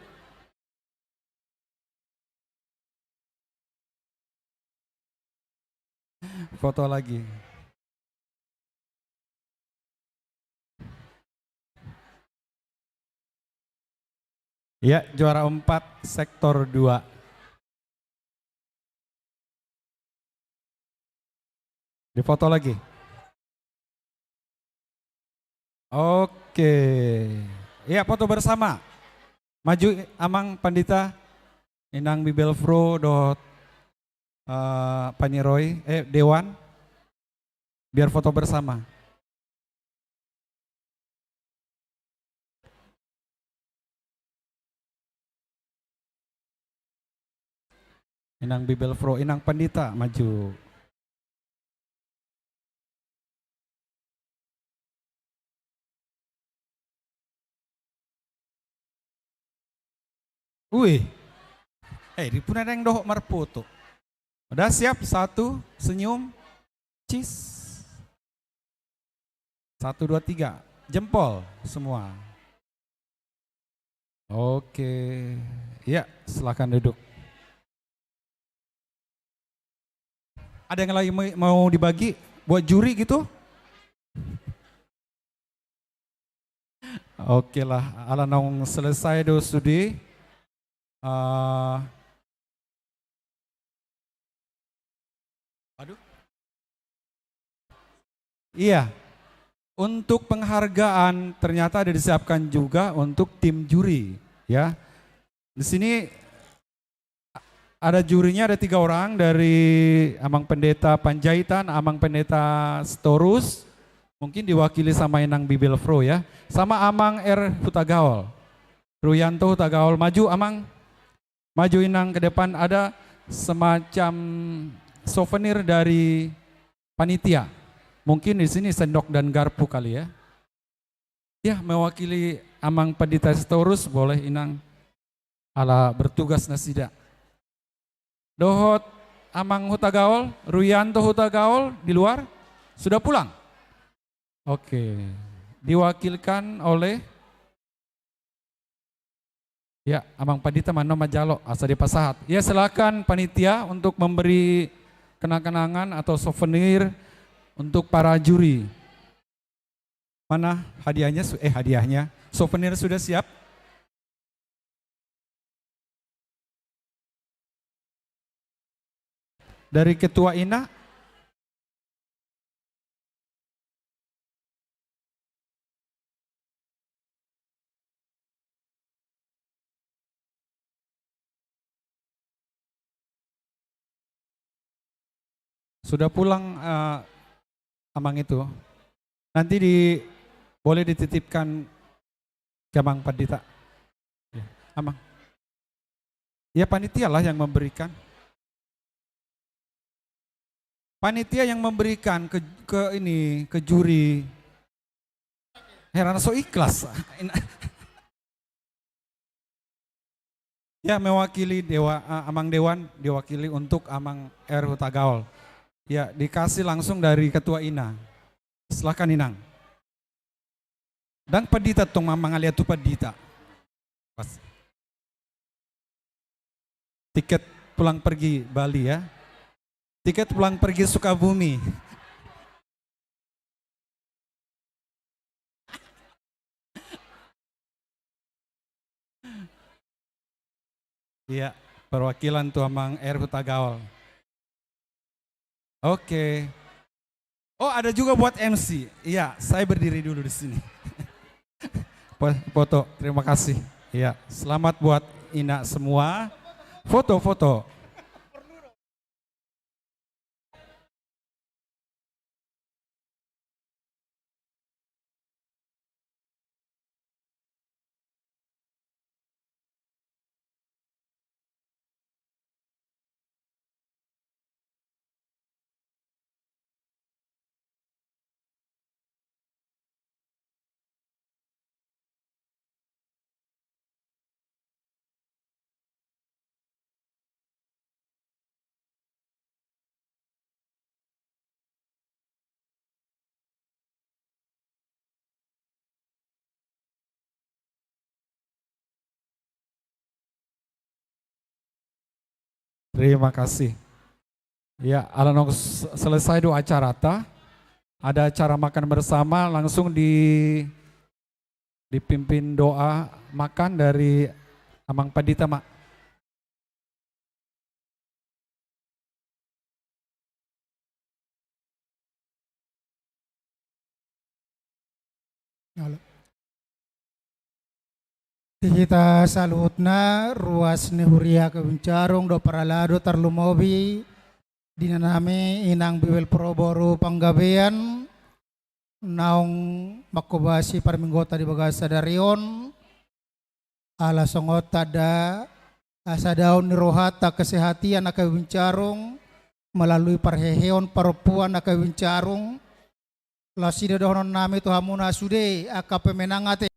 Foto lagi. Ya, juara empat sektor dua. Difoto lagi. Oke. Ya, foto bersama. Maju Amang Pandita, Inang Bibelvrouw dohot eh, Paniroi, eh, Dewan, biar foto bersama. Inang Bibelvrouw, Inang Pandita, maju. Wih. Eh, di puna deng dohot marfoto. Udah siap? Satu, senyum. Cis. Satu, dua, tiga. Jempol semua. Oke. Ya, silahkan duduk. Ada yang lagi mau mau dibagi buat juri gitu? Oke lah, ala naung selesai do sude. Eh, aduh. Iya. Untuk penghargaan ternyata ada disiapkan juga untuk tim juri, ya. Di sini ada jurinya, ada tiga orang, dari Amang Pendeta Panjaitan, Amang Pendeta Sitorus, mungkin diwakili sama Inang Bibelvrouw ya, sama Amang R Hutagaol, Ruyanto Hutagaol. Maju Amang, maju Inang ke depan, ada semacam souvenir dari panitia. Mungkin di sini sendok dan garpu kali ya. Ya, mewakili Amang Pendeta Sitorus, boleh Inang, ala bertugas nasida. Dohot Amang Hutagaol, Ruyanto Hutagaol di luar, sudah pulang? Oke, diwakilkan oleh Ya, Amang Pandita ma annon manjalo, asa dipasahat. Ya, silakan panitia untuk memberi kenang-kenangan atau souvenir untuk para juri. Mana hadiahnya? Su- Eh, hadiahnya. Souvenir sudah siap? Dari ketua ina. Sudah pulang, eh, Amang itu. Nanti di, boleh dititipkan ke Amang Pandita. Ya, Amang. Ya, panitia lah yang memberikan. Panitia yang memberikan ke, ke ini, ke juri. Heran so ikhlas. Ya, mewakili Dewa, eh, Amang Dewan, diwakili untuk Amang R Hutagaol. Ya, dikasih langsung dari Ketua Ina. Silakan, Inang. Ndang Pandita tong ma-, mangaliat tu Pandita. Pas. Tiket pulang pergi Bali ya. Tiket pulang pergi Sukabumi. Iya, perwakilan tu Amang R Hutagaol. Oke. Oh, ada juga buat M C. Iya, saya berdiri dulu di sini. Po-, foto, terima kasih. Iya, selamat buat Ina semua. Foto, foto. Terima kasih. Ya, ala nunga s-, selesai do acarata, ada acara makan bersama, langsung di, dipimpin doa makan dari Amang Pandita, Mak. Halo. Di hita saluhutna, ruas ni huria Kawincarung dohot parhalado, tarlumobi di inanami Inang Bibelvrouw boru Panggabean, naung manghobasi parmingguonta di bagasan sadari on, ala songon tanda hasadaon ni rohanta, kesehatan angka Kawincarung, melalui parheheon parompuan angka Kawincarung, laos i do dohononnami tu hamuna sude angka pemenang ate.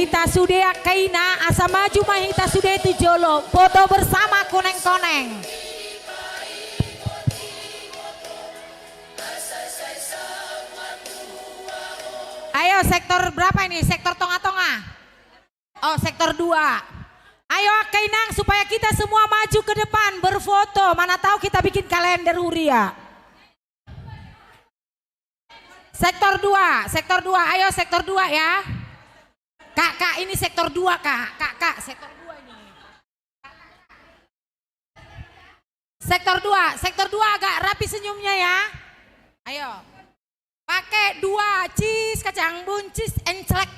Hita sude angka ina, asa maju ma hita sude tu jolo. Foto bersama koneng-koneng. Ayo, sektor berapa ini? Sektor tengah-tengah. Oh, sektor dua. Ayo, angka inang, supaya kita semua maju ke depan, berfoto. Mana tahu kita bikin kalender huria. Sektor dua, sektor dua. Ayo, sektor dua, ya. Kak, Kak, ini sektor dua, Kak. Kak, Kak, sektor dua ini. Sektor dua, sektor dua agak rapi senyumnya, ya. Ayo. Pakai dua, cis, kacang buncis, enclek.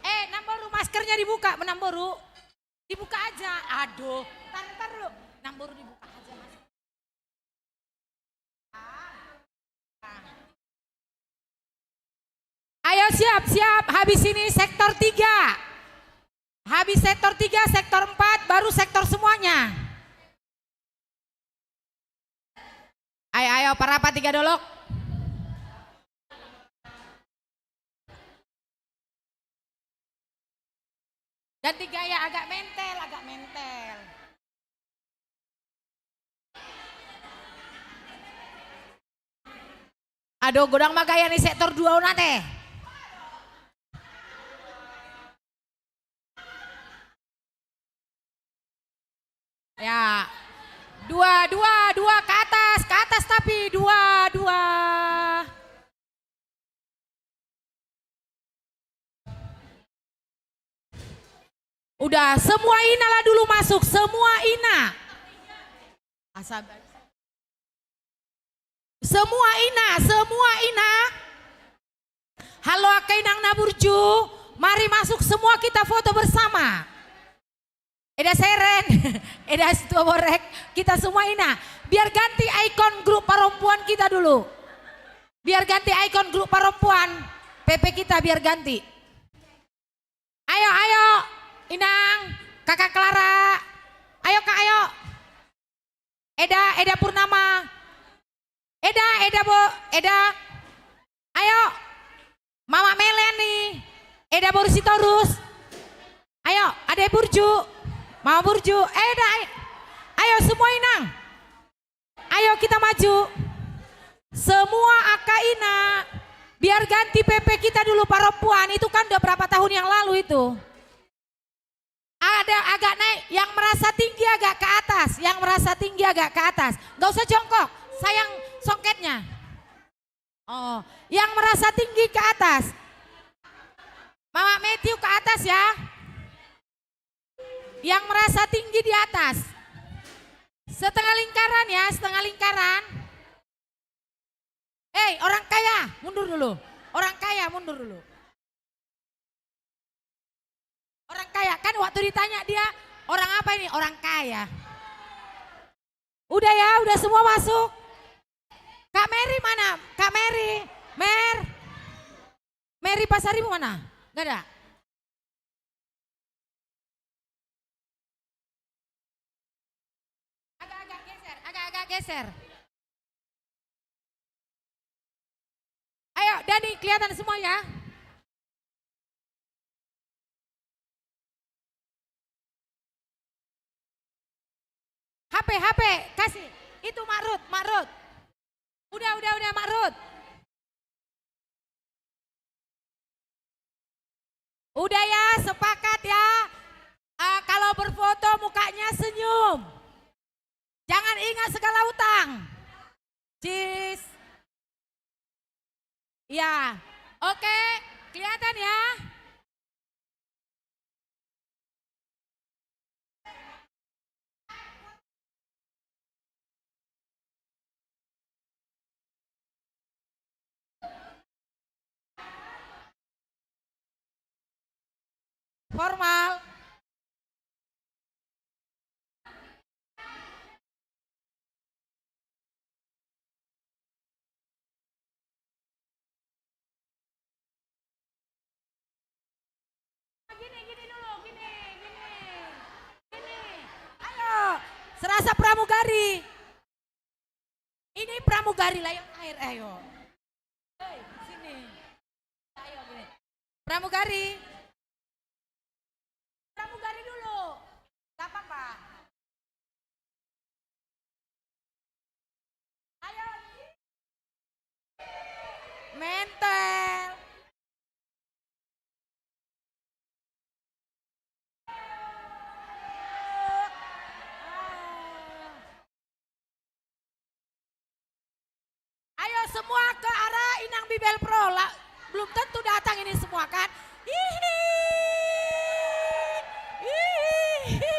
Eh, Namboru, maskernya dibuka, Namboru. Dibuka aja. Aduh, tar, tar dulu. Namboru, dibuka aja masker. Ayo, siap, siap. Habis ini sektor tiga. Habis sektor tiga, sektor empat, baru sektor semuanya. Ayo, ayo, parapat tiga dolok. Ganti gaya, agak mentel, agak mentel. Aduh, godang ma gaya ni sektor dua on ate. Ya. Dua, dua, dua, ke atas, ke atas tapi, dua, dua. Udah, semua ina lah dulu masuk, semua ina. Asal Semua ina, semua ina. Halo angka inang na burju, mari masuk semua kita foto bersama. Eda Seren, Eda Situmorang, kita semua ina. Biar ganti ikon grup perempuan kita dulu. Biar ganti ikon grup perempuan, P P kita biar ganti. Ayo, ayo, inang, kakak Clara. Ayo, Kak, ayo. Eda, Eda Purnama. Eda, Eda Bo, Eda. Ayo. Mama Meleni. Eda boru Sitorus. Ayo, Ade Burju. Mama Burju. Eda, ayo. Ayo, semua inang. Ayo kita maju. Semua angka ina, biar ganti P P kita dulu, perempuan. Itu kan udah berapa tahun yang lalu itu. Ada agak naik, yang merasa tinggi agak ke atas, yang merasa tinggi agak ke atas. Nggak usah jongkok, sayang songketnya. Oh, yang merasa tinggi ke atas. Mama Matthew ke atas ya. Yang merasa tinggi di atas. Setengah lingkaran ya, setengah lingkaran. Hei, orang kaya, mundur dulu. Orang kaya, mundur dulu. Orang kaya, kan waktu ditanya dia, orang apa ini? Orang kaya. Udah ya, udah semua masuk. Kak Mary mana? Kak Mary, Mer. Mary Pasaribu mana? Nggak ada. Agak-agak geser, agak-agak geser. Ayo, Dani, kelihatan semuanya. H P, H P, kasih. Itu Mak Rut, Mak Rut. Udah, udah, udah, Mak Rut. Udah ya, sepakat ya. Eh, kalau berfoto mukanya senyum. Jangan ingat segala utang. Cheese. Ya. Oke, kelihatan ya. Formal. Gini, gini dulu, gini, gini. Gini. Ayo, serasa pramugari. Pramugari, Lion Air, ayo. Hei, sini. Ayo, gini. Pramugari. Pramugari dulu. Gak apa-apa. Ayo. Mentel. Ayo semua ke arah Inang Bibel Pro. La-, belum tentu datang ini semua kan? Hihi. Hihi.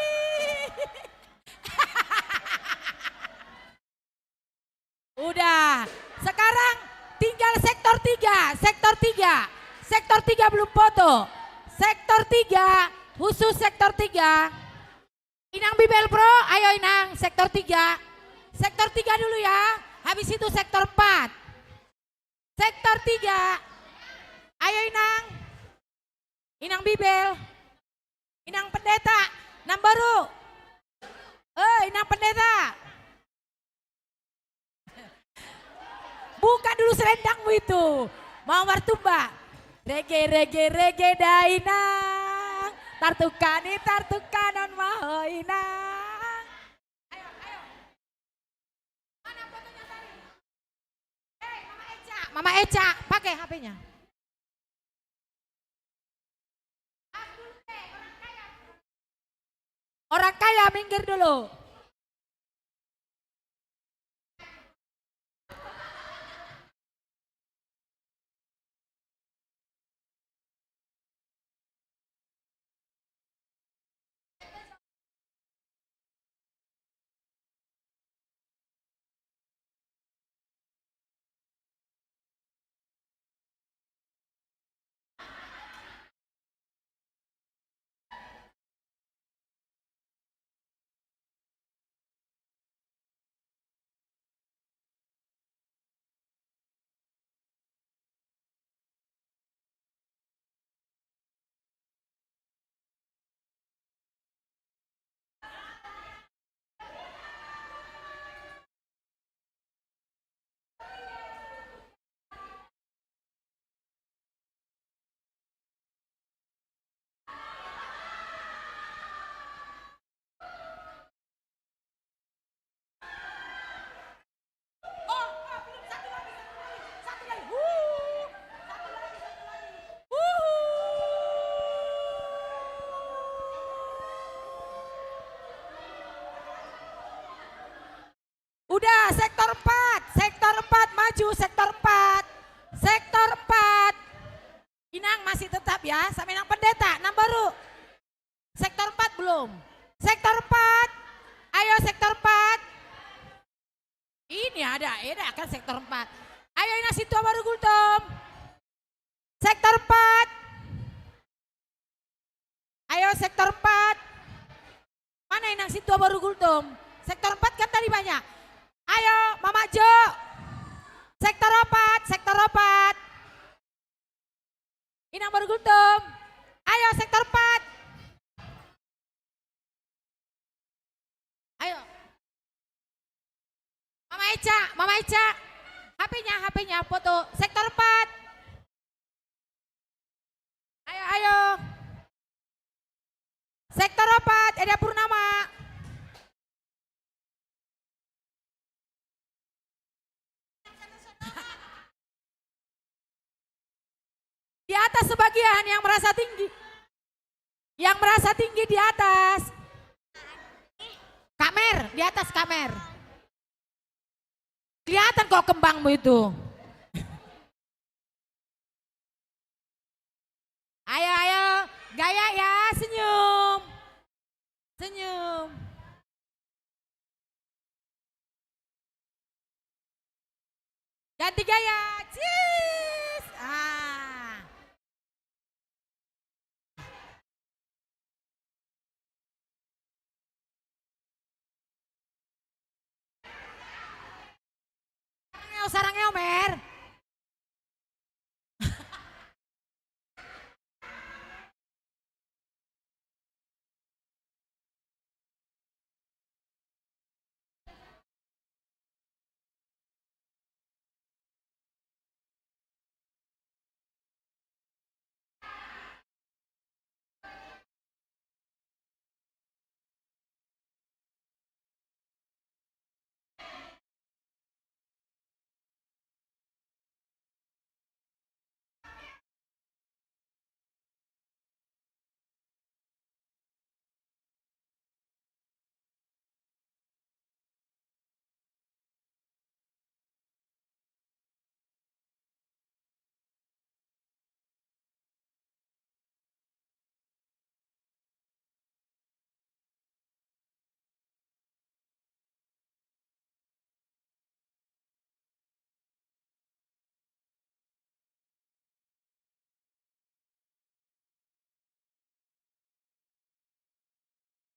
Udah. Sekarang tinggal sektor tiga, sektor tiga. Sektor tiga belum foto. Sektor tiga, khusus sektor tiga. Inang Bibel Pro, ayo Inang, sektor tiga. Sektor tiga dulu ya, habis itu sektor empat. Sektor tiga. Ayo Inang. Inang Bibel. Inang Pendeta, nang boru. Eh, Inang Pendeta. Buka dulu selendangmu itu. Mau martumba. Rege, rege, rege da Inang. Tartukani, tartukanon ma ho Inang. Ayo, ayo. Mana fotonya tadi? Hei, Mama Eca. Mama Eca, pakai H P-nya. Orang kaya, minggir dulu. Udah, sektor empat, sektor empat, maju, sektor empat, sektor empat. Inang masih tetap ya, sama Inang Pendeta, nang boru. Sektor empat belum. Sektor empat, ayo sektor empat. Ini ada, ada kan sektor empat. Ayo Inang Sintua Baru Gultom. Sektor empat. Ayo, sektor empat. Mana Inang Sintua Baru Gultom? Sektor empat kan tadi banyak. Ayo, Mama Jo. Sektor opat, sektor opat. Inang Baru Gultom. Ayo, sektor empat. Ayo. Mama Eca, Mama Eca. H P-nya, H P-nya, foto. Sektor empat. Ayo, ayo. Sektor opat, Eda Purnama. Di atas sebagian yang merasa tinggi. Yang merasa tinggi di atas. Kamer, di atas kamer. Kelihatan kok kembangmu itu. Ayo, ayo, gaya ya, senyum. Senyum. Ganti gaya. Cii.